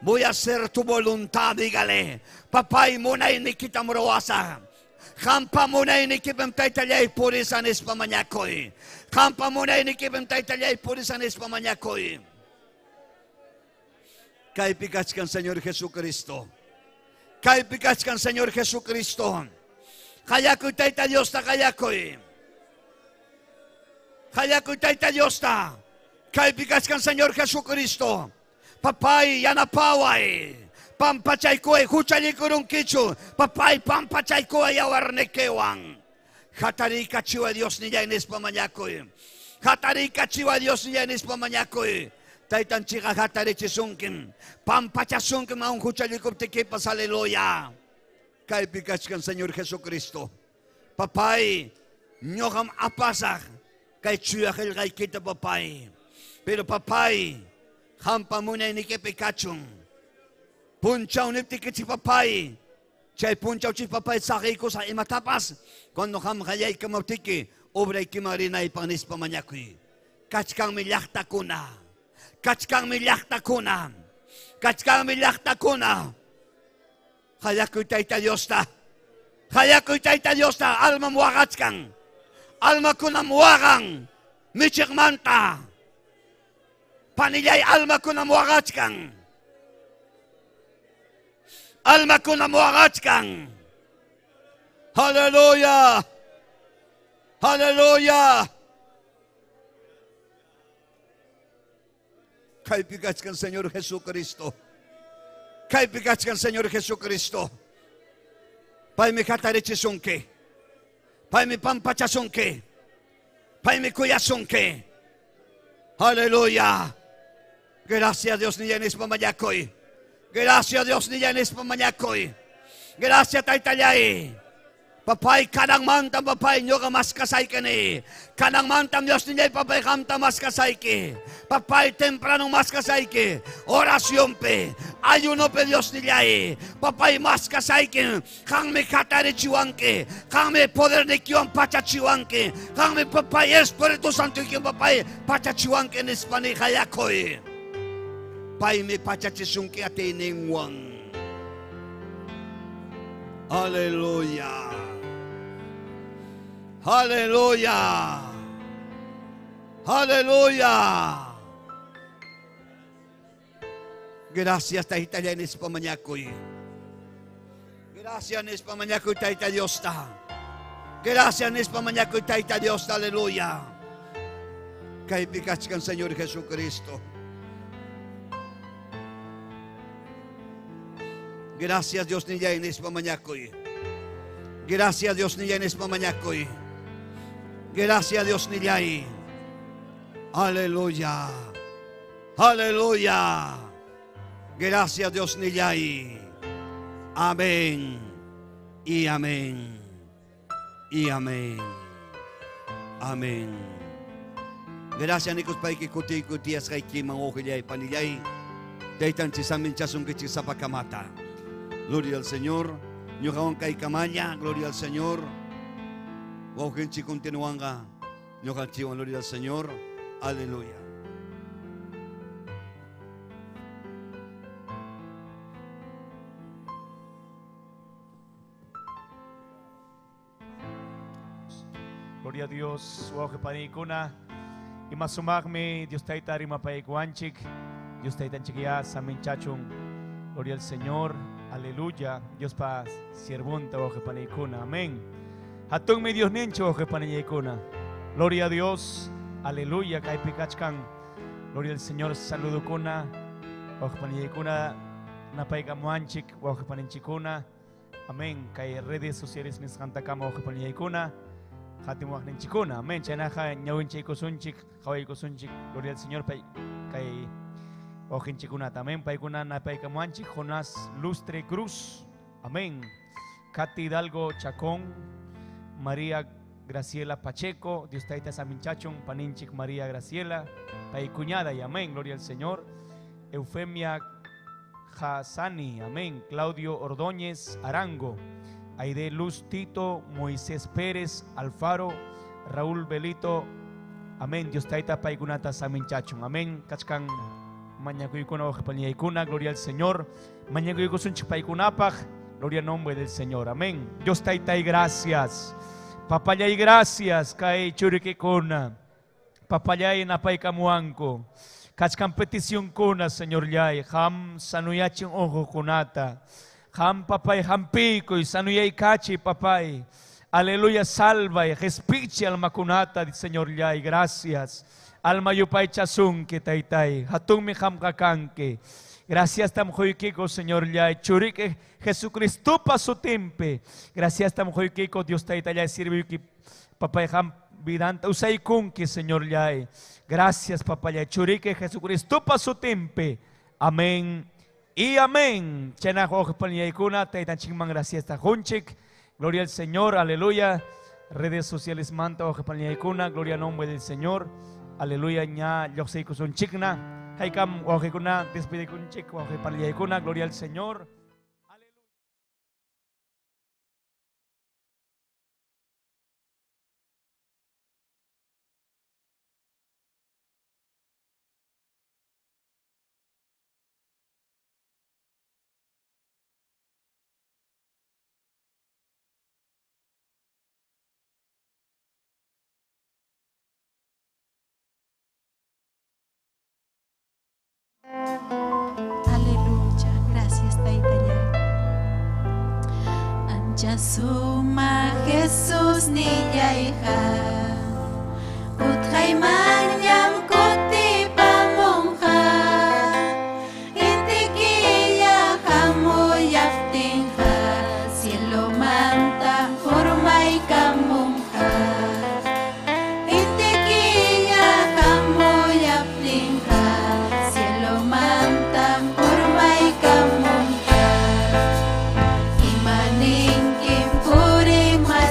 Voy a hacer tu voluntad, dígale. Papay munaynikita muruwasaq. Qampa munaynikipim taytallay purisa nispa mañakuy. Qampa munaynikipim taytallay purisa nispa mañakuy. Kaypi kachkan Señor Jesucristo. Kaypi kachkan Señor Jesucristo. Qayakuy Tayta Diosta qayakuy. Qayakuy Tayta Diosta. Kaypi kachkan Señor Jesucristo. Papay yanapaway. Pampachaykuway huchallikurunkichu. Papay pampachaykuway yawarnikiwan. Hatariykachiway Dios nillay nispa mañakuy. Hatariykachiway Dios nillay nispa mañakuy. Taytanchikqa hatarichisunkim. Pampachasunkim aun huchallikuptikipas, aleluya. Kaypi kachkan Señor Jesucristo. Papay, ñuqam apasaq kay chuya qillqaykita papay. Pero papay, qampa munaynikipi kachun. Punchaw niptikichik papay. Chay punchaw chik papay saqiykusaq imatapas. Cuando qam qallaykamuptiki, obraykiman rinaypaq nispa mañakuy. Kachkanmi llaqtakuna. Kachkanmi llaqtakuna. Kachkanmi llaqtakuna. Qayakuy Tayta Diosta. Qayakuy Tayta Diosta. Almam waqachkan. Almakunam waqan. Michiqmanta. Panillay almakunam waqachkan. Almakunam waqachkan. Aleluya. Aleluya. Kaypi kachkan Señor Jesucristo. Kaypi kachkan Señor Jesucristo. Paymi hatarichisunki. Paymi pampachasunki. Paymi kuyasunki. Aleluya. Gracias Dios nilla nispa mañakuy. Gracias Dios nilla nispa mañakuy. Gracias Taytallay. Papay kananmantam papay ñuqa maskasaykini. Kananmantam Dios nillay papay qamta maskasayki. Papay temprano maskasayki. Oracionpi, ayunopi Dios nillay. Papay maskasayki. Qanmi hatarichiwanki. Qanmi podernikiwan pachachiwanki. Qanmi papay Espíritu Santoykin papay pachachiwanki nispa niqayakuy. Paymi pachachisunki atiyninwan. Aleluya. Aleluya. Aleluya. Gracias, Tayta nispa mañakuy. Gracias, nispa mañakuy, Tayta Diosta. Gracias, nispa mañakuy, Tayta Diosta. Aleluya. Kaypi kachkan Señor Jesucristo. Gracias, Dios nillay nispa mañakuy. Gracias, Dios nillay nispa mañakuy. Gracias, Dios nillay. Aleluya. Aleluya. Gracias, Dios nillay. Amén. Y amén. Y amén. Amén. Gracias, Nikos Paiki Kuti Kutias Kaikiman Ojillay Panillay. Taytan Chisamin Chasun Kichisapakamata. Gloria al Señor. Ñuqawan kaykamalla, gloria al Señor. Wawqinchik continuanga. Ñuqanchikwan, gloria al Señor. Aleluya. Gloria a Dios, wawqi-panikuna. Imasumaqmi Dios tayta rimapaykuwanchik. Dios taytanchikya saminchachun. Gloria al Señor. Aleluya. Dios pa siervunta wawqi-panikuna. Amén. Hatunmi Dios nincho wawqi-paniykuna. Gloria a Dios. Aleluya. Kaypi kachkan. Gloria al Señor. Saludukuna. Wawqi-paniykuna. Napaykamuanchik wawqi-paninchikuna. Amén. Kay redes sociales nisqantakama wawqi-paniykuna. Hatimuwaqninchikuna. Amén. Chaynaqa ñawinchaykusunchik, qhawaykusunchik. Gloria al Señor. Pay kay wawqinchikunata. Amén. Paykuna napaykamuanchik. Jonás Lustre Cruz. Amén. Katy Hidalgo Chacón. María Graciela Pacheco. Dios tayta saminchachun. Paninchik María Graciela. Pay cuñada y amén. Gloria al Señor. Eufemia Hassani. Amén. Claudio Ordóñez Arango. Aide Luz Tito, Moisés Pérez Alfaro, Raúl Belito. Amén. Dios tayta paykunata saminchachun. Amén. Kachkan mañakuykuna wawqi-paniykuna. Gloria al Señor. Mañakuykusunchik paykunapaq. Gloria al nombre del Señor. Amén. Dios tayta y gracias. Papallay gracias. Kay churikikuna. Papallay napaykamuanku. Kachkan petición kuna, Señor yay. Ham sanuyachin ojo kunata. Ham papay hampikuy sanuyay kachi papay. Aleluya, salva y respiche alma kunata, Señor yay. Gracias. Alma yupay chasunki taytay. Hatungmi hamkakanki. Gracias tam joykiko, Señor yay. Churike Jesucristo pa su timpe. Gracias tam joykiko, Dios taytay yay sirve papay ham vidanta usaykunki, Señor yay. Gracias papay. Churike Jesucristo pa su timpe. Amén. Y amén. Chena wawqi-paniykuna, taytanchikman gracias tajunchik. Gloria al Señor, aleluya. Redes sociales manta wawqi-paniykuna, gloria al nombre del Señor. Aleluya, ña lluqsiykusunchikna. Haykam wawqikuna, despidikunchik wawqi-paniykuna, gloria al Señor. Aleluya, gracias Taytallay. Ancha suma Jesús nillayqa, utqaymanñam kutipamunqa, intikilla hamuyaptinqa, cielomanta urmaykamunqa. Intikilla hamuyaptinqa, cielomanta urmaykamunqa. Imaninkim purimasiyki,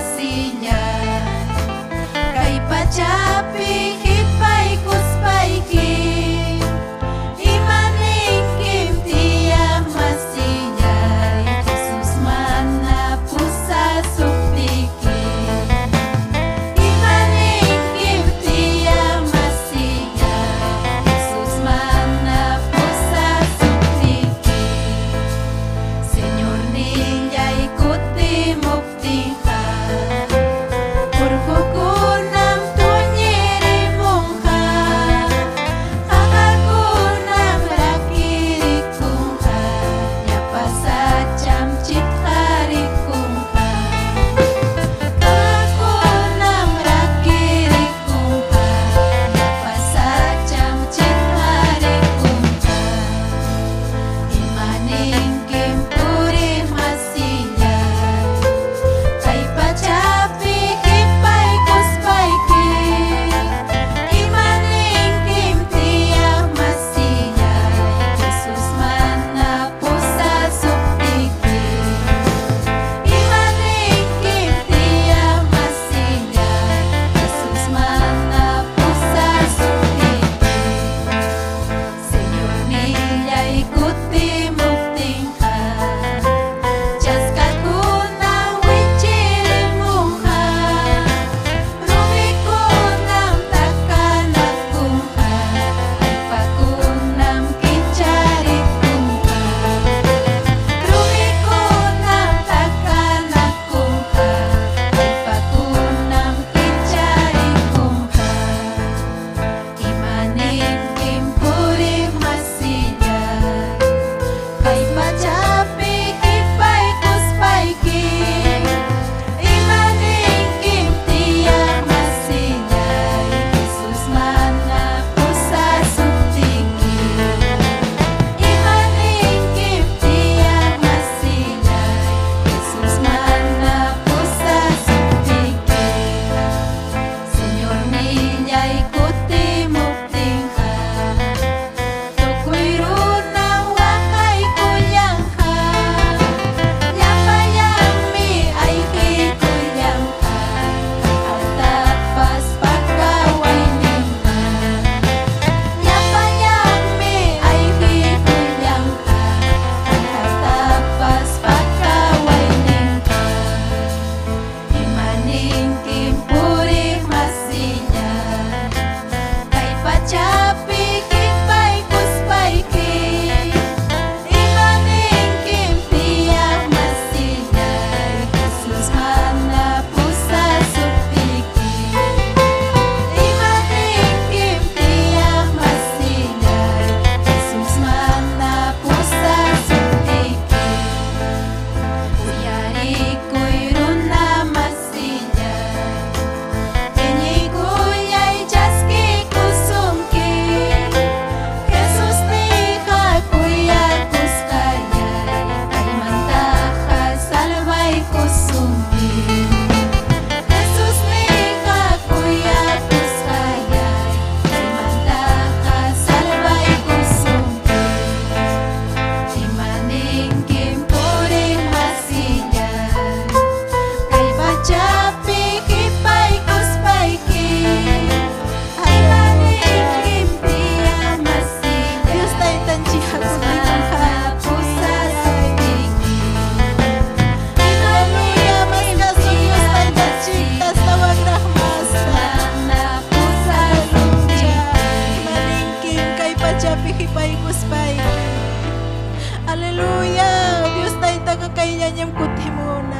Utqayllañam kutimuna.